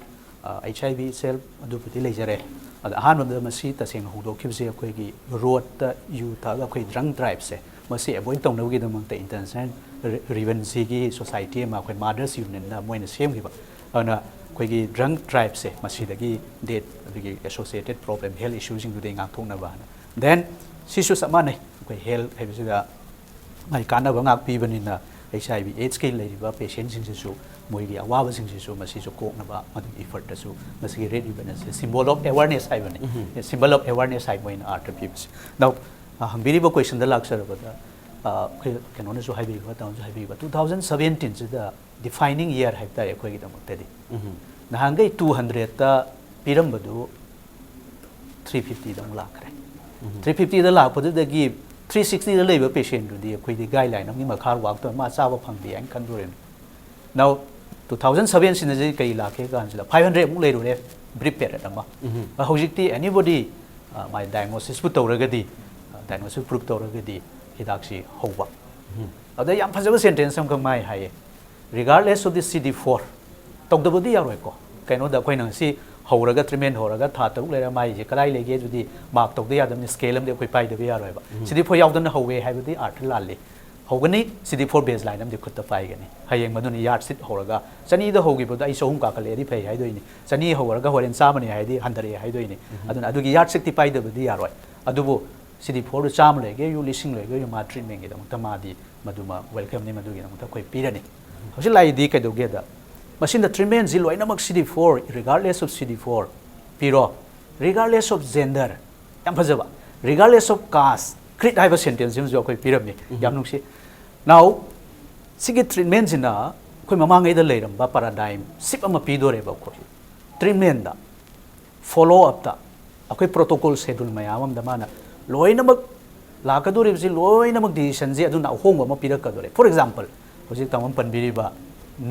ꯑꯩꯆ ꯑꯥꯏ ꯚꯤ ꯁꯦꯜ ꯑꯗꯨꯕꯨꯗꯤ ꯂꯩꯖꯔꯦ꯫ ꯑꯗ ꯑꯍꯥꯟꯕꯗ ꯃꯁꯤ ꯇꯁꯦꯡꯅ ꯍꯧꯗꯣꯛꯈꯤꯕꯁꯦ ꯑꯩꯈꯣꯏꯒꯤ ꯔꯣꯗꯇ ꯌꯨ ꯊꯛꯑꯒ ꯑꯩꯈꯣꯏ ꯗ꯭ꯔꯪ ꯗ꯭ꯔꯥꯏꯚꯁꯦ, ꯃꯁꯤ ꯑꯦꯚꯣꯏꯗ ꯇꯧꯅꯕꯒꯤꯗꯃꯛꯇ ꯏꯟꯇꯔꯅꯦꯁꯅꯦꯜ ꯔꯤ-, ꯔꯤꯕꯟꯁꯤꯒꯤ ꯁꯣꯁꯥꯏꯇꯤ ꯑꯃ, ꯑꯩꯈꯣꯏ ꯃꯥꯗꯔꯁ ꯌꯨꯅꯤꯌꯟꯅ ꯃꯣꯏꯅ ꯁꯦꯝꯈꯤꯕ꯫ ꯑꯗꯨꯅ ꯑꯩꯈꯣꯏꯒꯤ ꯗ꯭ꯔꯪ ꯗ꯭ꯔꯥꯏꯚꯁꯦ ꯃꯁꯤꯗꯒꯤ ꯗꯦꯠ ꯑꯗꯨꯒꯤ ꯑꯦꯁꯣꯁꯤꯌꯦꯇꯦꯠ ꯄ꯭ꯔꯣꯕ꯭ꯂꯦꯝ, ꯍꯦꯜꯊ ꯏꯁꯨꯁꯤꯡꯗꯨꯗꯒꯤ ꯉꯥꯛꯊꯣꯛꯅꯕ ꯍꯥꯏꯅ꯫ ꯗꯦꯟ ꯁꯤꯁꯨ ꯆꯞ ꯃꯥꯟꯅꯩ, ꯑꯩꯈꯣꯏ ꯍꯦꯜꯊ ꯍꯥꯏꯕꯁꯤꯗ ꯃꯥꯒꯤ ꯀꯥꯟꯅꯕ ꯉꯥꯛ ꯄꯤꯕꯅꯤꯅ ꯑꯩꯆ ꯑꯥꯏ ꯚꯤ ꯑꯦꯗꯁꯀꯤ ꯂꯩꯔꯤꯕ ꯄꯦꯁꯦꯟꯁꯤꯡꯁꯤꯁꯨ ꯃꯣꯏꯒꯤ ꯑꯋꯥꯕꯁꯤꯡꯁꯤꯁꯨ ꯃꯁꯤꯁꯨ ꯀꯣꯛꯅꯕ ꯃꯗꯨꯒꯤ ꯏꯐꯔꯠꯇꯁꯨ ꯃꯁꯤꯒꯤ ꯔꯦꯗ ꯔꯤꯕꯟ ꯑꯁꯤ symbol of awareness ꯍꯥꯏꯕꯅꯤ꯫ ꯎꯝ꯫ Symbol of awareness ꯍꯥꯏꯕ ꯑꯣꯏꯅ ꯑꯥꯔꯊ ꯄꯤꯕꯁꯦ꯫ Now, ꯑ, ꯍꯪꯕꯤꯔꯤꯕ ꯀꯣꯏꯁꯟꯗ ꯂꯥꯛꯆꯔꯕꯗ, ꯑ, ꯑꯩꯈꯣꯏ ꯀꯩꯅꯣꯅꯁꯨ ꯍꯥꯏꯕꯤꯈꯤꯕ, ꯇꯥꯃꯣꯅꯁꯨ ꯍꯥꯏꯕꯤꯈꯤꯕ, ꯇꯨ ꯊꯥꯎꯖꯟ ꯁꯕꯦꯟꯇꯤꯟꯁꯤꯗ ꯗꯤꯐꯥꯏꯅꯤꯡ ꯏꯌꯔ ꯍꯥꯏꯕ ꯇꯥꯔꯦ ꯑꯩꯈꯣꯏꯒꯤꯗꯃꯛꯇꯗꯤ꯫ ꯎꯝ꯫ ꯅꯍꯥꯟꯈꯩ ꯇꯨ ꯍꯟꯗ꯭ꯔꯦꯠꯇ ꯄꯤꯔꯝꯕꯗꯨ ꯊ꯭ꯔꯤ ꯐꯤꯐꯇꯤꯗ ꯑꯃꯨꯛ ꯂꯥꯛꯈ꯭ꯔꯦ꯫ ꯊ꯭ꯔꯤ ꯐꯤꯐꯇꯤꯗ ꯂꯥꯛꯄꯗꯨꯗꯒꯤ ꯊ꯭ꯔꯤ ꯁꯤꯛꯁꯇꯤꯗ ꯂꯩꯕ ꯄꯦꯁꯦꯟꯗꯨꯗꯤ ꯑꯩꯈꯣꯏꯗꯤ ꯒꯥꯏꯗꯂꯥꯏꯟ ꯑꯃꯒꯤ ꯃꯈꯥ ꯋꯥꯛ ꯇꯧꯔ ꯃꯥ ꯆꯥꯕ ꯐꯪꯗꯦ ꯍꯥꯏꯅ ꯈꯟꯗꯣꯔꯦꯅ꯫ Now, ꯇꯨ ꯊꯥꯎꯖꯟ ꯁꯕꯦꯟꯁꯤꯅ ꯀꯔꯤ ꯂꯥꯛꯀꯦ ꯀꯥꯟꯁꯤꯗ ꯐꯥꯏꯚ ꯍꯟꯗ꯭ꯔꯦꯠꯃꯨꯛ ꯂꯩꯔꯨꯔꯦ, ꯕ꯭ꯔꯤꯐ ꯄꯦꯔꯦꯠ ꯑꯃ꯫ ꯎꯝ꯫ ꯍꯧꯖꯤꯛꯇꯤ ꯑꯦꯅꯤꯕꯣꯗꯤ ꯃꯥꯏ ꯗꯥꯏꯒꯅꯣꯁꯤꯁꯄꯨ ꯇꯧꯔꯒꯗꯤ, ꯗꯥꯏꯒꯅꯣꯁꯤꯁ ꯄ꯭ꯔꯨꯐ ꯇꯧꯔꯒꯗꯤ ꯍꯤꯗꯥꯛꯁꯤ ꯍꯧꯕ꯫ ꯎꯝ꯫ ꯑꯗ ꯌꯥꯝ ꯐꯖꯕ ꯁꯦꯟꯇꯦꯟꯁ ꯑꯃꯈꯛ ꯃꯥꯏ ꯍꯥꯏꯌꯦ, "Regardless of the C D four, ꯇꯧꯗꯕꯗꯤ ꯌꯥꯔꯣꯏꯀꯣ꯫ ꯀꯩꯅꯣꯗ ꯑꯩꯈꯣꯏꯅ ꯉꯁꯤ ꯍꯧꯔꯒ, ꯇ꯭ꯔꯤꯠꯃꯦꯟ ꯍꯧꯔꯒ ꯊꯥ ꯇꯔꯨꯛ ꯂꯩꯔ ꯃꯥꯏꯁꯦ ꯀꯗꯥꯏ ꯂꯩꯒꯦ ꯑꯗꯨꯗꯤ ꯃꯥꯔꯛ ꯇꯧꯗ ꯌꯥꯗꯕꯅꯤ, ꯁ꯭ꯀꯦꯜ ꯑꯃꯗꯤ ꯑꯩꯈꯣꯏ ꯄꯥꯏꯗꯕ ꯌꯥꯔꯣꯏꯕ꯫ ꯁꯤ ꯗꯤ ꯐꯣꯔ ꯌꯥꯎꯗꯅ ꯍꯧꯋꯦ ꯍꯥꯏꯕꯗꯤ ꯑꯥꯔꯊ ꯂꯥꯜꯂꯤ꯫ ꯍꯧꯒꯅꯤ, ꯁꯤ ꯗꯤ ꯐꯣꯔ ꯕꯦꯖ ꯂꯥꯏꯟ ꯑꯃꯗꯤ ꯈꯨꯠꯇ ꯄꯥꯏꯒꯅꯤ꯫ ꯍꯌꯦꯡ ꯃꯗꯨꯅ ꯌꯥꯔꯠ ꯁꯤꯠ ꯍꯧꯔꯒ ꯆꯅꯤꯗ ꯍꯧꯈꯤꯕꯗꯣ ꯑꯩ ꯆꯍꯨꯝ ꯀꯥꯈꯠꯂꯛꯑꯗꯤ ꯐꯩ ꯍꯥꯏꯗꯣꯏꯅꯤ, ꯆꯅꯤ ꯍꯧꯔꯒ ꯍꯣꯔꯦꯟ ꯆꯥꯝꯃꯅꯤ ꯍꯥꯏꯗꯤ ꯍꯟꯊꯔꯛꯑꯦ ꯍꯥꯏꯗꯣꯏꯅꯤ꯫ ꯑꯗꯨꯅ ꯑꯗꯨꯒꯤ ꯌꯥꯔꯠ ꯁꯤꯠꯇꯤ ꯄꯥꯏꯗꯕꯗꯤ ꯌꯥꯔꯣꯏ꯫ ꯑꯗꯨꯕꯨ ꯁꯤ ꯗꯤ ꯐꯣꯔꯗꯨ ꯆꯥꯝꯃ ꯂꯩꯒꯦ ꯌꯨ, ꯂꯤꯁꯤꯡ ꯂꯩꯒꯦ ꯌꯨ, ꯃꯥ ꯇ꯭ꯔꯤꯠꯃꯦꯟꯒꯤꯗꯃꯛꯇ ꯃꯥꯗꯤ ꯃꯗꯨꯃ ꯋꯦꯜꯀꯝꯅꯤ, ꯃꯗꯨꯒꯤꯗꯃꯛꯇ ꯑꯩꯈꯣꯏ ꯄꯤꯔꯅꯤ꯫ ꯍꯧꯖꯤꯛ ꯂꯥꯛꯏꯗꯤ ꯀꯩꯗꯧꯒꯦꯗ, ꯃꯁꯤꯗ ꯇ꯭ꯔꯤꯠꯃꯦꯟꯁꯤ ꯂꯣꯏꯅꯃꯛ C D four, regardless of C D four ꯄꯤꯔꯣ, regardless of gender, ꯌꯥꯝ ꯐꯖꯕ, regardless of caste, creed ꯍꯥꯏꯕ ꯁꯦꯟꯇꯦꯟꯁ ꯑꯃꯁꯨ ꯑꯩꯈꯣꯏ ꯄꯤꯔꯝꯃꯤ꯫ ꯌꯥꯝ ꯅꯨꯡꯁꯤ꯫ Now, ꯁꯤꯒꯤ ꯇ꯭ꯔꯤꯠꯃꯦꯟꯁꯤꯅ ꯑꯩꯈꯣꯏ ꯃꯃꯥꯡꯉꯩꯗ ꯂꯩꯔꯝꯕ ꯄꯦꯔꯥꯗꯥꯏꯝ ꯁꯤꯞ ꯑꯃ ꯄꯤꯗꯣꯔꯦꯕ ꯑꯩꯈꯣꯏ ꯇ꯭ꯔꯤꯠꯃꯦꯟꯗ꯫ ꯐꯣꯂꯣ ꯑꯞꯇ ꯑꯩꯈꯣꯏ ꯄ꯭ꯔꯣꯇꯣꯀꯣꯜ ꯁꯦꯗꯨꯜ ꯃꯌꯥꯝ ꯑꯃꯗ ꯃꯥꯅ ꯂꯣꯏꯅꯃꯛ ꯂꯥꯛꯀꯗꯧꯔꯤꯕꯁꯤ ꯂꯣꯏꯅꯃꯛ ꯗꯤꯁꯤꯖꯟꯁꯤ ꯑꯗꯨꯅ ꯑꯍꯣꯡꯕ ꯑꯃ ꯄꯤꯔꯛꯀꯗꯧꯔꯦ꯫ ꯐꯣꯔ ꯑꯦꯛꯖꯥꯝꯄꯜ, ꯍꯧꯖꯤꯛ ꯇꯥꯃꯣꯅ ꯄꯟꯕꯤꯔꯤꯕ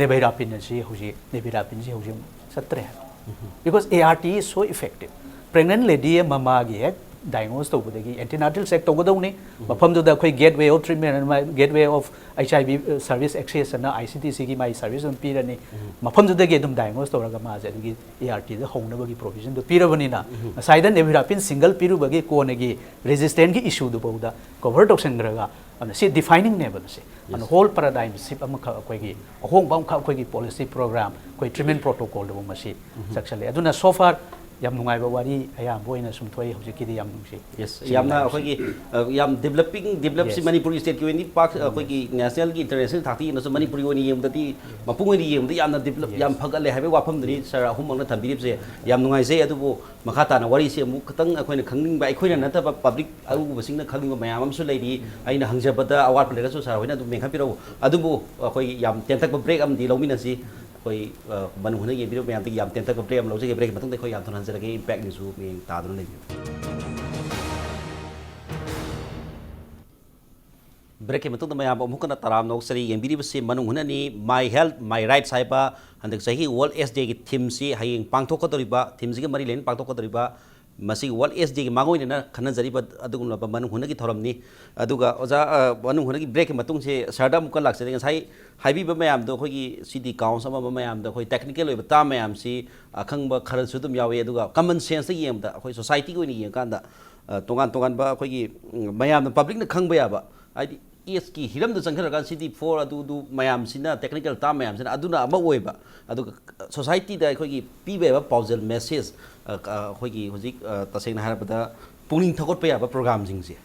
ꯅꯦꯕꯤꯔꯥꯄꯤꯟ ꯑꯁꯤ ꯍꯧꯖꯤꯛ ꯅꯦꯕꯤꯔꯥꯄꯤꯟꯁꯤ ꯍꯧꯖꯤꯛ ꯆꯠꯇ꯭ꯔꯦ ꯍꯥꯏꯕ꯫ Because A R T is so effective. Pregnant lady ꯑꯃ ꯃꯥꯒꯤ ꯍꯦꯛ ꯗꯥꯏꯒꯅꯣꯁ ꯇꯧꯕꯗꯒꯤ ꯑꯦꯟꯇꯤꯅꯥꯇꯦꯜ ꯆꯦꯛ ꯇꯧꯒꯗꯧꯅꯤ꯫ ꯃꯐꯝꯗꯨꯗ ꯑꯩꯈꯣꯏ gateway of treatment, gateway of H I V service access ꯑꯅ I C T C ꯒꯤ ꯃꯥꯒꯤ ꯁꯔꯚꯤꯁ ꯑꯗꯨꯝ ꯄꯤꯔꯅꯤ꯫ ꯃꯐꯝꯗꯨꯗꯒꯤ ꯑꯗꯨꯝ ꯗꯥꯏꯒꯅꯣꯁ ꯇꯧꯔꯒ ꯃꯥꯁꯦ ꯑꯗꯨꯒꯤ A R T ꯗ ꯍꯧꯅꯕꯒꯤ ꯄ꯭ꯔꯣꯚꯤꯖꯟꯗꯨ ꯄꯤꯔꯕꯅꯤꯅ, ꯉꯁꯥꯏꯗ ꯅꯦꯕꯤꯔꯥꯄꯤꯟ ꯁꯤꯡꯒꯜ ꯄꯤꯔꯨꯕꯒꯤ ꯀꯣꯟꯅꯒꯤ ꯔꯦꯖꯤꯁꯇꯦꯟꯒꯤ ꯏꯁꯨꯗꯨꯐꯥꯎꯗ ꯀꯣꯚꯔ ꯇꯧꯁꯤꯟꯈ꯭ꯔꯒ, ꯑꯗꯨꯅ ꯁꯤ ꯗꯤꯐꯥꯏꯅꯤꯡꯅꯦꯕ ꯁꯤ꯫ ꯑꯗꯨꯅ ꯍꯣꯜ ꯄꯦꯔꯥꯗꯥꯏꯝ ꯁꯤꯞ ꯑꯃꯈꯛ ꯑꯩꯈꯣꯏꯒꯤ ꯑꯍꯣꯡꯕ ꯑꯃꯈꯛ ꯑꯩꯈꯣꯏꯒꯤ ꯄꯣꯂꯤꯁꯤ ꯄ꯭ꯔꯣꯒ꯭ꯔꯥꯝ, ꯑꯩꯈꯣꯏ ꯇ꯭ꯔꯤꯠꯃꯦꯟ ꯄ꯭ꯔꯣꯇꯣꯀꯣꯜꯗꯕꯨ ꯃꯁꯤ ꯆꯠꯁꯜꯂꯦ꯫ ꯑꯗꯨꯅ so far ꯌꯥꯝ ꯅꯨꯡꯉꯥꯏꯕ ꯋꯥꯔꯤ ꯑꯌꯥꯝꯕ ꯑꯣꯏꯅ ꯁꯨꯝ ꯊꯣꯛꯏ꯫ ꯍꯧꯖꯤꯛꯀꯤꯗꯤ ꯌꯥꯝ ꯅꯨꯡꯁꯤ꯫ ꯌꯦꯁ, ꯌꯥꯝꯅ ꯑꯩꯈꯣꯏꯒꯤ ꯑ, ꯌꯥꯝ ꯗꯤꯕꯂꯞꯄꯤꯡ, ꯗꯤꯕꯂꯞꯁꯤ ꯃꯅꯤꯄꯨꯔ ꯁ꯭ꯇꯦꯠꯀꯤ ꯑꯣꯏꯅꯗꯤ ꯄꯥꯛ ꯑꯩꯈꯣꯏꯒꯤ ꯅꯦꯁꯅꯦꯜꯒꯤ ꯏꯟꯇꯔꯅꯦꯁꯅꯦꯜ ꯊꯥꯛꯇ ꯌꯦꯡꯉꯁꯨ ꯃꯅꯤꯄꯨꯔꯒꯤ ꯑꯣꯏꯅ ꯌꯦꯡꯕꯗꯗꯤ ꯃꯄꯨꯡ ꯑꯣꯏꯅ ꯌꯦꯡꯕꯗ ꯌꯥꯝꯅ ꯗꯤꯕꯂꯞ, ꯌꯥꯝ ꯐꯒꯠꯂꯦ ꯍꯥꯏꯕꯒꯤ ꯋꯥꯐꯝꯗꯨꯅꯤ ꯁꯥꯔ ꯑꯍꯨꯝꯃꯛꯅ ꯊꯝꯕꯤꯔꯤꯕꯁꯦ꯫ ꯌꯥꯝ ꯅꯨꯡꯉꯥꯏꯖꯩ꯫ ꯑꯗꯨꯕꯨ ꯃꯈꯥ ꯇꯥꯅ ꯋꯥꯔꯤꯁꯤ ꯑꯃꯨꯛ ꯈꯤꯇꯪ ꯑꯩꯈꯣꯏꯅ ꯈꯪꯅꯤꯡꯕ, ꯑꯩꯈꯣꯏꯅ ꯅꯠꯇꯕ ꯄꯕ꯭ꯂꯤꯛ ꯑꯎꯕꯁꯤꯡꯅ ꯈꯪꯅꯤꯡꯕ ꯃꯌꯥꯝ ꯑꯃꯁꯨ ꯂꯩꯔꯤ꯫ ꯑꯩꯅ ꯍꯪꯖꯕꯗ ꯑꯋꯥꯠꯄ ꯂꯩꯔꯒꯁꯨ ꯁꯥꯔ ꯍꯣꯏꯅ ꯑꯗꯨꯝ ꯃꯦꯟꯈꯠꯄꯤꯔꯛꯎ꯫ ꯑꯗꯨꯕꯨ ꯑꯩꯈꯣꯏ ꯌꯥꯝ ꯇꯦꯟꯇꯛꯄ ꯕ꯭ꯔꯦꯛ ꯑꯃꯗꯤ ꯂꯧꯃꯤꯟꯅꯁꯤ꯫ ꯑꯩꯈꯣꯏ ꯑ, ꯃꯅꯨꯡ ꯍꯨꯠꯅ ꯌꯦꯡꯕꯤꯔꯤꯕ ꯃꯌꯥꯝꯗꯒꯤ ꯌꯥꯝ ꯇꯦꯟꯇꯛꯄ ꯕ꯭ꯔꯦꯛ ꯑꯃ ꯂꯧꯖꯒꯦ꯫ ꯕ꯭ꯔꯦꯛꯀꯤ ꯃꯇꯨꯡꯗ ꯑꯩꯈꯣꯏ ꯌꯥꯝ ꯊꯨꯅ ꯍꯟꯖꯔꯛꯀꯦ꯫ ꯏꯝꯄꯦꯛ ꯅ꯭ꯌꯨꯁꯄꯨ ꯃꯤꯠꯌꯦꯡ ꯇꯥꯗꯨꯅ ꯂꯩꯕꯤꯌꯨ꯫ ꯕ꯭ꯔꯦꯛꯀꯤ ꯃꯇꯨꯡꯗ ꯃꯌꯥꯝꯕꯨ ꯑꯃꯨꯛ ꯍꯟꯅ ꯇꯔꯥꯝꯅ ꯑꯣꯛꯆꯔꯤ꯫ ꯌꯦꯡꯕꯤꯔꯤꯕꯁꯤ ꯃꯅꯨꯡ ꯍꯨꯠꯅꯅꯤ꯫ My Health My Rights ꯍꯥꯏꯕ ꯍꯟꯗꯛ ꯆꯍꯤ ꯋꯥꯔꯜꯗ ꯑꯦꯁ ꯗꯦꯒꯤ ꯊꯤꯝꯁꯤ, ꯍꯌꯦꯡ ꯄꯥꯡꯊꯣꯛꯀꯗꯧꯔꯤꯕ ꯊꯤꯝꯁꯤꯒ ꯃꯔꯤ ꯂꯩꯅꯅ ꯄꯥꯡꯊꯣꯛꯀꯗꯧꯔꯤꯕ ꯃꯁꯤꯒꯤ ꯋꯥꯔꯜꯗ ꯑꯦꯁ ꯗꯦꯒꯤ ꯃꯥꯡꯑꯣꯏꯅꯅ ꯈꯟꯅꯖꯔꯤꯕ ꯑꯗꯨꯒꯨꯝꯂꯕ ꯃꯅꯨꯡ ꯍꯨꯠꯅꯒꯤ ꯊꯧꯔꯝꯅꯤ꯫ ꯑꯗꯨꯒ ꯑꯣꯖꯥ, ꯑ, ꯃꯅꯨꯡ ꯍꯨꯠꯅꯒꯤ ꯕ꯭ꯔꯦꯛꯀꯤ ꯃꯇꯨꯡꯁꯦ ꯁꯥꯔꯗ ꯑꯃꯨꯛꯀ ꯂꯥꯛꯆꯔꯤ꯫ ꯉꯁꯥꯏ ꯍꯥꯏꯕꯤꯕ ꯃꯌꯥꯝꯗꯣ ꯑꯩꯈꯣꯏꯒꯤ ꯁꯤꯗꯤ ꯀꯥꯎꯟꯁ ꯑꯃ ꯑꯃ ꯃꯌꯥꯝꯗꯣ ꯑꯩꯈꯣꯏ ꯇꯦꯛꯅꯤꯀꯦꯜ ꯑꯣꯏꯕ ꯇꯥꯝ ꯃꯌꯥꯝꯁꯤ ꯑꯈꯪꯕ ꯈꯔꯁꯨ ꯑꯗꯨꯝ ꯌꯥꯎꯏ꯫ ꯑꯗꯨꯒ ꯀꯃꯟ ꯁꯦꯟꯁꯇ ꯌꯦꯡꯕꯗ ꯑꯩꯈꯣꯏ ꯁꯣꯁꯥꯏꯇꯤꯒꯤ ꯑꯣꯏꯅ ꯌꯦꯡꯉꯀꯥꯟꯗ, ꯑ, ꯇꯣꯉꯥꯟ ꯇꯣꯉꯥꯟꯕ ꯑꯩꯈꯣꯏꯒꯤ, ꯎꯝ, ꯃꯌꯥꯝꯅ ꯄꯕ꯭ꯂꯤꯛꯅ ꯈꯪꯕ ꯌꯥꯕ, ꯍꯥꯏꯗꯤ ꯑꯦꯖꯀꯤ ꯍꯤꯔꯝꯗ ꯆꯪꯁꯤꯜꯂꯀꯥꯟꯗ ꯁꯤꯗꯤ ꯐꯣꯔ ꯑꯗꯨꯗꯨ ꯃꯌꯥꯝꯁꯤꯅ, ꯇꯦꯛꯅꯤꯀꯦꯜ ꯇꯥꯝ ꯃꯌꯥꯝꯁꯤꯅ ꯑꯗꯨꯅ ꯑꯃ ꯑꯣꯏꯕ, ꯑꯗꯨꯒ ꯁꯣꯁꯥꯏꯇꯤꯗ ꯑꯩꯈꯣꯏꯒꯤ ꯄꯤꯕ ꯌꯥꯕ ꯄꯥꯎꯖꯦꯜ ꯃꯦꯁꯦꯖ, ꯑ, ꯑ, ꯑꯩꯈꯣꯏꯒꯤ ꯍꯧꯖꯤꯛ, ꯑ, ꯇꯁꯦꯡꯅ ꯍꯥꯏꯔꯕꯗ ꯄꯨꯛꯅꯤꯡ ꯊꯧꯒꯠꯄ ꯌꯥꯕ ꯄ꯭ꯔꯣꯒ꯭ꯔꯥꯝꯁꯤꯡꯁꯦ,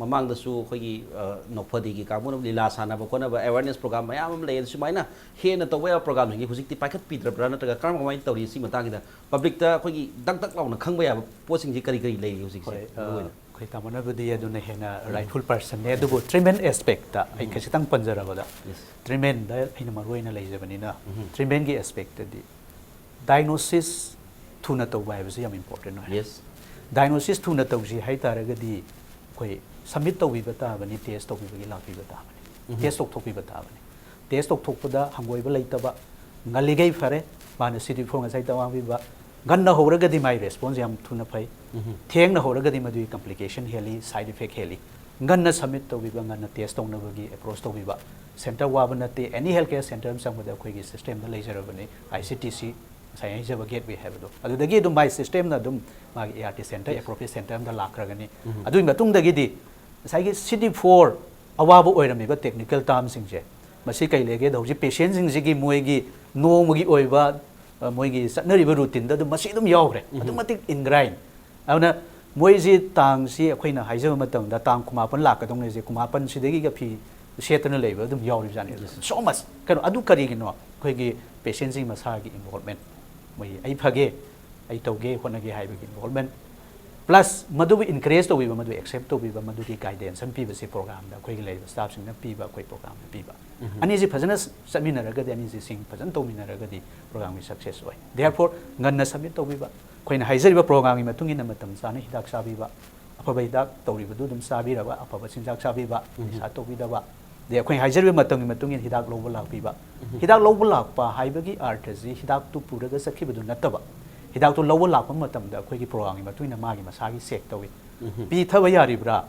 ꯃꯃꯥꯡꯗꯁꯨ ꯑꯩꯈꯣꯏꯒꯤ, ꯑ, ꯅꯣꯛꯐꯗꯦꯒꯤ ꯀꯥꯡꯕꯨꯅ ꯂꯤꯂꯥ ꯁꯥꯟꯅꯕ ꯈꯣꯠꯅꯕ ꯑꯦꯋꯥꯔꯅꯦꯁ ꯄ꯭ꯔꯣꯒ꯭ꯔꯥꯝ ꯃꯌꯥꯝ ꯑꯃ ꯂꯩ꯫ ꯑꯗꯨ ꯁꯨꯃꯥꯏꯅ ꯍꯦꯟꯅ ꯇꯧꯕ ꯌꯥꯕ ꯄ꯭ꯔꯣꯒ꯭ꯔꯥꯝꯁꯤꯡꯁꯦ ꯍꯧꯖꯤꯛꯇꯤ ꯄꯥꯏꯈꯠꯄꯤꯗ꯭ꯔꯕ꯭ꯔꯥ, ꯅꯠꯇ꯭ꯔꯒ ꯀꯔꯝ ꯀꯃꯥꯏꯅ ꯇꯧꯔꯤ? ꯁꯤ ꯃꯇꯥꯡꯁꯤꯗ ꯄꯕ꯭ꯂꯤꯛꯇ ꯑꯩꯈꯣꯏꯒꯤ ꯗꯛ ꯗꯛ ꯂꯥꯎꯅ ꯈꯪꯕ ꯌꯥꯕ ꯄꯣꯠꯁꯤꯡꯁꯦ ꯀꯔꯤ ꯀꯔꯤ ꯂꯩꯔꯤ ꯍꯧꯖꯤꯛꯁꯦ? ꯍꯣꯏ, ꯑ, ꯃꯔꯨꯑꯣꯏꯅ ꯑꯩꯈꯣꯏ ꯇꯥꯃꯣꯅꯕꯨꯗꯤ ꯑꯗꯨꯅ ꯍꯦꯟꯅ ꯔꯥꯏꯠꯐꯨꯜ ꯄꯔꯁꯟꯅꯦ, ꯑꯗꯨꯕꯨ ꯇ꯭ꯔꯤꯠꯃꯦꯟ ꯑꯦꯁꯄꯦꯛꯇ ꯑꯩ ꯈꯖꯤꯛꯇꯪ ꯄꯟꯖꯔꯕꯗ, Yes. ꯇ꯭ꯔꯤꯠꯃꯦꯟꯗ ꯑꯩꯅ ꯃꯔꯨ ꯑꯣꯏꯅ ꯂꯩꯖꯕꯅꯤꯅ, ꯎꯝ. ꯇ꯭ꯔꯤꯠꯃꯦꯟꯒꯤ ꯑꯦꯁꯄꯦꯛꯇꯗꯤ ꯗꯥꯏꯒꯅꯣꯁꯤꯁ ꯊꯨꯅ ꯇꯧꯕ ꯍꯥꯏꯕꯁꯤ ꯌꯥꯝ ꯏꯝꯄꯣꯔꯇꯦꯟ ꯑꯣꯏ꯫ Yes. ꯗꯥꯏꯒꯅꯣꯁꯤꯁ ꯊꯨꯅ ꯇꯧꯁꯤ ꯍꯥꯏ ꯇꯥꯔꯒꯗꯤ ꯑꯩꯈꯣꯏ ꯁꯕꯃꯤꯠ ꯇꯧꯕꯤꯕ ꯇꯥꯕꯅꯤ, ꯇꯦꯁ ꯇꯧꯕꯤꯕꯒꯤ ꯂꯥꯛꯄꯤꯕ ꯇꯥꯕꯅꯤ, ꯎꯝ. ꯇꯦꯁ ꯇꯧꯊꯣꯛꯄꯤꯕ ꯇꯥꯕꯅꯤ꯫ ꯇꯦꯁ ꯇꯧꯊꯣꯛꯄꯗ ꯍꯪꯒꯣꯏꯕ ꯂꯩꯇꯕ, ꯉꯜꯂꯤꯈꯩ ꯐꯔꯦ꯫ ꯃꯥꯅ ꯁꯤ ꯗꯤ ꯐꯣꯔ ꯉꯁꯥꯏ ꯇꯃꯥꯡꯕꯤꯕ, ꯉꯟꯅ ꯍꯧꯔꯒꯗꯤ ꯃꯥꯏ ꯔꯦꯁꯄꯣꯟꯁ ꯌꯥꯝ ꯊꯨꯅ ꯐꯩ, ꯎꯝ. ꯊꯦꯡꯅ ꯍꯧꯔꯒꯗꯤ ꯃꯗꯨꯒꯤ ꯀꯝꯄ꯭ꯂꯤꯀꯦꯁꯟ ꯍꯦꯜꯂꯤ, ꯁꯥꯏꯠ ꯏꯐꯦꯛ ꯍꯦꯜꯂꯤ꯫ ꯉꯟꯅ ꯁꯕꯃꯤꯠ ꯇꯧꯕꯤꯕ, ꯉꯟꯅ ꯇꯦꯁ ꯇꯧꯅꯕꯒꯤ ꯑꯦꯄ꯭ꯔꯣꯆ ꯇꯧꯕꯤꯕ꯫ ꯁꯦꯟꯇꯔ ꯋꯥꯕ ꯅꯠꯇꯦ, ꯑꯦꯅꯤ ꯍꯦꯜꯊ ꯀꯦꯌꯔ ꯁꯦꯟꯇꯔ ꯑꯃ ꯆꯪꯕꯗ ꯑꯩꯈꯣꯏꯒꯤ ꯁꯤꯁꯇꯦꯝꯗ ꯂꯩꯖꯔꯕꯅꯤ, ꯑꯥꯏ ꯁꯤ ꯇꯤ ꯁꯤ, ꯉꯁꯥꯏ ꯍꯥꯏꯖꯕ ꯒꯦꯠꯋꯦ ꯍꯥꯏꯕꯗꯣ, ꯑꯗꯨꯗꯒꯤ ꯑꯗꯨꯝ ꯃꯥꯏ ꯁꯤꯁꯇꯦꯝꯅ ꯑꯗꯨꯝ ꯃꯥꯒꯤ ꯑꯦ R T centre, Yes. Appropriate centre ꯑꯃꯗ ꯂꯥꯛꯈ꯭ꯔꯒꯅꯤ꯫ ꯎꯝ. ꯑꯗꯨꯒꯤ ꯃꯇꯨꯡꯗꯒꯤꯗꯤ ꯉꯁꯥꯏꯒꯤ ꯁꯤ ꯗꯤ ꯐꯣꯔ ꯑꯋꯥꯕ ꯑꯣꯏꯔꯝꯃꯤꯕ ꯇꯦꯛꯅꯤꯀꯦꯜ ꯇꯥꯔꯝꯁꯤꯡꯁꯦ, ꯃꯁꯤ ꯀꯩ ꯂꯩꯒꯦꯗ, ꯍꯧꯖꯤꯛ ꯄꯦꯁꯦꯟꯁꯤꯡꯁꯤꯒꯤ ꯃꯣꯏꯒꯤ ꯅꯣꯡꯃꯒꯤ ꯑꯣꯏꯕ, ꯑ, ꯃꯣꯏꯒꯤ ꯆꯠꯅꯔꯤꯕ ꯔꯨꯇꯤꯟꯗ ꯑꯗꯨꯝ ꯃꯁꯤ ꯑꯗꯨꯝ ꯌꯥꯎꯈ꯭ꯔꯦ, ꯎꯝ. ꯑꯗꯨꯛ ꯃꯇꯤꯛ ꯏꯟꯒ꯭ꯔꯥꯏꯟ꯫ ꯑꯗꯨꯅ ꯃꯣꯏꯁꯤ ꯇꯥꯡꯁꯤ ꯑꯩꯈꯣꯏꯅ ꯍꯥꯏꯖꯕ ꯃꯇꯝꯗ ꯇꯥꯡ ꯀꯨꯟꯃꯥꯄꯟ ꯂꯥꯛꯀꯗꯧꯅꯦꯁꯦ, ꯀꯨꯟꯃꯥꯄꯟꯁꯤꯗꯒꯤꯒ ꯐꯤ ꯁꯦꯠꯇꯅ ꯂꯩꯕ ꯑꯗꯨꯝ ꯌꯥꯎꯔꯤꯕꯖꯥꯠꯅꯤ꯫ Yes. So much. ꯀꯩꯅꯣ, ꯑꯗꯨ ꯀꯔꯤꯒꯤꯅꯣ? ꯑꯩꯈꯣꯏꯒꯤ ꯄꯦꯁꯦꯟꯁꯤꯡ ꯃꯁꯥꯒꯤ ꯏꯟꯚꯣꯜꯕꯃꯦꯟ, ꯃꯣꯏ "ꯑꯩ ꯐꯒꯦ, ꯑꯩ ꯇꯧꯒꯦ, ꯍꯣꯠꯅꯒꯦ" ꯍꯥꯏꯕꯒꯤ ꯏꯟꯚꯣꯜꯕꯃꯦꯟ, ꯄ꯭ꯂꯁ ꯃꯗꯨꯕꯨ ꯏꯟꯀꯔꯦꯖ ꯇꯧꯕꯤꯕ, ꯃꯗꯨ ꯑꯦꯛꯁꯦꯞ ꯇꯧꯕꯤꯕ, ꯃꯗꯨꯒꯤ ꯒꯥꯏꯗꯦꯟꯁ ꯑꯃ ꯄꯤꯕꯁꯦ ꯄ꯭ꯔꯣꯒ꯭ꯔꯥꯝꯗ ꯑꯩꯈꯣꯏꯒꯤ ꯂꯩꯔꯤꯕ ꯁ꯭ꯇꯥꯐꯁꯤꯡꯅ ꯄꯤꯕ, ꯑꯩꯈꯣꯏ ꯄ꯭ꯔꯣꯒ꯭ꯔꯥꯝꯅ ꯄꯤꯕ꯫ ꯎꯝ. ꯑꯅꯤꯁꯤ ꯐꯖꯅ ꯆꯠꯃꯤꯟꯅꯔꯒꯗꯤ, ꯑꯅꯤꯁꯤ ꯁꯤꯡ ꯐꯖꯅ ꯇꯧꯃꯤꯟꯅꯔꯒꯗꯤ ꯄ꯭ꯔꯣꯒ꯭ꯔꯥꯝꯒꯤ ꯁꯛꯁꯦꯁ ꯑꯣꯏ꯫ Therefore, ꯉꯟꯅ ꯁꯕꯃꯤꯠ ꯇꯧꯕꯤꯕ, ꯑꯩꯈꯣꯏꯅ ꯍꯥꯏꯖꯔꯤꯕ ꯄ꯭ꯔꯣꯒ꯭ꯔꯥꯝꯒꯤ ꯃꯇꯨꯡ ꯏꯟꯅ ꯃꯇꯝ ꯆꯥꯅ ꯍꯤꯗꯥꯛ ꯆꯥꯕꯤꯕ, ꯑꯐꯕ ꯍꯤꯗꯥꯛ ꯇꯧꯔꯤꯕꯗꯨ ꯑꯗꯨꯝ ꯆꯥꯕꯤꯔꯕ, ꯑꯐꯕ ꯆꯤꯟꯖꯥꯛ ꯆꯥꯕꯤꯕ, ꯎꯝ. ꯅꯤꯁꯥ ꯇꯧꯕꯤꯗꯕ, ꯑꯗꯩ ꯑꯩꯈꯣꯏꯅ ꯍꯥꯏꯖꯔꯤꯕ ꯃꯇꯝꯒꯤ ꯃꯇꯨꯡ ꯏꯟꯅ ꯍꯤꯗꯥꯛ ꯂꯧꯕ ꯂꯥꯛꯄꯤꯕ꯫ ꯎꯝ. ꯍꯤꯗꯥꯛ ꯂꯧꯕ ꯂꯥꯛꯄ ꯍꯥꯏꯕꯒꯤ ꯑꯥꯔꯊꯁꯤ ꯍꯤꯗꯥꯛꯇꯨ ꯄꯨꯔꯒ ꯆꯠꯈꯤꯕꯗꯨ ꯅꯠꯇꯕ, ꯍꯤꯗꯥꯛꯇꯨ ꯂꯧꯕ ꯂꯥꯛꯄ ꯃꯇꯝꯗ ꯑꯩꯈꯣꯏꯒꯤ ꯄ꯭ꯔꯣꯒ꯭ꯔꯥꯝꯒꯤ ꯃꯇꯨꯡ ꯏꯟꯅ ꯃꯥꯒꯤ ꯃꯁꯥꯒꯤ ꯆꯦꯛ ꯇꯧꯏ꯫ ꯎꯝ. ꯄꯤꯊꯕ ꯌꯥꯔꯤꯕ꯭ꯔꯥ,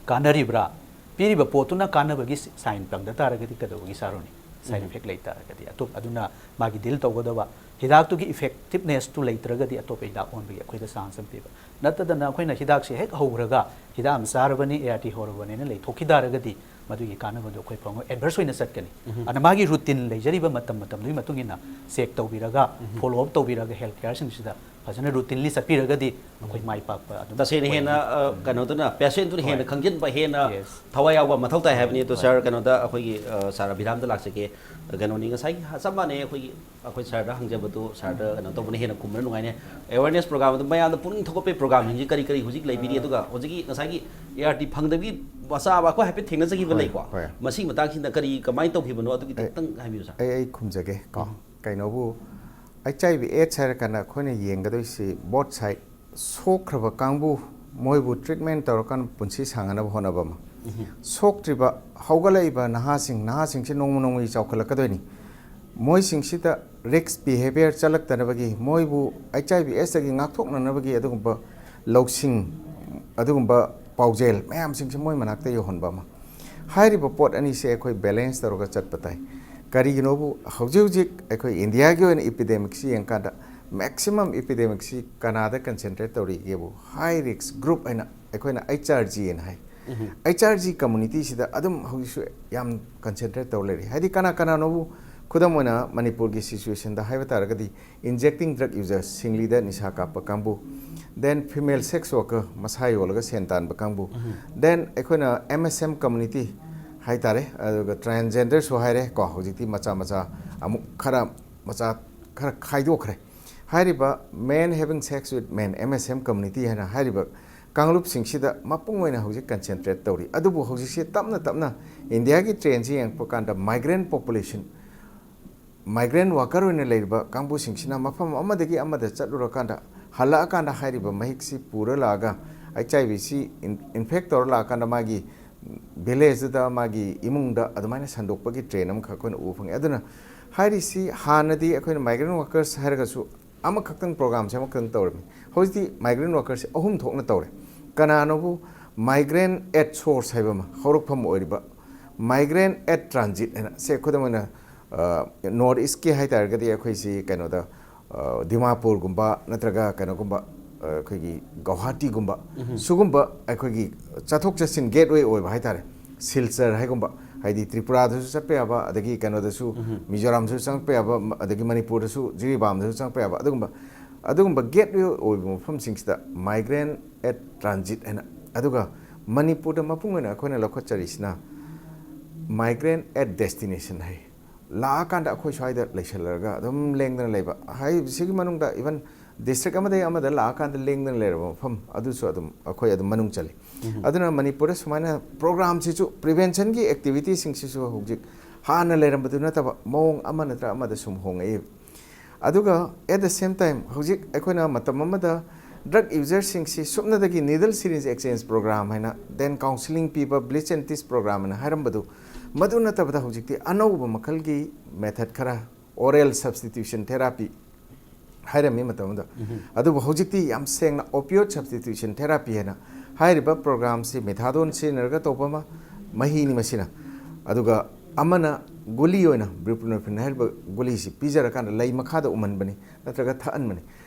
ꯀꯥꯟꯅꯔꯤꯕ꯭ꯔꯥ, ꯄꯤꯔꯤꯕ ꯄꯣꯠꯇꯨꯅ ꯀꯥꯟꯅꯕꯒꯤ ꯁꯥꯏꯟ ꯐꯪꯗ ꯇꯥꯔꯒꯗꯤ ꯀꯩꯗꯧꯕꯒꯤ ꯆꯥꯔꯨꯅꯤ? ꯁꯥꯏꯠ ꯎꯝ. ꯏꯐꯦꯛ ꯂꯩ ꯇꯥꯔꯒꯗꯤ꯫ ꯑꯇꯣꯞ-, ꯑꯗꯨꯅ ꯃꯥꯒꯤ ꯗꯤꯜ ꯇꯧꯒꯗꯕ, ꯍꯤꯗꯥꯛꯇꯨꯒꯤ ꯏꯐꯦꯛꯇꯤꯞꯅꯦꯁꯇꯨ ꯂꯩꯇ꯭ꯔꯒꯗꯤ ꯑꯇꯣꯞꯄ ꯍꯤꯗꯥꯛ ꯑꯣꯟꯕꯒꯤ ꯑꯩꯈꯣꯏꯗ ꯆꯥꯟꯁ ꯑꯃ ꯄꯤꯕ꯫ ꯅꯠꯇꯗꯅ ꯑꯩꯈꯣꯏꯅ ꯍꯤꯗꯥꯛꯁꯦ ꯍꯦꯛ ꯍꯧꯔꯒ ꯍꯤꯗꯥꯛ ꯑꯃ ꯆꯥꯔꯕꯅꯤ, ꯑꯦ ꯑꯥꯔ ꯇꯤ ꯍꯧꯔꯕꯅꯤꯅ ꯂꯩꯊꯣꯛꯈꯤ ꯇꯥꯔꯒꯗꯤ ꯃꯗꯨꯒꯤ ꯀꯥꯟꯅꯕꯗꯨ ꯑꯩꯈꯣꯏ ꯐꯪꯉꯣꯏ, ꯑꯦꯗꯚꯔꯁ ꯑꯣꯏꯅ ꯆꯠꯀꯅꯤ꯫ ꯑꯗꯨꯅ ꯃꯥꯒꯤ ꯔꯨꯇꯤꯟ ꯂꯩꯖꯔꯤꯕ ꯃꯇꯝ ꯃꯇꯝꯗꯨꯒꯤ ꯃꯇꯨꯡ ꯏꯟꯅ ꯆꯦꯛ ꯇꯧꯕꯤꯔꯒ, ꯐꯣꯂꯣ ꯑꯞ ꯇꯧꯕꯤꯔꯒ, ꯍꯦꯜꯊ ꯀꯦꯌꯔꯁꯤꯡꯁꯤꯗ ꯐꯖꯅ ꯔꯨꯇꯤꯟꯂꯤ ꯆꯠꯄꯤꯔꯒꯗꯤ ꯑꯩꯈꯣꯏ ꯃꯥꯏ ꯄꯥꯛꯄ ꯑꯗꯨꯝ ꯇꯁꯦꯡꯅ ꯑꯣꯏꯒꯅꯤ꯫ ꯍꯦꯟꯅ ꯑ, ꯀꯩꯅꯣꯗꯨꯅ ꯄꯦꯁꯦꯟꯠꯇꯨꯅ ꯍꯦꯟꯅ ꯍꯣꯏ꯫ ꯈꯪꯖꯤꯟꯕ, ꯍꯦꯟꯅ Yes. ꯊꯋꯥꯏ ꯌꯥꯎꯕ ꯃꯊꯧ ꯇꯥꯏ ꯍꯥꯏꯕꯅꯤ꯫ ꯑꯗꯣ ꯍꯣꯏ꯫ ꯁꯥꯔ, ꯀꯩꯅꯣꯗ ꯑꯩꯈꯣꯏꯒꯤ ꯑ, ꯁꯥꯔ ꯑꯕꯤꯔꯥꯝꯗ ꯂꯥꯛꯆꯒꯦ꯫ ꯀꯩꯅꯣꯅꯤ, ꯉꯁꯥꯏꯒꯤ ꯆꯞ ꯃꯥꯟꯅꯩ, ꯑꯩꯈꯣꯏꯒꯤ ꯑꯩꯈꯣꯏ ꯁꯥꯔꯗ ꯍꯪꯖꯕꯗꯨ ꯁꯥꯔꯗ ꯀꯩꯅꯣ ꯇꯧꯕꯅ ꯍꯦꯟꯅ ꯈꯨꯝꯕꯅ ꯅꯨꯡꯉꯥꯏꯅꯦ꯫ ꯑꯦꯋꯦꯔꯅꯦꯁ ꯄ꯭ꯔꯣꯒ꯭ꯔꯥꯝ ꯑꯗꯨ ꯃꯌꯥꯝꯗ ꯄꯨꯛꯅꯤꯡ ꯊꯧꯒꯠꯄꯒꯤ ꯄ꯭ꯔꯣꯒ꯭ꯔꯥꯝꯁꯤꯡꯁꯤ ꯀꯔꯤ ꯀꯔꯤ ꯍꯧꯖꯤꯛ ꯂꯩꯕꯤꯔꯤ? ꯑꯗꯨꯒ ꯍꯧꯖꯤꯛꯀꯤ ꯉꯁꯥꯏꯒꯤ ꯑꯦ ꯑꯥꯔ ꯇꯤ ꯐꯪꯗꯕꯒꯤ ꯃꯆꯥ ꯑꯃ ꯑꯩꯈꯣꯏ ꯍꯥꯏꯐꯦꯠ ꯊꯦꯡꯅꯖꯈꯤꯕ ꯍꯣꯏ, ꯂꯩꯀꯣ꯫ ꯍꯣꯏ꯫ ꯃꯁꯤꯒꯤ ꯃꯇꯥꯡꯁꯤꯗ ꯀꯔꯤ, ꯀꯃꯥꯏꯅ ꯇꯧꯈꯤꯕꯅꯣ? ꯑꯗꯨꯒꯤ ꯑꯩ- ꯈꯤꯇꯪ ꯍꯥꯏꯕꯤꯌꯨ ꯁꯥꯔ꯫ ꯑꯩ ꯑꯩ ꯈꯨꯝꯖꯒꯦ ꯀꯣ꯫ ꯀꯩꯅꯣꯕꯨ, ꯑꯩꯆ ꯑꯥꯏ ꯚꯤ ꯑꯦꯠꯁ ꯍꯥꯏꯔ ꯀꯥꯟꯗ ꯑꯩꯈꯣꯏꯅ ꯌꯦꯡꯒꯗꯣꯏꯁꯤ ꯕꯣꯠ ꯁꯥꯏꯠ꯫ ꯁꯣꯛꯈ꯭ꯔꯕ ꯀꯥꯡꯕꯨ, ꯃꯣꯏꯕꯨ ꯇ꯭ꯔꯤꯠꯃꯦꯟ ꯇꯧꯔꯀꯥꯟꯗ ꯄꯨꯟꯁꯤ ꯁꯥꯡꯅꯅꯕ ꯍꯣꯠꯅꯕ ꯑꯃ, ꯁꯣꯛꯇ꯭ꯔꯤꯕ ꯍꯧꯒꯠꯂꯛꯏꯕ ꯅꯍꯥꯁꯤꯡ, ꯅꯍꯥꯁꯤꯡꯁꯤ ꯅꯣꯡꯃ ꯅꯣꯡꯃꯒꯤ ꯆꯥꯎꯈꯠꯂꯛꯀꯗꯣꯏꯅꯤ꯫ ꯃꯣꯏꯁꯤꯡꯁꯤꯗ ꯔꯤꯛꯁ ꯕꯤꯍꯦꯕꯤꯌꯔ ꯆꯠꯂꯛꯇꯅꯕꯒꯤ, ꯃꯣꯏꯕꯨ ꯑꯩꯆ ꯑꯥꯏ ꯚꯤ ꯑꯦꯠꯁꯇꯒꯤ ꯉꯥꯛꯊꯣꯛꯅꯅꯕꯒꯤ ꯑꯗꯨꯒꯨꯝꯕ ꯂꯧꯁꯤꯡ, ꯑꯗꯨꯒꯨꯝꯕ ꯄꯥꯎꯖꯦꯜ ꯃꯌꯥꯝꯁꯤꯡꯁꯤ ꯃꯣꯏ ꯃꯅꯥꯛꯇ ꯌꯧꯍꯟꯕ ꯑꯃ꯫ ꯍꯥꯏꯔꯤꯕ ꯄꯣꯠ ꯑꯅꯤꯁꯦ ꯑꯩꯈꯣꯏ ꯕꯦꯂꯦꯟꯁ ꯇꯧꯔꯒ ꯆꯠꯄ ꯇꯥꯏ꯫ ꯀꯔꯤꯒꯤꯅꯣꯕꯨ, ꯍꯧꯖꯤꯛ ꯍꯧꯖꯤꯛ ꯑꯩꯈꯣꯏ ꯏꯟꯗꯤꯌꯥꯒꯤ ꯑꯣꯏꯅ ꯏꯄꯤꯗꯦꯃꯤꯛꯁꯤ ꯌꯦꯡꯀꯥꯟꯗ, ꯃꯦꯛꯁꯤꯃꯝ ꯏꯄꯤꯗꯦꯃꯤꯛꯁꯤ ꯀꯅꯥꯗ ꯀꯟꯁꯦꯟꯇ꯭ꯔꯦꯠ ꯇꯧꯔꯤꯒꯦꯕꯨ, ꯍꯥꯏ ꯔꯤꯛꯁ ꯒ꯭ꯔꯨꯞ ꯍꯥꯏꯅ ꯑꯩꯈꯣꯏꯅ ꯑꯩꯆ ꯑꯥꯔ ꯖꯤ ꯍꯥꯏꯅ ꯍꯥꯏ꯫ ꯑꯩꯆ ꯑꯥꯔ ꯖꯤ ꯀꯝꯃꯨꯅꯤꯇꯤꯁꯤꯗ ꯑꯗꯨꯝ ꯍꯧꯖꯤꯛꯁꯨ ꯌꯥꯝ ꯀꯟꯁꯦꯟꯇ꯭ꯔꯦꯠ ꯇꯧꯔ ꯂꯩꯔꯤ꯫ ꯍꯥꯏꯗꯤ ꯀꯅꯥ ꯀꯅꯥꯅꯣꯕꯨ, ꯈꯨꯗꯝ ꯑꯣꯏꯅ ꯃꯅꯤꯄꯨꯔꯒꯤ ꯁꯤꯆꯨꯋꯦꯁꯟꯗ ꯍꯥꯏꯕ ꯇꯥꯔꯒꯗꯤ, ꯏꯟꯖꯦꯛꯇꯤꯡ ꯗ꯭ꯔꯒ ꯌꯨꯖꯔ, ꯁꯤꯡꯂꯤꯗ ꯅꯤꯁꯥ ꯀꯥꯞꯄ ꯀꯥꯡꯕꯨ, ꯗꯦꯟ ꯐꯤꯃꯦꯜ ꯁꯦꯛꯁ ꯋꯥꯔꯀꯔ, ꯃꯁꯥ ꯌꯣꯜꯂꯒ ꯁꯦꯟ ꯇꯥꯟꯕ ꯀꯥꯡꯕꯨ, ꯗꯦꯟ ꯑꯩꯈꯣꯏꯅ ꯑꯦꯝ ꯑꯦꯁ ꯑꯦꯝ ꯀꯝꯃꯨꯅꯤꯇꯤ ꯍꯥꯏꯇꯥꯔꯦ, ꯑꯗꯨꯒ ꯇ꯭ꯔꯥꯟꯁꯖꯦꯟꯗꯔꯁꯨ ꯍꯥꯏꯔꯦ ꯀꯣ, ꯍꯧꯖꯤꯛꯇꯤ ꯃꯆꯥ ꯃꯆꯥ ꯑꯃꯨꯛ ꯈꯔ ꯃꯆꯥ ꯈꯔ ꯈꯥꯏꯗꯣꯛꯈ꯭ꯔꯦ꯫ ꯍꯥꯏꯔꯤꯕ men having sex with men, M S M community ꯍꯥꯏꯅ ꯍꯥꯏꯔꯤꯕ ꯀꯥꯡꯂꯨꯞꯁꯤꯡꯁꯤꯗ ꯃꯄꯨꯡ ꯑꯣꯏꯅ ꯍꯧꯖꯤꯛ ꯀꯟꯁꯦꯟꯇ꯭ꯔꯦꯠ ꯇꯧꯔꯤ꯫ ꯑꯗꯨꯕꯨ ꯍꯧꯖꯤꯛꯁꯤ ꯇꯞꯅ ꯇꯞꯅ ꯏꯟꯗꯤꯌꯥꯒꯤ ꯇ꯭ꯔꯦꯟꯁꯤ ꯌꯦꯡꯉꯛꯄ ꯀꯥꯟꯗ, ꯃꯥꯏꯒ꯭ꯔꯦꯟ ꯄꯣꯄꯨꯂꯦꯁꯟ, ꯃꯥꯏꯒ꯭ꯔꯦꯟ ꯋꯥꯔꯀꯔ ꯑꯣꯏꯅ ꯂꯩꯔꯤꯕ ꯀꯥꯡꯕꯨꯁꯤꯡꯁꯤꯅ ꯃꯐꯝ ꯑꯃꯗꯒꯤ ꯑꯃꯗ ꯆꯠꯂꯨꯔꯀꯥꯟꯗ, ꯍꯜꯂꯛꯑꯀꯥꯟꯗ ꯍꯥꯏꯔꯤꯕ ꯃꯍꯤꯛꯁꯤ ꯄꯨꯔ ꯂꯥꯛꯑꯒ, ꯑꯩꯆ ꯑꯥꯏ ꯚꯤꯁꯤ ꯏꯟꯐꯦꯛ ꯇꯧꯔ ꯂꯥꯛꯑꯀꯥꯟꯗ, ꯃꯥꯒꯤ ꯚꯤꯂꯦꯖꯇꯨꯗ, ꯃꯥꯒꯤ ꯏꯃꯨꯡꯗ ꯑꯗꯨꯃꯥꯏꯅ ꯁꯟꯗꯣꯛꯄꯒꯤ ꯇ꯭ꯔꯦꯟ ꯑꯃꯈꯛ ꯑꯩꯈꯣꯏꯅ ꯎꯕ ꯐꯪꯉꯤ꯫ ꯑꯗꯨꯅ ꯍꯥꯏꯔꯤꯁꯤ, ꯍꯥꯟꯅꯗꯤ ꯑꯩꯈꯣꯏꯅ ꯃꯥꯏꯒ꯭ꯔꯦꯟ ꯋꯥꯔꯀꯔꯁ ꯍꯥꯏꯔꯒꯁꯨ ꯑꯃꯈꯛꯇꯪ, ꯄ꯭ꯔꯣꯒ꯭ꯔꯥꯝꯁꯦ ꯑꯃꯈꯛꯇꯪ ꯇꯧꯔꯝꯃꯤ꯫ ꯍꯧꯖꯤꯛꯇꯤ ꯃꯥꯏꯒ꯭ꯔꯦꯟ ꯋꯥꯔꯀꯔꯁꯦ ꯑꯍꯨꯝ ꯊꯣꯛꯅ ꯇꯧꯔꯦ꯫ ꯀꯅꯥꯅꯣꯕꯨ, ꯃꯥꯏꯒ꯭ꯔꯦꯟ ꯑꯦꯠ ꯁꯣꯔꯁ ꯍꯥꯏꯕ ꯑꯃ, ꯍꯧꯔꯛꯐꯝ ꯑꯣꯏꯔꯤꯕ, ꯃꯥꯏꯒ꯭ꯔꯦꯟ ꯑꯦꯠ ꯇ꯭ꯔꯥꯟꯖꯤꯠ ꯍꯥꯏꯅ, ꯁꯦ, ꯈꯨꯗꯝ ꯑꯣꯏꯅ, ꯅꯣꯔꯠ ꯏꯁꯀꯤ ꯍꯥꯏ ꯇꯥꯔꯒꯗꯤ ꯑꯩꯈꯣꯏꯁꯤ ꯀꯩꯅꯣꯗ, ꯑ, ꯗꯤꯃꯥꯄꯨꯔꯒꯨꯝꯕ ꯅꯠꯇ꯭ꯔꯒ ꯀꯩꯅꯣꯒꯨꯝꯕ, ꯑ, ꯑꯩꯈꯣꯏꯒꯤ ꯒꯧꯍꯥꯇꯤꯒꯨꯝꯕ, ꯁꯤꯒꯨꯝꯕ ꯑꯩꯈꯣꯏꯒꯤ ꯆꯠꯊꯣꯛ ꯆꯠꯁꯤꯟ ꯒꯦꯠꯋꯦ ꯑꯣꯏꯕ ꯍꯥꯏ ꯇꯥꯔꯦ꯫ ꯁꯤꯜꯆꯔ ꯍꯥꯏꯒꯨꯝꯕ, ꯍꯥꯏꯗꯤ ꯇ꯭ꯔꯤꯄꯨꯔꯥꯗꯁꯨ ꯆꯠꯄ ꯌꯥꯕ, ꯑꯗꯒꯤ ꯀꯩꯅꯣꯗꯁꯨ, ꯃꯤꯖꯣꯔꯥꯝꯗꯁꯨ ꯆꯪꯉꯛꯄ ꯌꯥꯕ, ꯃ-, ꯑꯗꯒꯤ ꯃꯅꯤꯄꯨꯔꯗꯁꯨ, ꯖꯤꯔꯤꯕꯥꯝꯗꯁꯨ ꯆꯪꯉꯛꯄ ꯌꯥꯕ, ꯑꯗꯨꯒꯨꯝꯕ, ꯑꯗꯨꯒꯨꯝꯕ ꯒꯦꯠꯋꯦ ꯑꯣꯏꯕ ꯃꯐꯝꯁꯤꯡꯁꯤꯗ migrant at transit ꯍꯥꯏꯅ, ꯑꯗꯨꯒ ꯃꯅꯤꯄꯨꯔꯗ ꯃꯄꯨꯡ ꯑꯣꯏꯅ ꯑꯩꯈꯣꯏꯅ ꯂꯧꯈꯠꯆꯔꯤꯁꯤꯅ migrant at destination ꯍꯥꯏ꯫ ꯂꯥꯛꯑꯀꯥꯟꯗ ꯑꯩꯈꯣꯏ ꯁ꯭ꯋꯥꯏꯗ ꯂꯩꯁꯜꯂꯒ ꯑꯗꯨꯝ ꯂꯦꯡꯗꯅ ꯂꯩꯕ, ꯍꯥꯏꯔꯤꯕꯁꯤꯒꯤ ꯃꯅꯨꯡꯗ even district ꯑꯃꯗꯒꯤ ꯑꯃꯗ ꯂꯥꯛꯑꯀꯥꯟꯗ ꯂꯦꯡꯗꯅ ꯂꯩꯔꯕ ꯃꯐꯝ ꯑꯗꯨꯁꯨ ꯑꯗꯨꯝ ꯑꯩꯈꯣꯏ ꯑꯗꯨꯝ ꯃꯅꯨꯡ ꯆꯜꯂꯤ꯫ ꯑꯗꯨꯅ ꯃꯅꯤꯄꯨꯔꯗ ꯁꯨꯃꯥꯏꯅ programꯁꯤꯁꯨ, preventionꯒꯤ activityꯁꯤꯡꯁꯤꯁꯨ ꯍꯧꯖꯤꯛ ꯍꯥꯟꯅ ꯂꯩꯔꯝꯕꯗꯨ ꯅꯠꯇꯕ ꯃꯑꯣꯡ ꯑꯃ ꯅꯠꯇ꯭ꯔ ꯑꯃꯗ ꯁꯨꯝ ꯍꯣꯡꯉꯛꯏ꯫ ꯑꯗꯨꯒ at the same time ꯍꯧꯖꯤꯛ ꯑꯩꯈꯣꯏꯅ ꯃꯇꯝ ꯑꯃꯗ drug userꯁꯤꯡꯁꯤ ꯁꯨꯞꯅꯗꯒꯤ needle syringe exchange program ꯍꯥꯏꯅ, then counselling ꯄꯤꯕ, bleach and tease program ꯍꯥꯏꯅ ꯍꯥꯏꯔꯝꯕꯗꯨ, ꯃꯗꯨ ꯅꯠꯇꯕꯗ ꯍꯧꯖꯤꯛꯇꯤ ꯑꯅꯧꯕ ꯃꯈꯜꯒꯤ method ꯈꯔ, oral substitution therapy ꯍꯥꯏꯔꯝꯃꯤ ꯃꯇꯝ ꯑꯃꯗ꯫ ꯑꯗꯨꯕꯨ ꯍꯧꯖꯤꯛꯇꯤ ꯌꯥꯝ ꯁꯦꯡꯅ opioid substitution therapy ꯍꯥꯏꯅ ꯍꯥꯏꯔꯤꯕ programꯁꯤ methadone ꯁꯤꯖꯤꯟꯅꯔꯒ ꯇꯧꯕ ꯑꯃ, ꯃꯍꯤꯅꯤ ꯃꯁꯤꯅ꯫ ꯑꯗꯨꯒ ꯑꯃꯅ ꯒꯨꯂꯤ ꯑꯣꯏꯅ buprenorphine ꯍꯥꯏꯔꯤꯕ ꯒꯨꯂꯤꯁꯤ ꯄꯤꯖꯔꯀꯥꯟꯗ ꯂꯩ ꯃꯈꯥꯗ ꯎꯝꯍꯟꯕꯅꯤ ꯅꯠꯇ꯭ꯔꯒ ꯊꯛꯍꯟꯕꯅꯤ꯫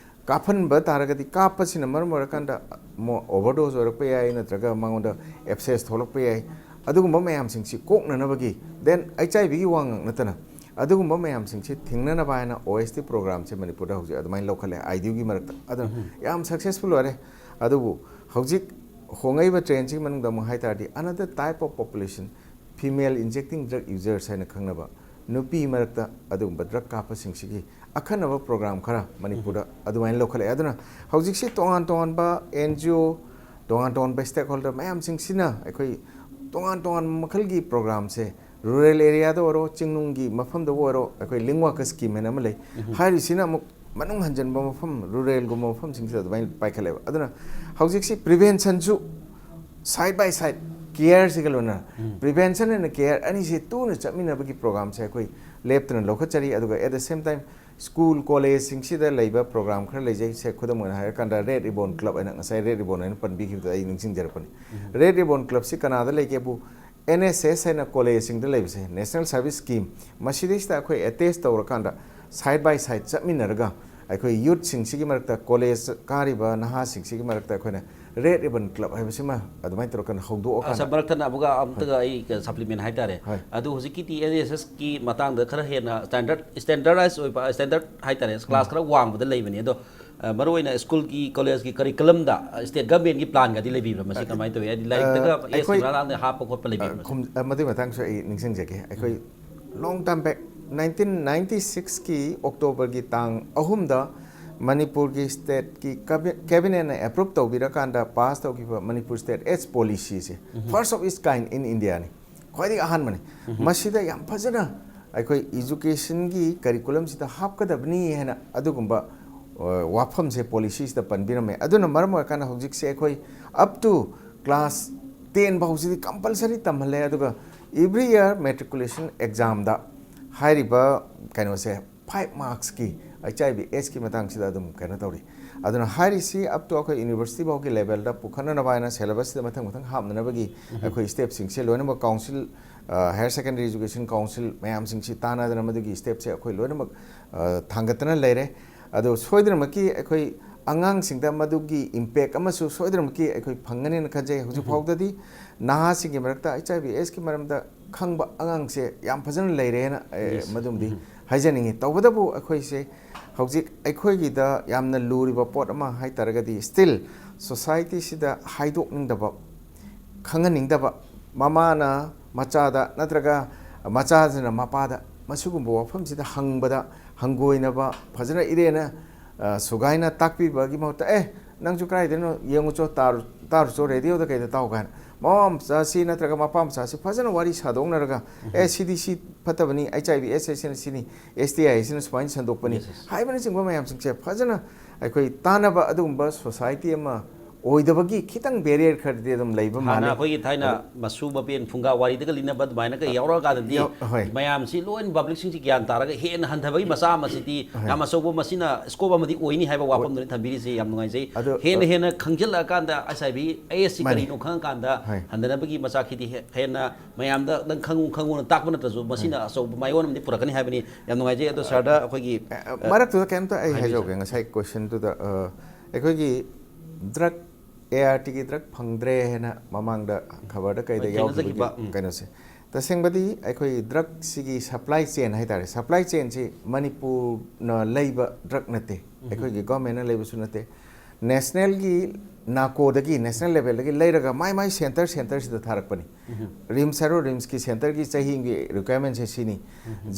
ꯀꯥꯞꯍꯟꯕ ꯇꯥꯔꯒꯗꯤ, ꯀꯥꯞꯄꯁꯤꯅ ꯃꯔꯝ ꯑꯣꯏꯔꯀꯥꯟꯗ ꯃꯣ-, overdose ꯑꯣꯏꯔꯛꯄ ꯌꯥꯏ, ꯅꯠꯇ꯭ꯔꯒ ꯃꯉꯣꯟꯗ abscess ꯊꯣꯛꯂꯛꯄ ꯌꯥꯏ꯫ ꯑꯗꯨꯒꯨꯝꯕ ꯃꯌꯥꯝꯁꯤꯡꯁꯤ ꯀꯣꯛꯅꯅꯕꯒꯤ, then HIV ꯒꯤ ꯋꯥ ꯉꯥꯛ ꯅꯠꯇꯅ ꯑꯗꯨꯒꯨꯝꯕ ꯃꯌꯥꯝꯁꯤꯡꯁꯤ ꯊꯤꯡꯅꯅꯕ ꯍꯥꯏꯅ OST programꯁꯦ ꯃꯅꯤꯄꯨꯔꯗ ꯍꯧꯖꯤꯛ ꯑꯗꯨꯃꯥꯏꯅ ꯂꯧꯈꯠꯂꯦ, IDU ꯒꯤ ꯃꯔꯛꯇ꯫ ꯑꯗꯨꯅ ꯌꯥꯝ successful ꯑꯣꯏꯔꯦ꯫ ꯑꯗꯨꯕꯨ ꯍꯧꯖꯤꯛ ꯍꯣꯡꯉꯛꯏꯕ trendꯁꯤꯒꯤ ꯃꯅꯨꯡꯗ ꯑꯃꯨꯛ ꯍꯥꯏ ꯇꯥꯔꯗꯤ, another type of population, female injecting drug users ꯍꯥꯏꯅ ꯈꯪꯅꯕ ꯅꯨꯄꯤ ꯃꯔꯛꯇ ꯑꯗꯨꯒꯨꯝꯕ drug ꯀꯥꯞꯄꯁꯤꯡꯁꯤꯒꯤ ꯑꯈꯟꯅꯕ program ꯈꯔ ꯃꯅꯤꯄꯨꯔꯗ ꯑꯗꯨꯃꯥꯏꯅ ꯂꯧꯈꯠꯂꯛꯑꯦ꯫ ꯑꯗꯨꯅ ꯍꯧꯖꯤꯛꯁꯤ ꯇꯣꯉꯥꯟ ꯇꯣꯉꯥꯟꯕ NGO, ꯇꯣꯉꯥꯟ ꯇꯣꯉꯥꯟꯕ stakeholder ꯃꯌꯥꯝꯁꯤꯡꯁꯤꯅ ꯑꯩꯈꯣꯏ ꯇꯣꯉꯥꯟ ꯇꯣꯉꯥꯟꯕ ꯃꯈꯜꯒꯤ programꯁꯦ, rural areaꯗ ꯑꯣꯏꯔꯣ, ꯆꯤꯡꯅꯨꯡꯒꯤ ꯃꯐꯝꯗꯕꯨ ꯑꯣꯏꯔꯣ, ꯑꯩꯈꯣꯏ ꯂꯤꯡꯋꯥꯛꯀ scheme ꯍꯥꯏꯅ ꯑꯃ ꯂꯩ꯫ ꯍꯥꯏꯔꯤꯁꯤꯅ ꯑꯃꯨꯛ ꯃꯅꯨꯡ ꯍꯟꯖꯟꯕ ꯃꯐꯝ, ruralꯒꯨꯝꯕ ꯃꯐꯝꯁꯤꯡꯁꯤꯗ ꯑꯗꯨꯃꯥꯏꯅ ꯄꯥꯏꯈꯠꯂꯦꯕ꯫ ꯑꯗꯨꯅ ꯍꯧꯖꯤꯛꯁꯤ preventionꯁꯨ side by side careꯁꯤꯒ ꯂꯣꯏꯅꯅ, prevention and care ꯑꯅꯤꯁꯤ ꯇꯨꯅ ꯆꯠꯃꯤꯟꯅꯕꯒꯤ programꯁꯦ ꯑꯩꯈꯣꯏ ꯂꯦꯞꯇꯅ ꯂꯧꯈꯠꯆꯔꯤ꯫ ꯑꯗꯨꯒ at the same time school collegeꯁꯤꯡꯁꯤꯗ ꯂꯩꯕ program ꯈꯔ ꯂꯩꯖꯩ꯫ ꯁꯦ, ꯈꯨꯗꯝ ꯑꯣꯏꯅ ꯍꯥꯏꯔꯀꯥꯟꯗ Red Ribbon Club ꯍꯥꯏꯅ, ꯉꯁꯥꯏ Red Ribbon ꯍꯥꯏꯅ ꯄꯟꯕꯤꯈꯤꯕꯗ ꯑꯩ ꯅꯤꯡꯁꯤꯡꯖꯔꯛꯄꯅꯤ꯫ Red Ribbon Clubꯁꯤ ꯀꯅꯥꯗ ꯂꯩꯒꯦꯕꯨ, NSS ꯍꯥꯏꯅ collegeꯁꯤꯡꯗ ꯂꯩꯕꯁꯦ, National Service Scheme, ꯃꯁꯤꯗꯩꯁꯤꯗ ꯑꯩꯈꯣꯏ attach ꯇꯧꯔꯀꯥꯟꯗ side by side ꯆꯠꯃꯤꯟꯅꯔꯒ ꯑꯩꯈꯣꯏ youthꯁꯤꯡꯁꯤꯒꯤ ꯃꯔꯛꯇ, college ꯀꯥꯔꯤꯕ ꯅꯍꯥꯁꯤꯡꯁꯤꯒꯤ ꯃꯔꯛꯇ ꯑꯩꯈꯣꯏꯅ ꯔꯦꯗ ꯔꯤꯕꯟ ꯀ꯭ꯂꯕ ꯍꯥꯏꯕꯁꯤꯃ ꯑꯗꯨꯃꯥꯏꯅ ꯇꯧꯔꯀꯥꯟꯗ ꯍꯧꯗꯣꯛꯑꯀꯥꯟꯗ ꯃꯔꯛ ꯊꯠꯅ ꯑꯃꯨꯛꯀ ꯑꯃꯨꯛꯇꯒ ꯑꯩ ꯁꯄ꯭ꯂꯤꯃꯦꯟ ꯍꯥꯏꯇꯥꯔꯦ꯫ ꯍꯣꯏ꯫ ꯑꯗꯨ ꯍꯧꯖꯤꯛꯀꯤ ꯇꯤ ꯑꯦꯟ ꯑꯦꯁ ꯑꯦꯁꯀꯤ ꯃꯇꯥꯡꯗ ꯈꯔ ꯍꯦꯟꯅ ꯁ꯭ꯇꯦꯟꯗꯔꯠ ꯁ꯭ꯇꯦꯟꯗꯔꯗꯥꯏꯁ ꯑꯣꯏꯕ ꯁ꯭ꯇꯦꯟꯗꯔꯠ ꯍꯥꯏꯇꯥꯔꯦ, ꯀ꯭ꯂꯥꯁ ꯈꯔ ꯋꯥꯡꯕꯗ ꯂꯩꯕꯅꯤ꯫ ꯑꯗꯣ ꯑ, ꯃꯔꯨꯑꯣꯏꯅ ꯁ꯭ꯀꯨꯜꯒꯤ ꯀꯣꯂꯦꯖꯀꯤ ꯀꯔꯤꯀꯨꯂꯝꯗ ꯁ꯭ꯇꯦꯠ ꯒꯚꯔꯟꯃꯦꯟꯒꯤ ꯄ꯭ꯂꯥꯟꯒꯗꯤ ꯂꯩꯕꯤꯕ꯭ꯔꯥ? ꯃꯁꯤ ꯀꯃꯥꯏꯅ ꯇꯧꯏ? ꯍꯥꯏꯗꯤ ꯂꯥꯏꯔꯤꯛꯇꯒ ꯑ, ꯑꯦꯁ ꯑꯩꯈꯣꯏ ꯁꯤꯃꯔꯥꯟꯗ ꯍꯥꯞꯄ ꯈꯣꯠꯄ ꯂꯩꯕꯤꯕ꯭ꯔꯥ? ꯈꯨꯝ-, ꯑ, ꯃꯗꯨꯒꯤ ꯃꯇꯥꯡꯁꯨ ꯑꯩ ꯅꯤꯡꯁꯤꯡꯖꯒꯦ꯫ ꯑꯩꯈꯣꯏ long time bag nineteen ninety ꯁꯤꯛꯁꯀꯤ ꯑꯣꯛꯇꯣꯕꯔꯒꯤ ꯇꯥꯡ ꯑꯍꯨꯝꯗ ꯃꯅꯤꯄꯨꯔꯒꯤ ꯁ꯭ꯇꯦꯠꯀꯤ ꯀꯦꯕꯤ-, ꯀꯦꯕꯤꯅꯦꯠꯅ ꯑꯦꯄ꯭ꯔꯨꯞ ꯇꯧꯕꯤꯔꯀꯥꯟꯗ ꯄꯥꯁ ꯇꯧꯈꯤꯕ ꯃꯅꯤꯄꯨꯔ ꯁ꯭ꯇꯦꯠ ꯑꯦꯖ ꯄꯣꯂꯤꯁꯤꯁꯦ first of its kind in Indiaꯅꯤ꯫ ꯈ꯭ꯋꯥꯏꯗꯒꯤ ꯑꯍꯥꯟꯕꯅꯤ꯫ ꯃꯁꯤꯗ ꯌꯥꯝ ꯐꯖꯅ ꯑꯩꯈꯣꯏ ꯏꯖꯨꯀꯦꯁꯟꯒꯤ ꯀꯔꯤꯀꯨꯂꯝꯁꯤꯗ ꯍꯥꯞꯀꯗꯕꯅꯤ ꯍꯥꯏꯅ ꯑꯗꯨꯒꯨꯝꯕ, ꯑ, ꯋꯥꯐꯝꯁꯦ ꯄꯣꯂꯤꯁꯤꯁꯤꯗ ꯄꯟꯕꯤꯔꯝꯃꯦ꯫ ꯑꯗꯨꯅ ꯃꯔꯝ ꯑꯣꯏꯔꯀꯥꯟꯗ ꯍꯧꯖꯤꯛꯁꯦ ꯑꯩꯈꯣꯏ up to class ten ꯐꯥꯎꯁꯤꯗꯤ compulsory ꯇꯝꯍꯜꯂꯦ, ꯑꯗꯨꯒ every year matriculation examꯗ ꯍꯥꯏꯔꯤꯕ ꯀꯩꯅꯣꯁꯦ five marksꯀꯤ ꯑꯩꯆ ꯑꯥꯏ ꯚꯤ ꯑꯦꯁꯀꯤ ꯃꯇꯥꯡꯁꯤꯗ ꯑꯗꯨꯝ ꯀꯩꯅꯣ ꯇꯧꯔꯤ꯫ ꯑꯗꯨꯅ ꯍꯥꯏꯔꯤꯁꯤ up to ꯑꯩꯈꯣꯏ university ꯐꯥꯎꯒꯤ ꯂꯦꯚꯦꯜꯗ ꯄꯨꯈꯠꯅꯅꯕ ꯍꯥꯏꯅ ꯁꯦꯂꯦꯕꯁꯁꯤꯗ ꯃꯊꯪ ꯃꯊꯪ ꯍꯥꯞꯅꯅꯕꯒꯤ ꯑꯩꯈꯣꯏ ꯁ꯭ꯇꯦꯞꯁꯤꯡꯁꯦ ꯂꯣꯏꯅꯃꯛ ꯀꯥꯎꯟꯁꯤꯜ, ꯑ, ꯍꯥꯌꯔ ꯁꯦꯀꯦꯟꯗꯔꯤ ꯏꯖꯨꯀꯦꯁꯟ ꯀꯥꯎꯟꯁꯤꯜ ꯃꯌꯥꯝꯁꯤꯡꯁꯤ ꯇꯥꯟꯅꯗꯅ ꯃꯗꯨꯒꯤ ꯁ꯭ꯇꯦꯞꯁꯦ ꯑꯩꯈꯣꯏ ꯂꯣꯏꯅꯃꯛ, ꯑ, ꯊꯥꯡꯒꯠꯇꯅ ꯂꯩꯔꯦ꯫ ꯑꯗꯣ ꯁꯣꯏꯗꯅꯃꯛꯀꯤ ꯑꯩꯈꯣꯏ ꯑꯉꯥꯡꯁꯤꯡꯗ ꯃꯗꯨꯒꯤ ꯏꯝꯄꯦꯛ ꯑꯃꯁꯨ ꯁꯣꯏꯗꯅꯃꯛꯀꯤ ꯑꯩꯈꯣꯏ ꯐꯪꯒꯅꯦꯅ ꯈꯟꯖꯩ꯫ ꯍꯧꯖꯤꯛ ꯐꯥꯎꯗꯗꯤ ꯅꯍꯥꯁꯤꯡꯒꯤ ꯃꯔꯛꯇ ꯑꯩꯆ ꯑꯥꯏ ꯚꯤ ꯑꯦꯁꯀꯤ ꯃꯔꯝꯗ ꯈꯪꯕ ꯑꯉꯥꯡꯁꯦ ꯌꯥꯝ ꯐꯖꯅ ꯂꯩꯔꯦꯅ, ꯑꯦ, ꯃꯗꯨꯃꯗꯤ ꯍꯥꯏꯖꯅꯤꯡꯉꯤ꯫ ꯇꯧꯕꯇꯕꯨ ꯑꯩꯈꯣꯏꯁꯦ ꯍꯧꯖꯤꯛ ꯑꯩꯈꯣꯏꯒꯤꯗ ꯌꯥꯝꯅ ꯂꯨꯔꯤꯕ ꯄꯣꯠ ꯑꯃ ꯍꯥꯏ ꯇꯥꯔꯒꯗꯤ still ꯁꯣꯁꯥꯏꯇꯤꯁꯤꯗ ꯍꯥꯏꯗꯣꯛꯅꯤꯡꯗꯕ, ꯈꯪꯍꯟꯅꯤꯡꯗꯕ, ꯃꯃꯥꯅ ꯃꯆꯥꯗ ꯅꯠꯇ꯭ꯔꯒ ꯃꯆꯥꯁꯤꯅ ꯃꯄꯥꯗ ꯃꯁꯤꯒꯨꯝꯕ ꯋꯥꯐꯝꯁꯤꯗ ꯍꯪꯕꯗ ꯍꯪꯒꯣꯏꯅꯕ, ꯐꯖꯅ ꯏꯔꯦꯅ, ꯑ, ꯁꯨꯒꯥꯏꯅ ꯇꯥꯛꯄꯤꯕꯒꯤ ꯃꯍꯨꯠꯇ, "ꯑꯦ, ꯅꯪꯁꯨ ꯀꯗꯥꯏꯗꯅꯣ ꯌꯦꯡꯉꯨꯆꯣ, ꯇꯥꯔꯨ-, ꯇꯥꯔꯨꯆꯣ, ꯔꯦꯗꯤꯑꯣꯗ ꯀꯩꯗ ꯇꯥꯎ" ꯀꯥꯏꯅ ꯃꯃꯥ ꯃꯆꯥꯁꯤ ꯅꯠꯇ꯭ꯔꯒ ꯃꯄꯥ ꯃꯆꯥꯁꯤ ꯐꯖꯅ ꯋꯥꯔꯤ ꯁꯥꯗꯣꯛꯅꯔꯒ, "ꯑꯦ, ꯁꯤꯗꯤ ꯁꯤ ꯐꯠꯇꯕꯅꯤ, ꯑꯩꯆ ꯑꯥꯏ ꯚꯤ ꯑꯦꯁ ꯍꯥꯏꯁꯤꯅ ꯁꯤꯅꯤ, ꯑꯦꯁ ꯇꯤ ꯑꯥꯏ ꯍꯥꯏꯁꯤꯅ ꯁꯨꯃꯥꯏꯅ ꯁꯟꯗꯣꯛꯄꯅꯤ" ꯍꯥꯏꯕꯅꯆꯤꯡꯕ ꯃꯌꯥꯝꯁꯤꯡꯁꯦ ꯐꯖꯅ ꯑꯩꯈꯣꯏ ꯇꯥꯟꯅꯕ ꯑꯗꯨꯒꯨꯝꯕ ꯁꯣꯁꯥꯏꯇꯤ ꯑꯃ ꯑꯣꯏꯗꯕꯒꯤ ꯈꯤꯇꯪ ꯕꯦꯔꯤꯌꯔ ꯈꯔꯗꯤ ꯑꯗꯨꯝ ꯂꯩꯕ ꯍꯥꯟꯅ ꯃꯥꯜꯂꯤ꯫ ꯑꯩꯈꯣꯏꯒꯤ ꯊꯥꯏꯅ ꯃꯁꯨ ꯃꯄꯦꯟ ꯐꯨꯡꯒꯥ ꯋꯥꯔꯤꯗꯒ ꯂꯤꯅꯕ ꯑꯗꯨꯃꯥꯏꯅꯒ ꯌꯥꯎꯔꯛꯑꯀꯥꯟꯗꯗꯤ ꯌꯥꯎ-, ꯍꯣꯏ꯫ ꯃꯌꯥꯝꯁꯤ ꯂꯣꯏꯅ ꯄꯕ꯭ꯂꯤꯛꯁꯤꯡꯁꯤ ꯒ꯭ꯌꯥꯟ ꯇꯥꯔꯒ ꯍꯦꯟꯅ ꯍꯟꯊꯕꯒꯤ ꯃꯆꯥꯛ ꯑꯃꯁꯤꯗꯤ ꯌꯥꯝ ꯑꯆꯧꯕ ꯃꯁꯤꯅ ꯁ꯭ꯀꯣꯞ ꯑꯃꯗꯤ ꯑꯣꯏꯅꯤ ꯍꯥꯏꯕ ꯋꯥꯐꯝꯗꯨꯅꯤ ꯊꯝꯕꯤꯔꯤꯁꯤ꯫ ꯌꯥꯝ ꯅꯨꯡꯉꯥꯏꯖꯩ꯫ ꯑꯗꯣ, ꯍꯦꯟꯅ ꯑ, ꯍꯦꯟꯅ ꯈꯪꯖꯤꯜꯂꯛꯑꯀꯥꯟꯗ ꯑꯩꯆ ꯑꯥꯏ ꯚꯤ ꯑꯦꯁ ꯁꯤ ꯃꯥꯅꯤ꯫ ꯀꯔꯤꯅꯣ ꯈꯪꯉꯀꯥꯟꯗ ꯍꯣꯏ꯫ ꯍꯟꯊꯅꯕꯒꯤ ꯃꯆꯥꯛꯁꯤꯗꯤ ꯍꯦ-, ꯍꯦꯟꯅ ꯅꯪ ꯈꯪꯉꯨ ꯈꯪꯉꯨꯅ ꯇꯥꯛꯄ ꯅꯠꯇ꯭ꯔꯁꯨ ꯃꯁꯤꯅ ꯑꯆꯧꯕ ꯃꯥꯏꯑꯣꯟ ꯑꯃꯗꯤ ꯄꯨꯔꯛꯀꯅꯤ ꯍꯥꯏꯕꯅꯤ꯫ ꯌꯥꯝ ꯅꯨꯡꯉꯥꯏꯖꯩ꯫ ꯑꯗꯣ ꯁꯥꯔꯗ ꯑꯩꯈꯣꯏꯒꯤ, ꯑ, ꯑ, ꯃꯔꯛꯇꯨꯗ ꯀꯩꯝꯇ ꯑꯩ ꯍꯥꯏꯕꯤꯌꯨ, ꯍꯥꯏꯖꯍꯧꯒꯦ꯫ ꯉꯁꯥꯏ ꯀꯣꯏꯁꯟꯗꯨꯗ, ꯑ, ꯑꯩꯈꯣꯏꯒꯤ ꯗ꯭ꯔꯒ ꯑꯦ ꯑꯥꯔ ꯇꯤꯒꯤ ꯗ꯭ꯔꯒ ꯐꯪꯗ꯭ꯔꯦ ꯍꯥꯏꯅ ꯃꯃꯥꯡꯗ ꯈꯕꯔꯗ ꯀꯩꯗ ꯍꯣꯏ, ꯌꯥꯎꯈꯤꯕꯒꯤ ꯊꯦꯡꯅꯖꯈꯤꯕ, ꯎꯝ꯫ ꯀꯩꯅꯣꯁꯦ, ꯇꯁꯦꯡꯕꯗꯤ ꯑꯩꯈꯣꯏ ꯗ꯭ꯔꯒꯁꯤꯒꯤ ꯁꯄ꯭ꯂꯥꯏ ꯆꯦꯟ ꯍꯥꯏꯇꯥꯔꯦ, ꯁꯄ꯭ꯂꯥꯏ ꯆꯦꯟꯁꯤ ꯃꯅꯤꯄꯨꯔꯅ ꯂꯩꯕ ꯗ꯭ꯔꯒ ꯅꯠꯇꯦ, ꯑꯩꯈꯣꯏꯒꯤ ꯒꯣꯔꯃꯦꯟꯅ ꯂꯩꯕꯁꯨ ꯅꯠꯇꯦ, ꯅꯦꯁꯅꯦꯜꯒꯤ ꯅꯥꯀꯣꯗꯒꯤ, ꯅꯦꯁꯅꯦꯜ ꯂꯦꯚꯦꯜꯗꯒꯤ ꯂꯩꯔꯒ ꯃꯥꯏ ꯃꯥꯏ ꯁꯦꯟꯇꯔ ꯁꯦꯟꯇꯔꯁꯤꯗ ꯊꯥꯔꯛꯄꯅꯤ꯫ ꯔꯤꯝꯁ ꯍꯥꯏꯔꯣ, ꯔꯤꯝꯁꯀꯤ ꯁꯦꯟꯇꯔꯒꯤ ꯆꯍꯤꯒꯤ ꯔꯤꯀ꯭ꯋꯥꯌꯔꯃꯦꯟꯁꯦ ꯁꯤꯅꯤ,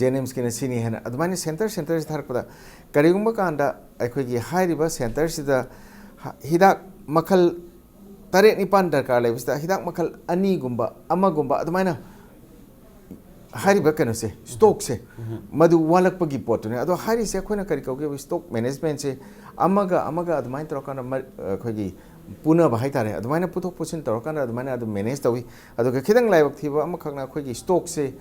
ꯖꯦꯅꯤꯝꯁꯀꯤꯅ ꯁꯤꯅꯤ ꯍꯥꯏꯅ ꯑꯗꯨꯃꯥꯏꯅ ꯁꯦꯟꯇꯔ ꯁꯦꯟꯇꯔꯁꯤ ꯊꯥꯔꯛꯄꯗ, ꯀꯔꯤꯒꯨꯝꯕ ꯀꯥꯟꯗ ꯑꯩꯈꯣꯏꯒꯤ ꯍꯥꯏꯔꯤꯕ ꯁꯦꯟꯇꯔꯁꯤꯗ ꯍ-, ꯍꯤꯗꯥꯛ ꯃꯈꯜ ꯇꯔꯦꯠ ꯅꯤꯄꯥꯟ ꯗꯔꯀꯥꯔ ꯂꯩꯕꯁꯤꯗ ꯍꯤꯗꯥꯛ ꯃꯈꯜ ꯑꯅꯤꯒꯨꯝꯕ, ꯑꯃꯒꯨꯝꯕ ꯑꯗꯨꯃꯥꯏꯅ ꯍꯥꯏꯔꯤꯕ ꯀꯩꯅꯣꯁꯦ, ꯁ꯭ꯇꯣꯛꯁꯦ, ꯃꯗꯨ ꯋꯥꯠꯂꯛꯄꯒꯤ ꯄꯣꯠꯇꯨꯅꯦ꯫ ꯑꯗꯣ ꯍꯥꯏꯔꯤꯁꯦ ꯑꯩꯈꯣꯏꯅ ꯀꯔꯤ ꯀꯧꯒꯦ? ꯁ꯭ꯇꯣꯛ ꯃꯦꯅꯦꯖꯃꯦꯟꯁꯦ ꯑꯃꯒ ꯑꯃꯒ ꯑꯗꯨꯃꯥꯏꯅ ꯇꯧꯔꯀꯥꯟꯗ ꯃ-, ꯑꯩꯈꯣꯏꯒꯤ ꯄꯨꯅꯕ ꯍꯥꯏꯇꯥꯔꯦ, ꯑꯗꯨꯃꯥꯏꯅ ꯄꯨꯊꯣꯛ ꯄꯨꯁꯤꯟ ꯇꯧꯔꯀꯥꯟꯗ ꯑꯗꯨꯃꯥꯏꯅ ꯑꯗꯨꯝ ꯃꯦꯅꯦꯖ ꯇꯧꯏ꯫ ꯑꯗꯨꯒ ꯈꯤꯇꯪ ꯂꯥꯏꯕꯛ ꯊꯤꯕ ꯑꯃꯈꯛꯅ ꯑꯩꯈꯣꯏꯒꯤ ꯁ꯭ꯇꯣꯛꯁꯦ,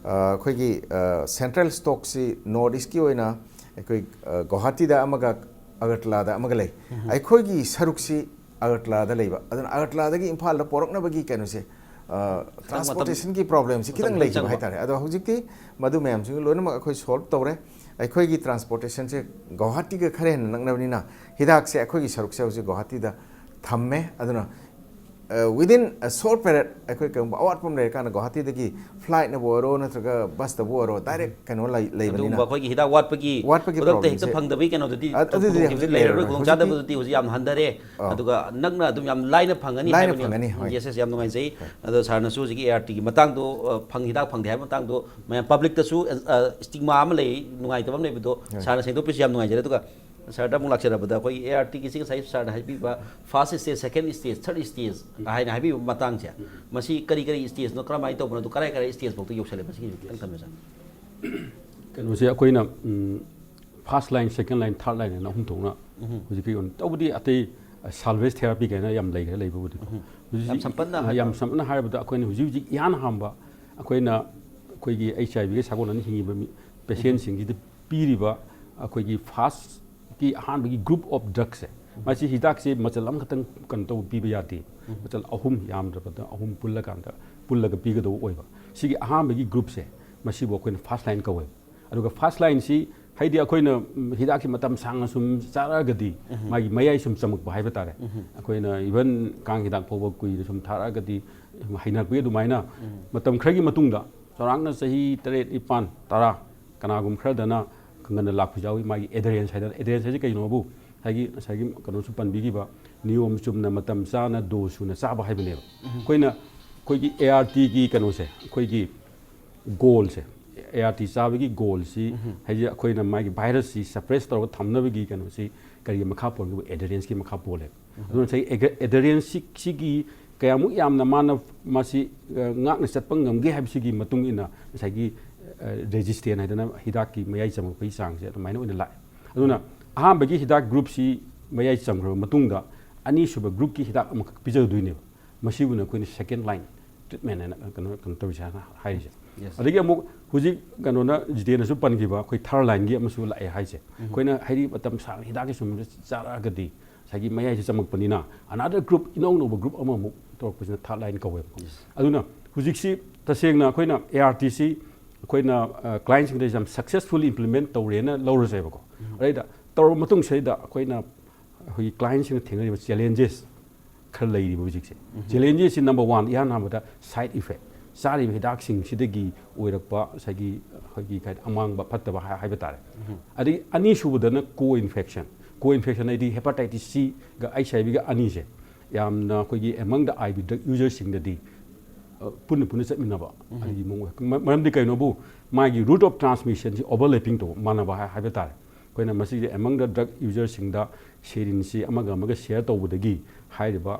ꯑ, ꯑꯩꯈꯣꯏꯒꯤ, ꯑ, ꯁꯦꯟꯇ꯭ꯔꯦꯜ ꯁ꯭ꯇꯣꯛꯁꯤ ꯅꯣꯔꯠ ꯏꯁꯀꯤ ꯑꯣꯏꯅ ꯑꯩꯈꯣꯏ, ꯑ, ꯒꯧꯍꯥꯇꯤꯗ ꯑꯃꯒ ꯑꯒꯔꯇꯂꯥꯗ ꯑꯃꯒ ꯂꯩ꯫ ꯑꯩꯈꯣꯏꯒꯤ ꯁꯔꯨꯛꯁꯤ ꯑꯒꯔꯇꯂꯥꯗ ꯂꯩꯕ, ꯑꯗꯨꯅ ꯑꯒꯔꯇꯂꯥꯗꯒꯤ ꯏꯝꯐꯥꯜꯗ ꯄꯣꯔꯛꯅꯕꯒꯤ ꯀꯩꯅꯣꯁꯦ, ꯑ, ꯈꯤꯇꯪ ꯃꯇꯝ, ꯇ꯭ꯔꯥꯟꯁꯄꯣꯔꯇꯦꯁꯟꯒꯤ ꯄ꯭ꯔꯣꯕ꯭ꯂꯦꯝꯁꯤ ꯃꯇꯝ ꯈꯤꯇꯪ ꯈꯤꯇꯪ ꯂꯩꯈꯤꯕ ꯆꯪꯕ꯫ ꯍꯥꯏꯇꯥꯔꯦ꯫ ꯑꯗꯣ ꯍꯧꯖꯤꯛꯇꯤ ꯃꯗꯨ ꯃꯌꯥꯝꯁꯤꯡ ꯂꯣꯏꯅꯃꯛ ꯑꯩꯈꯣꯏ ꯁꯣꯜꯕ ꯇꯧꯔꯦ꯫ ꯑꯩꯈꯣꯏꯒꯤ ꯇ꯭ꯔꯥꯟꯁꯄꯣꯔꯇꯦꯁꯟꯁꯦ ꯒꯧꯍꯥꯇꯤꯒ ꯈꯔ ꯍꯦꯟꯅ ꯅꯛꯅꯕꯅꯤꯅ ꯍꯤꯗꯥꯛꯁꯦ ꯑꯩꯈꯣꯏꯒꯤ ꯁꯔꯨꯛꯁꯦ ꯍꯧꯖꯤꯛ ꯒꯧꯍꯥꯇꯤꯗ ꯊꯝꯃꯦ꯫ ꯑꯗꯨꯅ, ꯑ, within a short period ꯑꯩꯈꯣꯏ ꯀꯩꯒꯨꯝꯕ ꯑꯋꯥꯠꯄ ꯑꯃ ꯂꯩꯔꯀꯥꯟꯗ ꯒꯧꯍꯥꯇꯤꯗꯒꯤ ꯐ꯭ꯂꯥꯏꯠꯅꯕꯨ ꯑꯣꯏꯔꯣ ꯅꯠꯇ꯭ꯔꯒ ꯕꯁꯇꯕꯨ ꯑꯣꯏꯔꯣ, ꯗꯥꯏꯔꯦꯛ ꯀꯩꯅꯣ ꯂꯩ-, ꯂꯩꯕꯅꯤꯅ꯫ ꯑꯗꯨꯒꯨꯝꯕ ꯑꯩꯈꯣꯏꯒꯤ ꯍꯤꯗꯥꯛ ꯋꯥꯠꯄꯒꯤ ꯋꯥꯠꯄꯒꯤ ꯈꯨꯗꯛꯇ ꯍꯦꯛꯇ ꯄ꯭ꯔꯣꯕ꯭ꯂꯦꯝꯁꯦ꯫ ꯐꯪꯗꯕꯒꯤ ꯀꯩꯅꯣꯗꯨꯗꯤ ꯑ-, ꯑꯗꯨꯗꯤ ꯈꯨꯗꯣꯡꯊꯤꯕ ꯍꯧꯖꯤꯛ ꯂꯩꯔꯔꯣꯏ, ꯂꯩꯔꯔꯣꯏ꯫ ꯈꯨꯗꯣꯡꯆꯥꯗꯕꯗꯨꯗꯤ ꯍꯧꯖꯤꯛ ꯌꯥꯝ ꯍꯟꯊꯔꯦ꯫ ꯑꯥ꯫ ꯑꯗꯨꯒ ꯅꯛꯅ ꯑꯗꯨꯝ ꯌꯥꯝ ꯂꯥꯏꯅ ꯐꯪꯒꯅꯤ ꯂꯥꯏꯅ ꯍꯥꯏꯕꯅꯤ꯫ ꯐꯪꯒꯅꯤ, ꯍꯣꯏ꯫ Yes, yes, ꯌꯥꯝ ꯅꯨꯡꯉꯥꯏꯖꯩ꯫ ꯍꯣꯏ꯫ ꯑꯗꯣ ꯁꯥꯔꯅꯁꯨ ꯍꯧꯖꯤꯛꯀꯤ ꯑꯦ ꯑꯥꯔ ꯇꯤꯒꯤ ꯃꯇꯥꯡꯗꯣ, ꯑ, ꯐꯪ-, ꯍꯤꯗꯥꯛ ꯐꯪꯗꯦ ꯍꯥꯏꯕ ꯃꯇꯥꯡꯗꯣ ꯃꯌꯥꯝ ꯄꯕ꯭ꯂꯤꯛꯇꯁꯨ, ꯑ, ꯑ, ꯁ꯭ꯇꯤꯒꯃꯥ ꯑꯃ ꯂꯩ, ꯅꯨꯡꯉꯥꯏꯇꯕ ꯑꯃ ꯂꯩꯕꯗꯣ ꯍꯣꯏ꯫ ꯁꯥꯔꯅ ꯁꯦꯡꯗꯣꯛꯄꯤꯔꯤꯁꯦ ꯌꯥꯝ ꯅꯨꯡꯉꯥꯏꯖꯔꯦ꯫ ꯑꯗꯨꯒ ꯁꯥꯔꯗ ꯑꯃꯨꯛ ꯂꯥꯛꯆꯔꯕꯗ ꯑꯩꯈꯣꯏꯒꯤ ꯑꯦ ꯑꯥꯔ ꯇꯤꯒꯤꯁꯤ ꯉꯁꯥꯏ ꯁꯥꯔꯅ ꯍꯥꯏꯕꯤꯕ ꯐꯥꯔꯁ ꯁ꯭ꯇꯦꯖ, ꯁꯦꯀꯦꯟ ꯁ꯭ꯇꯦꯖ, ꯊꯥꯔꯠ ꯁ꯭ꯇꯦꯖ ꯍꯥꯏꯅ ꯍꯥꯏꯕꯤꯕ ꯃꯇꯥꯡꯁꯦ, ꯃꯁꯤ ꯀꯔꯤ ꯀꯔꯤ ꯁ꯭ꯇꯦꯖꯅꯣ, ꯀꯔꯝꯍꯥꯏꯅ ꯇꯧꯕꯅꯣ, ꯑꯗꯨ ꯀꯔꯥꯏ ꯀꯔꯥꯏ ꯁ꯭ꯇꯦꯖ ꯐꯥꯎꯗ ꯌꯧꯁꯜꯂꯦ, ꯃꯁꯤꯒꯤ ꯈꯤꯇꯪ ꯊꯝꯕꯤꯌꯨ, ꯁꯥꯔ꯫ ꯀꯩꯅꯣꯁꯦ ꯑꯩꯈꯣꯏꯅ, ꯎꯝ, ꯐꯥꯔꯁ ꯂꯥꯏꯟ, ꯁꯦꯀꯦꯟ ꯂꯥꯏꯟ, ꯊꯥꯔꯠ ꯂꯥꯏꯟ ꯍꯥꯏꯅ ꯑꯍꯨꯝ ꯊꯣꯛꯅ ꯎꯝ꯫ ꯍꯧꯖꯤꯛꯀꯤ ꯑꯣꯏꯅ ꯇꯧꯕꯗꯤ ꯑꯇꯩ, ꯑ, ꯁꯥꯜꯚꯦꯖ ꯊꯦꯔꯥꯄꯤ ꯀꯥꯏꯅ ꯌꯥꯝ ꯂꯩꯈ꯭ꯔꯦ, ꯂꯩꯕꯕꯨꯗꯤ꯫ ꯎꯝ꯫ ꯍꯧꯖꯤꯛ ꯌꯥꯝ ꯁꯝꯄꯟꯅ ꯑ, ꯍꯥꯏꯕ꯫ ꯌꯥꯝ ꯁꯝꯄꯟꯅ ꯍꯥꯏꯔꯕꯗ ꯑꯩꯈꯣꯏꯅ ꯍꯧꯖꯤꯛ ꯍꯧꯖꯤꯛ ꯏꯍꯥꯟ ꯍꯥꯟꯕ ꯑꯩꯈꯣꯏꯅ ꯑꯩꯆ ꯑꯥꯏ ꯚꯤꯒ ꯁꯥꯒꯣꯟꯅꯅ ꯍꯤꯡꯉꯤꯕ ꯃꯤ, ꯄꯦꯁꯦꯟꯁꯤꯡꯁꯤꯗ ꯄꯤꯔꯤꯕ ꯑꯩꯈꯣꯏꯒꯤ ꯐꯥꯔꯁꯀꯤ ꯑꯍꯥꯟꯕꯒꯤ ꯒ꯭ꯔꯨꯞ ꯑꯣꯐ ꯗ꯭ꯔꯒꯁꯦ, ꯃꯁꯤ ꯍꯤꯗꯥꯛꯁꯦ ꯃꯆꯜ ꯑꯃꯈꯛꯇꯪ ꯀꯩꯅꯣ ꯇꯧꯕ ꯄꯤꯕ ꯌꯥꯗꯦ꯫ ꯃꯆꯜ ꯑꯍꯨꯝ, ꯌꯥꯝꯗ꯭ꯔꯕꯗ ꯑꯍꯨꯝ ꯄꯨꯜꯂꯀꯥꯟꯗ, ꯄꯨꯜꯂꯒ ꯄꯤꯒꯗꯧꯕ ꯑꯣꯏꯕ꯫ ꯁꯤꯒꯤ ꯑꯍꯥꯟꯕꯒꯤ ꯒ꯭ꯔꯨꯞꯁꯦ, ꯃꯁꯤꯕꯨ ꯑꯩꯈꯣꯏꯅ ꯐꯥꯔꯁ ꯂꯥꯏꯟ ꯀꯧꯋꯦ꯫ ꯑꯗꯨꯒ ꯐꯥꯔꯁ ꯂꯥꯏꯟꯁꯤ ꯍꯥꯏꯗꯤ ꯑꯩꯈꯣꯏꯅ ꯎꯝ, ꯍꯤꯗꯥꯛꯁꯤ ꯃꯇꯝ ꯁꯥꯡꯅ ꯁꯨꯝ ꯆꯥꯔꯛꯑꯒꯗꯤ ꯃꯥꯒꯤ ꯃꯌꯥꯏ ꯁꯨꯝ ꯆꯝꯃꯛꯄ ꯍꯥꯏꯕ ꯇꯥꯔꯦ꯫ ꯑꯩꯈꯣꯏꯅ ꯏꯚꯟ ꯀꯥꯡ ꯍꯤꯗꯥꯛ ꯐꯥꯎꯕ ꯀꯨꯏꯅ ꯁꯨꯝ ꯊꯥꯔꯛꯑꯒꯗꯤ ꯍꯩꯅꯔꯛꯄꯒꯤ ꯑꯗꯨꯃꯥꯏꯅ ꯃꯇꯝ ꯈꯔꯒꯤ ꯃꯇꯨꯡꯗ ꯆꯥꯎꯔꯥꯛꯅ ꯆꯍꯤ ꯇꯔꯦꯠ, ꯅꯤꯄꯥꯟ, ꯇꯔꯥ, ꯀꯅꯥꯒꯨꯝꯕ ꯈꯔꯗꯅ ꯈꯪꯒꯟꯗ ꯂꯥꯛꯄꯁꯨ ꯌꯥꯎꯏ꯫ ꯃꯥꯒꯤ ꯑꯦꯗꯔꯦꯟꯁ ꯍꯥꯏꯗꯅ, ꯑꯦꯗꯔꯦꯟꯁ ꯍꯥꯏꯁꯦ ꯀꯩꯅꯣꯕꯨ ꯉꯁꯥꯏꯒꯤ ꯉꯁꯥꯏꯒꯤ ꯀꯩꯅꯣꯁꯨ ꯄꯟꯕꯤꯈꯤꯕ ꯅꯤꯌꯣꯝ ꯆꯨꯝꯅ ꯃꯇꯝ ꯆꯥꯅ ꯗꯣꯁ ꯁꯨꯅ ꯆꯥꯕ ꯍꯥꯏꯕꯅꯦꯕ꯫ ꯑꯩꯈꯣꯏꯅ ꯑꯩꯈꯣꯏꯒꯤ ꯑꯦ ꯑꯥꯔ ꯇꯤꯒꯤ ꯀꯩꯅꯣꯁꯦ, ꯑꯩꯈꯣꯏꯒꯤ ꯒꯣꯜꯁꯦ, ꯑꯦ ꯑꯥꯔ ꯇꯤ ꯆꯥꯕꯒꯤ ꯒꯣꯜꯁꯤ ꯍꯥꯏꯁꯦ ꯑꯩꯈꯣꯏꯅ ꯃꯥꯒꯤ ꯚꯥꯏꯔꯁꯁꯤ ꯁꯄ꯭ꯔꯦꯁ ꯇꯧꯔꯒ ꯊꯝꯅꯕꯒꯤ ꯀꯩꯅꯣꯁꯤ ꯀꯔꯤꯒꯤ ꯃꯈꯥ ꯄꯣꯟꯒꯦꯕꯨ? ꯑꯦꯗꯔꯦꯟꯁꯀꯤ ꯃꯈꯥ ꯄꯣꯜꯂꯦꯕ꯫ ꯑꯗꯨꯅ ꯉꯁꯥꯏꯒꯤ ꯑꯦꯗꯔꯦꯟꯁ ꯁꯤꯒꯤ ꯀꯌꯥꯃꯨꯛ ꯌꯥꯝꯅ ꯃꯥꯅ ꯃꯁꯤ ꯑ, ꯉꯥꯛꯅ ꯆꯠꯄ ꯉꯝꯒꯦ ꯍꯥꯏꯕꯁꯤꯒꯤ ꯃꯇꯨꯡ ꯏꯟꯅ ꯉꯁꯥꯏꯒꯤ ꯔꯦꯖꯤꯁꯇꯦꯟ ꯍꯥꯏꯗꯅ ꯍꯤꯗꯥꯛꯀꯤ ꯃꯌꯥꯏ ꯆꯪꯉꯛꯄꯒꯤ ꯆꯥꯡꯁꯦ ꯑꯗꯨꯃꯥꯏꯅ ꯑꯣꯏꯅ ꯂꯥꯛꯑꯦ꯫ ꯑꯗꯨꯅ ꯑꯍꯥꯟꯕꯒꯤ ꯍꯤꯗꯥꯛ ꯒ꯭ꯔꯨꯞꯁꯤ ꯃꯌꯥꯏ ꯆꯪꯈ꯭ꯔꯕ ꯃꯇꯨꯡꯗ ꯑꯅꯤꯁꯨꯕ ꯒ꯭ꯔꯨꯞꯀꯤ ꯍꯤꯗꯥꯛ ꯑꯃꯈꯛ ꯄꯤꯖꯗꯣꯏꯅꯦꯕ꯫ ꯃꯁꯤꯕꯨꯅ ꯑꯩꯈꯣꯏꯅ ꯁꯦꯀꯦꯟ ꯂꯥꯏꯟ ꯇ꯭ꯔꯤꯠꯃꯦꯟ ꯍꯥꯏꯅ ꯀꯩꯅꯣ ꯀꯩꯅꯣ ꯇꯧꯔꯤꯁꯦ ꯍꯥꯏꯅ ꯍꯥꯏꯔꯤꯁꯦ꯫ Yes. ꯑꯗꯒꯤ ꯑꯃꯨꯛ ꯍꯧꯖꯤꯛ ꯀꯩꯅꯣꯅ ꯖꯤꯇꯦꯟꯅꯁꯨ ꯄꯟꯈꯤꯕ ꯑꯩꯈꯣꯏ ꯊꯥꯔ ꯂꯥꯏꯟꯒꯤ ꯑꯃꯁꯨ ꯂꯥꯛꯑꯦ ꯍꯥꯏꯁꯦ꯫ ꯑꯩꯈꯣꯏꯅ ꯍꯥꯏꯗꯤ ꯃꯇꯝ ꯁꯥꯡꯅ ꯍꯤꯗꯥꯛꯀꯤ ꯁꯨꯝ ꯆꯥꯔꯛꯑꯒꯗꯤ ꯉꯁꯥꯏꯒꯤ ꯃꯌꯥꯏꯁꯦ ꯆꯪꯉꯛꯄꯅꯤꯅ ꯑꯅꯥꯗꯔ ꯒ꯭ꯔꯨꯞ, ꯏꯅꯧ ꯅꯧꯕ ꯒ꯭ꯔꯨꯞ ꯑꯃꯃꯨꯛ ꯇꯧꯔꯛꯄꯁꯤꯅ ꯊꯥꯔꯠ ꯂꯥꯏꯟ ꯀꯧꯋꯦꯕꯀꯣ꯫ ꯑꯗꯨꯅ ꯍꯧꯖꯤꯛꯁꯤ ꯇꯁꯦꯡꯅ ꯑꯩꯈꯣꯏꯅ ꯑꯦ ꯑꯥꯔ ꯇꯤꯁꯤ ꯑꯩꯈꯣꯏꯅ ꯀ꯭ꯂꯥꯏꯟꯁꯤꯡꯗ ꯌꯥꯝ ꯁꯛꯁꯦꯁꯐꯨꯜꯂꯤ ꯏꯝꯄ꯭ꯂꯤꯃꯦꯟ ꯇꯧꯔꯦꯅ ꯂꯧꯔꯁꯦꯕꯀꯣ꯫ ꯑꯗꯩꯗ ꯇꯧꯔꯕ ꯃꯇꯨꯡꯁꯤꯗꯩꯗ ꯑꯩꯈꯣꯏꯅ ꯑꯩꯈꯣꯏꯒꯤ ꯀ꯭ꯂꯥꯏꯟꯁꯤꯡꯅ ꯊꯦꯡꯅꯔꯤꯕ ꯆꯦꯂꯦꯟꯖꯦꯁ ꯈꯔ ꯂꯩꯔꯤꯕ ꯍꯧꯖꯤꯛꯁꯦ꯫ ꯆꯦꯂꯦꯟꯖꯦꯁꯁꯤ ꯅꯝꯕꯔ ꯋꯥꯟ, ꯏꯍꯥꯟ ꯍꯥꯟꯕꯗ ꯁꯥꯏꯠ ꯏꯐꯦꯛ, ꯆꯥꯔꯤꯕ ꯍꯤꯗꯥꯛꯁꯤꯡꯁꯤꯗꯒꯤ ꯑꯣꯏꯔꯛꯄ ꯉꯁꯥꯏꯒꯤ ꯑꯩꯈꯣꯏꯒꯤ ꯀꯩ ꯍꯥꯏ-, ꯑꯃꯥꯡꯕ ꯐꯠꯇꯕ ꯍꯥꯏ-, ꯍꯥꯏꯕ ꯇꯥꯔꯦ꯫ ꯑꯗꯒꯤ ꯑꯅꯤꯁꯨꯕꯗꯅ ꯀꯣ ꯏꯟꯐꯦꯛꯁꯟ꯫ ꯀꯣ ꯏꯟꯐꯦꯛꯁꯟ ꯍꯥꯏꯗꯤ ꯍꯦꯄꯥꯇꯥꯏꯇꯤꯁ ꯁꯤꯒ ꯑꯩꯆ ꯑꯥꯏ ꯚꯤꯒ ꯑꯅꯤꯁꯦ ꯌꯥꯝꯅ ꯑꯩꯈꯣꯏꯒꯤ ꯑꯦꯃꯪ ꯗ ꯑꯥꯏ ꯚꯤ ꯗ꯭ꯔꯒ ꯌꯨꯖꯔꯁꯤꯡꯗꯗꯤ ꯑ, ꯄꯨꯟꯅ ꯄꯨꯟꯅ ꯆꯠꯃꯤꯟꯅꯕ ꯑꯗꯨꯒꯤ ꯃꯑꯣꯡ ꯑꯣꯏ꯫ ꯃ-, ꯃꯔꯝꯗꯤ ꯀꯩꯅꯣꯕꯨ ꯃꯥꯒꯤ ꯔꯨꯠ ꯑꯣꯐ ꯇ꯭ꯔꯥꯟꯁꯃꯤꯁꯟꯁꯤ ꯑꯣꯚꯔꯂꯦꯄꯤꯡ ꯇꯧꯕ, ꯃꯥꯟꯅꯕ ꯍꯥꯏ-, ꯍꯥꯏꯕ ꯇꯥꯔꯦ꯫ ꯑꯩꯈꯣꯏꯅ ꯃꯁꯤꯒꯤ ꯑꯦꯃꯪ ꯗ ꯗ꯭ꯔꯒ ꯌꯨꯖꯔꯁꯤꯡꯗ ꯁꯦꯔꯤꯟꯁꯤ ꯑꯃꯒ ꯑꯃꯒ ꯁꯦꯌꯔ ꯇꯧꯕꯗꯒꯤ ꯍꯥꯏꯔꯤꯕ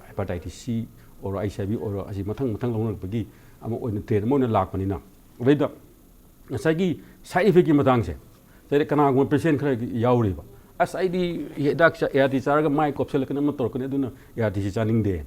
ꯍꯦꯄꯥꯇꯥꯏꯇꯤꯁ ꯁꯤ ꯑꯣꯏꯔꯣ, ꯑꯩꯆ ꯑꯥꯏ ꯚꯤ ꯑꯣꯏꯔꯣ, ꯑꯁꯤ ꯃꯊꯪ ꯃꯊꯪ ꯂꯧꯅꯔꯛꯄꯒꯤ ꯑꯃ ꯑꯣꯏꯅ ꯇ꯭ꯔꯦꯟ ꯑꯃ ꯑꯣꯏꯅ ꯂꯥꯛꯄꯅꯤꯅ꯫ ꯑꯗꯩꯗ ꯉꯁꯥꯏꯒꯤ ꯁꯥꯏꯠ ꯏꯐꯦꯛꯀꯤ ꯃꯇꯥꯡꯁꯦ, ꯁꯤꯗ ꯀꯅꯥꯒꯨꯝꯕ ꯄꯦꯁꯦꯟ ꯈꯔ ꯌꯥꯎꯔꯤꯕ, "ꯑꯁ, ꯑꯩꯗꯤ ꯍꯤꯗꯥꯛ ꯆꯥ-, ꯑꯦ ꯑꯥꯔ ꯇꯤ ꯆꯥꯔꯒ ꯃꯥꯏ ꯀꯣꯞꯁꯤꯜꯂꯛꯀꯅꯤ, ꯑꯃ ꯇꯧꯔꯛꯀꯅꯤ, ꯑꯗꯨꯅ ꯑꯦ ꯑꯥꯔ ꯇꯤꯁꯤ ꯆꯥꯅꯤꯡꯗꯦ"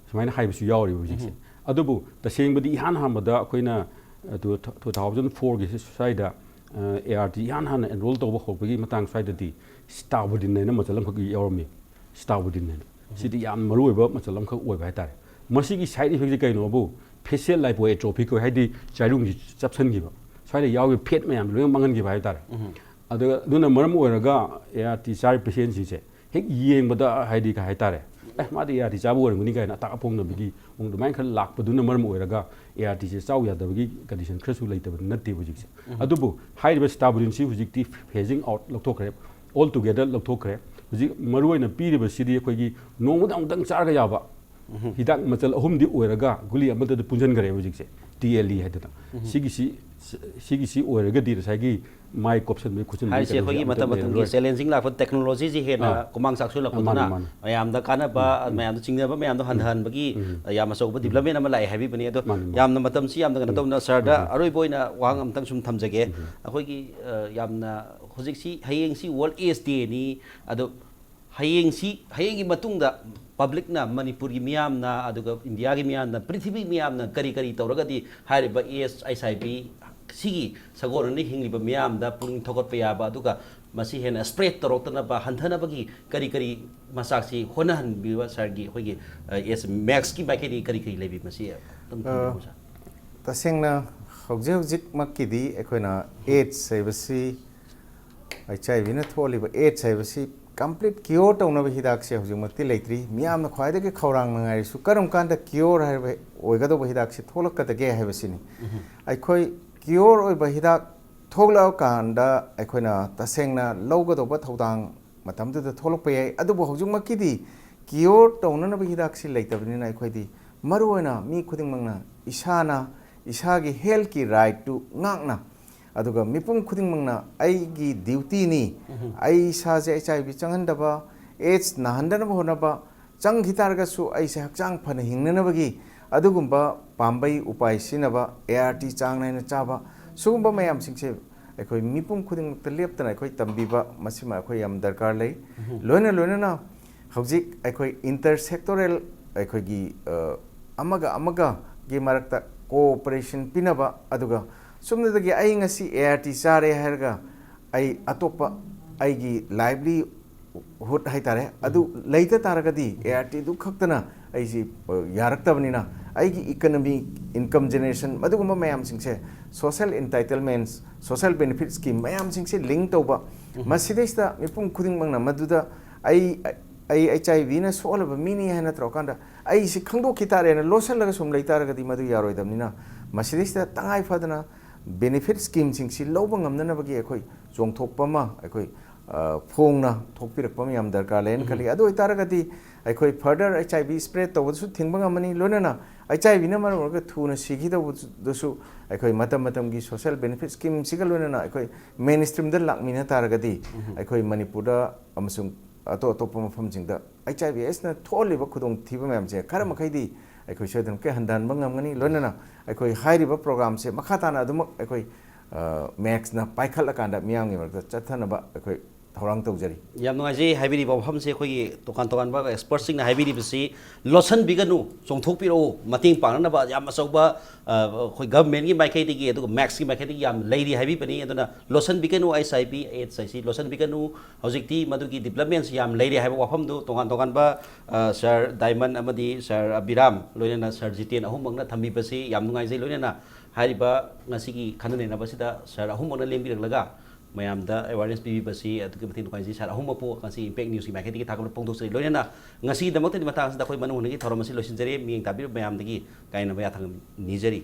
ꯁꯨꯃꯥꯏꯅ ꯍꯥꯏꯕꯁꯨ ꯌꯥꯎꯔꯤꯕ ꯍꯧꯖꯤꯛꯁꯦ꯫ ꯑꯗꯨꯕꯨ ꯇꯁꯦꯡꯕꯗꯤ ꯏꯍꯥꯟ ꯍꯥꯟꯕꯗ ꯑꯩꯈꯣꯏꯅ, ꯑ, ꯇꯨ-, ꯇꯨ ꯊꯥꯎꯖꯟ ꯐꯣꯔꯒꯤ ꯁ꯭ꯋꯥꯏꯗ, ꯑ, ꯑꯦ ꯑꯥꯔ ꯇꯤ ꯏꯍꯥꯟ ꯍꯥꯟꯅ ꯑꯦꯟꯔꯣꯜ ꯇꯧꯕ ꯍꯧꯔꯛꯄꯒꯤ ꯃꯇꯥꯡ ꯁ꯭ꯋꯥꯏꯗꯗꯤ ꯁ꯭ꯇꯥꯕꯨꯗꯤꯟ ꯍꯥꯏꯅ ꯃꯆꯜ ꯑꯃꯈꯛ ꯌꯥꯎꯔꯝꯃꯤ꯫ ꯁ꯭ꯇꯥꯕꯨꯗꯤꯟ ꯍꯥꯏꯅ꯫ ꯁꯤꯗꯤ ꯌꯥꯝ ꯃꯔꯨ ꯑꯣꯏꯕ ꯃꯆꯜ ꯑꯃꯈꯛ ꯑꯣꯏꯕ ꯍꯥꯏꯇꯥꯔꯦ꯫ ꯃꯁꯤꯒꯤ ꯁꯥꯏꯠ ꯏꯐꯦꯛꯁꯦ ꯀꯩꯅꯣꯕꯨ, ꯐꯦꯁꯤꯌꯦꯜ ꯂꯥꯏꯄꯣꯑꯦꯇ꯭ꯔꯣꯐꯤ ꯀꯧꯏ, ꯍꯥꯏꯗꯤ ꯆꯥꯏꯔꯨꯡꯁꯤ ꯆꯞꯁꯤꯟꯈꯤꯕ꯫ ꯁ꯭ꯋꯥꯏꯗ ꯌꯥꯎꯔꯤꯕ ꯐꯦꯠ ꯃꯌꯥꯝꯗꯣ ꯂꯣꯏꯅ ꯃꯥꯡꯍꯟꯈꯤꯕ ꯍꯥꯏꯇꯥꯔꯦ꯫ ꯑꯗꯨꯒ ꯑꯗꯨꯅ ꯃꯔꯝ ꯑꯣꯏꯔꯒ ꯑꯦ ꯑꯥꯔ ꯇꯤ ꯆꯥꯔꯤꯕ ꯄꯦꯁꯦꯟꯁꯤꯡꯁꯦ ꯍꯦꯛ ꯌꯦꯡꯕꯗ ꯍꯥꯏꯗꯤ ꯀꯩ ꯍꯥꯏꯇꯥꯔꯦ, ꯑꯦ ꯃꯥꯗꯤ ꯑꯦ ꯑꯥꯔ ꯇꯤ ꯆꯥꯕ ꯑꯣꯏꯔꯝꯒꯅꯤ ꯀꯥꯏꯅ ꯑꯇꯥꯛ ꯑꯄꯣꯡꯅꯕꯒꯤ ꯃꯑꯣꯡ ꯑꯗꯨꯃꯥꯏꯅ ꯈꯔ ꯂꯥꯛꯄꯗꯨꯅ ꯃꯔꯝ ꯑꯣꯏꯔꯒ ꯑꯦ ꯑꯥꯔ ꯇꯤꯁꯦ ꯆꯥꯎ ꯌꯥꯗꯕꯒꯤ ꯀꯟꯗꯤꯁꯟ ꯈꯔꯁꯨ ꯂꯩꯇꯕ ꯅꯠꯇꯦꯕ ꯍꯧꯖꯤꯛꯁꯦ꯫ ꯑꯗꯨꯕꯨ ꯍꯥꯏꯔꯤꯕ ꯁꯤꯇꯥꯕꯣꯂꯤꯟꯁꯤ ꯍꯧꯖꯤꯛꯇꯤ phasing out ꯂꯧꯊꯣꯛꯈ꯭ꯔꯦ, all together ꯂꯧꯊꯣꯛꯈ꯭ꯔꯦ꯫ ꯍꯧꯖꯤꯛ ꯃꯔꯨꯑꯣꯏꯅ ꯄꯤꯔꯤꯕꯁꯤꯗꯤ ꯑꯩꯈꯣꯏꯒꯤ ꯅꯣꯡꯃꯗ ꯑꯃꯨꯛꯇꯪ ꯆꯥꯔꯒ ꯌꯥꯕ ꯍꯤꯗꯥꯛ ꯃꯆꯜ ꯑꯍꯨꯝꯗꯤ ꯑꯣꯏꯔꯒ ꯒꯨꯂꯤ ꯑꯃꯗꯗ ꯄꯨꯟꯁꯤꯟꯈ꯭ꯔꯦ ꯍꯧꯖꯤꯛꯁꯦ, ꯇꯤ ꯑꯦꯜ ꯏ ꯍꯥꯏꯗꯅ꯫ ꯁꯤꯒꯤꯁꯤ, ꯁꯤꯒꯤꯁꯤ ꯑꯣꯏꯔꯒꯗꯤ ꯉꯁꯥꯏꯒꯤ ꯃꯥꯏ ꯀꯣꯞꯁꯟꯕꯒꯤ ꯈꯣꯠꯆꯟꯕꯒꯤ ꯍꯥꯏꯔꯤꯁꯦ ꯀꯩꯅꯣꯁꯦ ꯑꯩꯈꯣꯏꯒꯤ ꯑꯝꯇ ꯃꯇꯝ ꯃꯇꯝꯒꯤ ꯂꯩꯔꯔꯣꯏ꯫ ꯆꯦꯂꯦꯟꯖꯤꯡ ꯂꯥꯛꯄ ꯇꯦꯛꯅꯣꯂꯣꯖꯤꯁꯤ ꯍꯦꯟꯅ ꯑꯥ꯫ ꯈꯨꯃꯥꯡ ꯆꯥꯎꯁꯤꯜꯂꯛꯄꯗꯨꯅ ꯃꯥꯅꯤ, ꯃꯥꯅꯤ꯫ ꯃꯌꯥꯝꯗ ꯀꯥꯟꯅꯕ, ꯃꯌꯥꯝꯗ ꯆꯤꯡꯅꯕ ꯃꯌꯥꯝꯗꯣ ꯍꯟꯊꯍꯟꯕꯒꯤ ꯌꯥꯝ ꯑꯆꯧꯕ ꯗꯤꯕ꯭ꯂꯞꯃꯦꯟ ꯑꯃ ꯂꯥꯛꯑꯦ ꯍꯥꯏꯕꯤꯕꯅꯤ꯫ ꯑꯗꯣ ꯃꯥꯅꯤ, ꯃꯥꯅꯤ꯫ ꯌꯥꯝꯅ ꯃꯇꯝꯁꯤ ꯌꯥꯝꯅ ꯀꯩꯅꯣ ꯇꯧꯅ ꯁꯥꯔꯗ ꯑꯔꯣꯏꯕ ꯑꯣꯏꯅ ꯋꯥꯍꯪ ꯑꯝꯇꯪ ꯁꯨꯝ ꯊꯝꯖꯒꯦ꯫ ꯑꯩꯈꯣꯏꯒꯤ, ꯑ, ꯌꯥꯝꯅ ꯍꯧꯖꯤꯛꯁꯤ, ꯍꯌꯦꯡꯁꯤ ꯋꯥꯔꯜ ꯑꯦꯖ ꯗꯦꯅꯤ꯫ ꯑꯗꯣ ꯍꯌꯦꯡꯁꯤ, ꯍꯌꯦꯡꯒꯤ ꯃꯇꯨꯡꯗ ꯄꯕ꯭ꯂꯤꯛꯅ, ꯃꯅꯤꯄꯨꯔꯒꯤ ꯃꯤꯌꯥꯝꯅ, ꯑꯗꯨꯒ ꯏꯟꯗꯤꯌꯥꯒꯤ ꯃꯤꯌꯥꯝꯅ, ꯄ꯭ꯔꯤꯊꯤꯕꯤ ꯃꯤꯌꯥꯝꯅ ꯀꯔꯤ ꯀꯔꯤ ꯇꯧꯔꯒꯗꯤ ꯍꯥꯏꯔꯤꯕ ꯑꯦꯁ ꯑꯩꯆ ꯑꯥꯏ ꯚꯤ ꯁꯤꯒꯤ ꯁꯥꯒꯣꯟꯅꯅ ꯍꯤꯡꯂꯤꯕ ꯃꯤꯌꯥꯝꯗ ꯄꯨꯛꯅꯤꯡ ꯊꯧꯒꯠꯄ ꯌꯥꯕ, ꯑꯗꯨꯒ ꯃꯁꯤ ꯍꯦꯟꯅ ꯁ꯭ꯄ꯭ꯔꯦꯗ ꯇꯧꯔꯛꯇꯅꯕ, ꯍꯟꯊꯅꯕꯒꯤ ꯀꯔꯤ ꯀꯔꯤ ꯃꯆꯥꯛꯁꯤ ꯍꯣꯠꯅꯍꯟꯕꯤꯕ ꯁꯥꯔꯒꯤ ꯑꯩꯈꯣꯏꯒꯤ, ꯑ, ꯑꯦꯁ ꯃꯦꯛꯁꯀꯤ ꯃꯥꯏꯀꯩꯗꯒꯤ ꯀꯔꯤ ꯀꯔꯤ ꯂꯩꯕꯤ ꯃꯁꯤ ꯑꯗꯨꯝ ꯑ, ꯊꯝꯕꯤꯔꯝꯃꯨ ꯁꯥꯔ꯫ ꯇꯁꯦꯡꯅ ꯍꯧꯖꯤꯛ ꯍꯧꯖꯤꯛꯃꯛꯀꯤꯗꯤ ꯑꯩꯈꯣꯏꯅ ꯑꯦꯗꯁ ꯍꯥꯏꯕꯁꯤ, ꯑꯩꯆ ꯑꯥꯏ ꯚꯤꯅ ꯊꯣꯛꯍꯜꯂꯤꯕ ꯑꯦꯗꯁ ꯍꯥꯏꯕꯁꯤ ꯀꯝꯄ꯭ꯂꯤꯠ ꯀ꯭ꯌꯣꯔ ꯇꯧꯅꯕ ꯍꯤꯗꯥꯛꯁꯦ ꯍꯧꯖꯤꯛꯃꯛꯇꯤ ꯂꯩꯇ꯭ꯔꯤ꯫ ꯃꯤꯌꯥꯝꯅ ꯈ꯭ꯋꯥꯏꯗꯒꯤ ꯈꯧꯔꯥꯡꯅ ꯉꯥꯏꯔꯤꯁꯨ ꯀꯔꯝ ꯀꯥꯟꯗ ꯀ꯭ꯌꯣꯔ ꯍꯥꯏꯕ ꯑꯣꯏꯒꯗꯧꯕ ꯍꯤꯗꯥꯛꯁꯤ ꯊꯣꯛꯂꯛꯀꯗꯒꯦ ꯍꯥꯏꯕꯁꯤꯅꯤ꯫ ꯑꯩꯈꯣꯏ ꯀ꯭ꯌꯣꯔ ꯑꯣꯏꯕ ꯍꯤꯗꯥꯛ ꯊꯣꯛꯂꯛꯑꯀꯥꯟꯗ ꯑꯩꯈꯣꯏꯅ ꯇꯁꯦꯡꯅ ꯂꯧꯒꯗꯧꯕ ꯊꯧꯗꯥꯡ ꯃꯇꯝꯗꯨꯗ ꯊꯣꯛꯂꯛꯄ ꯌꯥꯏ꯫ ꯑꯗꯨꯕꯨ ꯍꯧꯖꯤꯛꯃꯛꯀꯤꯗꯤ ꯀ꯭ꯌꯣꯔ ꯇꯧꯅꯅꯕ ꯍꯤꯗꯥꯛꯁꯤ ꯂꯩꯇꯕꯅꯤꯅ ꯑꯩꯈꯣꯏꯗꯤ ꯃꯔꯨꯑꯣꯏꯅ ꯃꯤ ꯈꯨꯗꯤꯡꯃꯛꯅ ꯏꯁꯥꯅ ꯏꯁꯥꯒꯤ ꯍꯦꯜꯊꯀꯤ ꯔꯥꯏꯠꯇꯨ ꯉꯥꯛꯅ, ꯑꯗꯨꯒ ꯃꯤꯄꯨꯝ ꯈꯨꯗꯤꯡꯃꯛꯅ ꯑꯩꯒꯤ ꯗ꯭ꯌꯨꯇꯤꯅꯤ, ꯑꯩ ꯏꯁꯥꯁꯦ ꯑꯩꯆ ꯑꯥꯏ ꯚꯤ ꯆꯪꯍꯟꯗꯕ, ꯑꯦꯗꯁ ꯅꯥꯍꯟꯗꯅꯕ ꯍꯣꯠꯅꯕ, ꯆꯪꯈꯤ ꯇꯥꯔꯒꯁꯨ ꯑꯩꯁꯦ ꯍꯛꯆꯥꯡ ꯐꯅ ꯍꯤꯡꯅꯅꯕꯒꯤ ꯑꯗꯨꯒꯨꯝꯕ ꯄꯥꯝꯕꯩ ꯎꯄꯥꯏ ꯁꯤꯖꯤꯟꯅꯕ, ꯑꯦ ꯑꯥꯔ ꯇꯤ ꯆꯥꯡ ꯅꯥꯏꯅ ꯆꯥꯕ, ꯁꯤꯒꯨꯝꯕ ꯃꯌꯥꯝꯁꯤꯡꯁꯦ ꯑꯩꯈꯣꯏ ꯃꯤꯄꯨꯝ ꯈꯨꯗꯤꯡꯃꯛꯇ ꯂꯦꯞꯇꯅ ꯑꯩꯈꯣꯏ ꯇꯝꯕꯤꯕ, ꯃꯁꯤꯃ ꯑꯩꯈꯣꯏ ꯌꯥꯝ ꯗꯔꯀꯥꯔ ꯂꯩ꯫ ꯂꯣꯏꯅ ꯂꯣꯏꯅꯅ ꯍꯧꯖꯤꯛ ꯑꯩꯈꯣꯏ ꯏꯟꯇꯔ ꯁꯦꯛꯇꯣꯔꯦꯜ ꯑꯩꯈꯣꯏꯒꯤ, ꯑ, ꯑꯃꯒ ꯑꯃꯒꯒꯤ ꯃꯔꯛꯇ ꯀꯣꯑꯣꯄꯔꯦꯁꯟ ꯄꯤꯅꯕ, ꯑꯗꯨꯒ ꯁꯨꯞꯅꯗꯒꯤ ꯑꯩ ꯉꯁꯤ ꯑꯦ ꯑꯥꯔ ꯇꯤ ꯆꯥꯔꯦ ꯍꯥꯏꯔꯒ ꯑꯩ ꯑꯇꯣꯞꯄ ꯑꯩꯒꯤ ꯂꯥꯏꯚꯂꯤꯍꯨꯗ ꯍꯥꯏꯇꯥꯔꯦ, ꯑꯗꯨ ꯂꯩꯇ ꯇꯥꯔꯒꯗꯤ ꯑꯦ ꯑꯥꯔ ꯇꯤꯗꯨ ꯈꯛꯇꯅ ꯑꯩꯁꯤ, ꯑ, ꯌꯥꯔꯛꯇꯕꯅꯤꯅ ꯑꯩꯒꯤ economy, income generation, ꯃꯗꯨꯒꯨꯝꯕ ꯃꯌꯥꯝꯁꯤꯡꯁꯦ, social entitlements, social benefit scheme ꯃꯌꯥꯝꯁꯤꯡꯁꯦ link ꯇꯧꯕ, ꯃꯁꯤꯗꯩꯁꯤꯗ ꯃꯤꯄꯨꯝ ꯈꯨꯗꯤꯡꯃꯛꯅ ꯃꯗꯨꯗ ꯑꯩ, ꯑꯩ H I V ꯅ ꯁꯣꯛꯍꯜꯂꯕ ꯃꯤꯅꯤ ꯍꯥꯏꯅ ꯇꯧꯔꯀꯥꯟꯗ ꯑꯩꯁꯤ ꯈꯪꯗꯣꯛꯈꯤ ꯇꯥꯔꯦꯅ ꯂꯣꯠꯁꯤꯜꯂꯒ ꯁꯨꯝ ꯂꯩ ꯇꯥꯔꯒꯗꯤ ꯃꯗꯨ ꯌꯥꯔꯣꯏꯗꯕꯅꯤꯅ, ꯃꯁꯤꯗꯩꯁꯤꯗ ꯇꯉꯥꯏ ꯐꯗꯅ benefit scheme ꯁꯤꯡꯁꯤ ꯂꯧꯕ ꯉꯝꯅꯅꯕꯒꯤ ꯑꯩꯈꯣꯏ ꯆꯣꯡꯊꯣꯛꯄ ꯑꯃ ꯑꯩꯈꯣꯏ, ꯑ, ꯐꯣꯡꯅ ꯊꯣꯛꯄꯤꯔꯛꯄ ꯑꯃ ꯌꯥꯝ ꯗꯔꯀꯥꯔ ꯂꯩꯅ ꯈꯜꯂꯤ꯫ ꯑꯗꯨ ꯑꯣꯏꯇꯥꯔꯒꯗꯤ ꯑꯩꯈꯣꯏ further H I V spread ꯇꯧꯕꯗꯁꯨ ꯊꯤꯡꯕ ꯉꯝꯃꯅꯤ, ꯂꯣꯏꯅꯅ H I V ꯅ ꯃꯔꯝ ꯑꯣꯏꯔꯒ ꯊꯨꯅ ꯁꯤꯈꯤꯗꯧꯕꯗꯨꯁꯨ ꯑꯩꯈꯣꯏ ꯃꯇꯝ ꯃꯇꯝꯒꯤ social benefit scheme ꯁꯤꯒ ꯂꯣꯏꯅꯅ ꯑꯩꯈꯣꯏ mainstream ꯗ ꯂꯥꯛꯃꯤꯟꯅ ꯇꯥꯔꯒꯗꯤ ꯑꯩꯈꯣꯏ ꯃꯅꯤꯄꯨꯔꯗ ꯑꯃꯁꯨꯡ ꯑꯇꯣꯞ ꯑꯇꯣꯞꯄ ꯃꯐꯝꯁꯤꯡꯗ H I V AIDS ꯅ ꯊꯣꯛꯍꯜꯂꯤꯕ ꯈꯨꯗꯣꯡꯊꯤꯕ ꯃꯌꯥꯝꯁꯦ ꯈꯔ ꯃꯈꯩꯗꯤ ꯑꯩꯈꯣꯏ ꯁꯣꯏꯗꯅꯃꯛꯀꯤ ꯍꯟꯊꯍꯟꯕ ꯉꯝꯒꯅꯤ꯫ ꯂꯣꯏꯅꯅ ꯑꯩꯈꯣꯏ ꯍꯥꯏꯔꯤꯕ program ꯁꯦ ꯃꯈꯥ ꯇꯥꯅ ꯑꯗꯨꯃꯛ ꯑꯩꯈꯣꯏ, ꯑ, ꯃꯦꯛꯁꯅ ꯄꯥꯏꯈꯠꯂꯀꯥꯟꯗ ꯃꯤꯌꯥꯝꯒꯤ ꯃꯔꯛꯇ ꯆꯠꯊꯅꯕ ꯑꯩꯈꯣꯏ ꯊꯧꯔꯥꯡ ꯇꯧꯖꯔꯤ꯫ ꯌꯥꯝ ꯅꯨꯡꯉꯥꯏꯖꯩ꯫ ꯍꯥꯏꯕꯤꯔꯤꯕ ꯋꯥꯐꯝꯁꯦ ꯑꯩꯈꯣꯏꯒꯤ ꯇꯣꯉꯥꯟ ꯇꯣꯉꯥꯟꯕ experts ꯁꯤꯡꯅ ꯍꯥꯏꯕꯤꯔꯤꯕꯁꯤ, ꯂꯣꯠꯁꯤꯟꯕꯤꯒꯅꯨ, ꯆꯣꯡꯊꯣꯛꯄꯤꯔꯛꯎ, ꯃꯇꯦꯡ ꯄꯥꯡꯅꯅꯕ ꯌꯥꯝ ꯑꯆꯧꯕ, ꯑ, ꯑꯩꯈꯣꯏ government ꯀꯤ ꯃꯥꯏꯀꯩꯗꯒꯤ ꯑꯗꯨꯒ ꯃꯦꯛꯁꯀꯤ ꯃꯥꯏꯀꯩꯗꯒꯤ ꯌꯥꯝ ꯂꯩꯔꯤ ꯍꯥꯏꯕꯤꯕꯅꯤ꯫ ꯑꯗꯨꯅ ꯂꯣꯠꯁꯤꯟꯕꯤꯒꯅꯨ, H I V AIDS ꯍꯥꯏꯁꯤ ꯂꯣꯠꯁꯤꯟꯕꯤꯒꯅꯨ꯫ ꯍꯧꯖꯤꯛꯇꯤ ꯃꯗꯨꯒꯤ development ꯁꯤ ꯌꯥꯝ ꯂꯩꯔꯦ ꯍꯥꯏꯕ ꯋꯥꯐꯝꯗꯨ ꯇꯣꯉꯥꯟ ꯇꯣꯉꯥꯟꯕ, ꯑ, Sir Diamond ꯑꯃꯗꯤ Sir ꯑꯕꯤꯔꯥꯝ, ꯂꯣꯏꯅꯅ Sir ꯖꯤꯇꯦꯟ ꯑꯍꯨꯝꯃꯛꯅ ꯊꯝꯕꯤꯕꯁꯤ ꯌꯥꯝ ꯅꯨꯡꯉꯥꯏꯖꯩ꯫ ꯂꯣꯏꯅꯅ ꯍꯥꯏꯔꯤꯕ ꯉꯁꯤꯒꯤ ꯈꯟꯅ ꯅꯩꯅꯕꯁꯤꯗ Sir ꯑꯍꯨꯝꯃꯛꯅ ꯂꯦꯡꯕꯤꯔꯛꯂꯒ ꯃꯌꯥꯝꯗ awareness ꯄꯤꯕꯤꯕꯁꯤ ꯑꯗꯨꯛꯀꯤ ꯃꯇꯤꯛ ꯅꯨꯡꯉꯥꯏꯖꯩ꯫ Sir ꯑꯍꯨꯝꯃꯛꯄꯨ ꯉꯁꯤ Impact News ꯀꯤ ꯃꯥꯏꯀꯩꯗꯒꯤ ꯊꯥꯒꯠꯄ ꯐꯣꯡꯗꯣꯛꯆꯔꯤ꯫ ꯂꯣꯏꯅꯅ ꯉꯁꯤꯒꯤꯗꯃꯛꯇꯗꯤ ꯃꯇꯥꯡ ꯑꯁꯤꯗ ꯑꯩꯈꯣꯏ ꯃꯅꯨꯡ ꯍꯨꯠꯅꯒꯤ ꯊꯧꯔꯝ ꯑꯁꯤ ꯂꯣꯏꯁꯤꯟꯖꯔꯦ꯫ ꯃꯤꯠꯌꯦꯡ ꯇꯥꯕꯤꯔꯤꯕ ꯃꯌꯥꯝꯗꯒꯤ ꯀꯥꯏꯅꯕ ꯌꯥꯊꯪ ꯅꯤꯖꯔꯤ꯫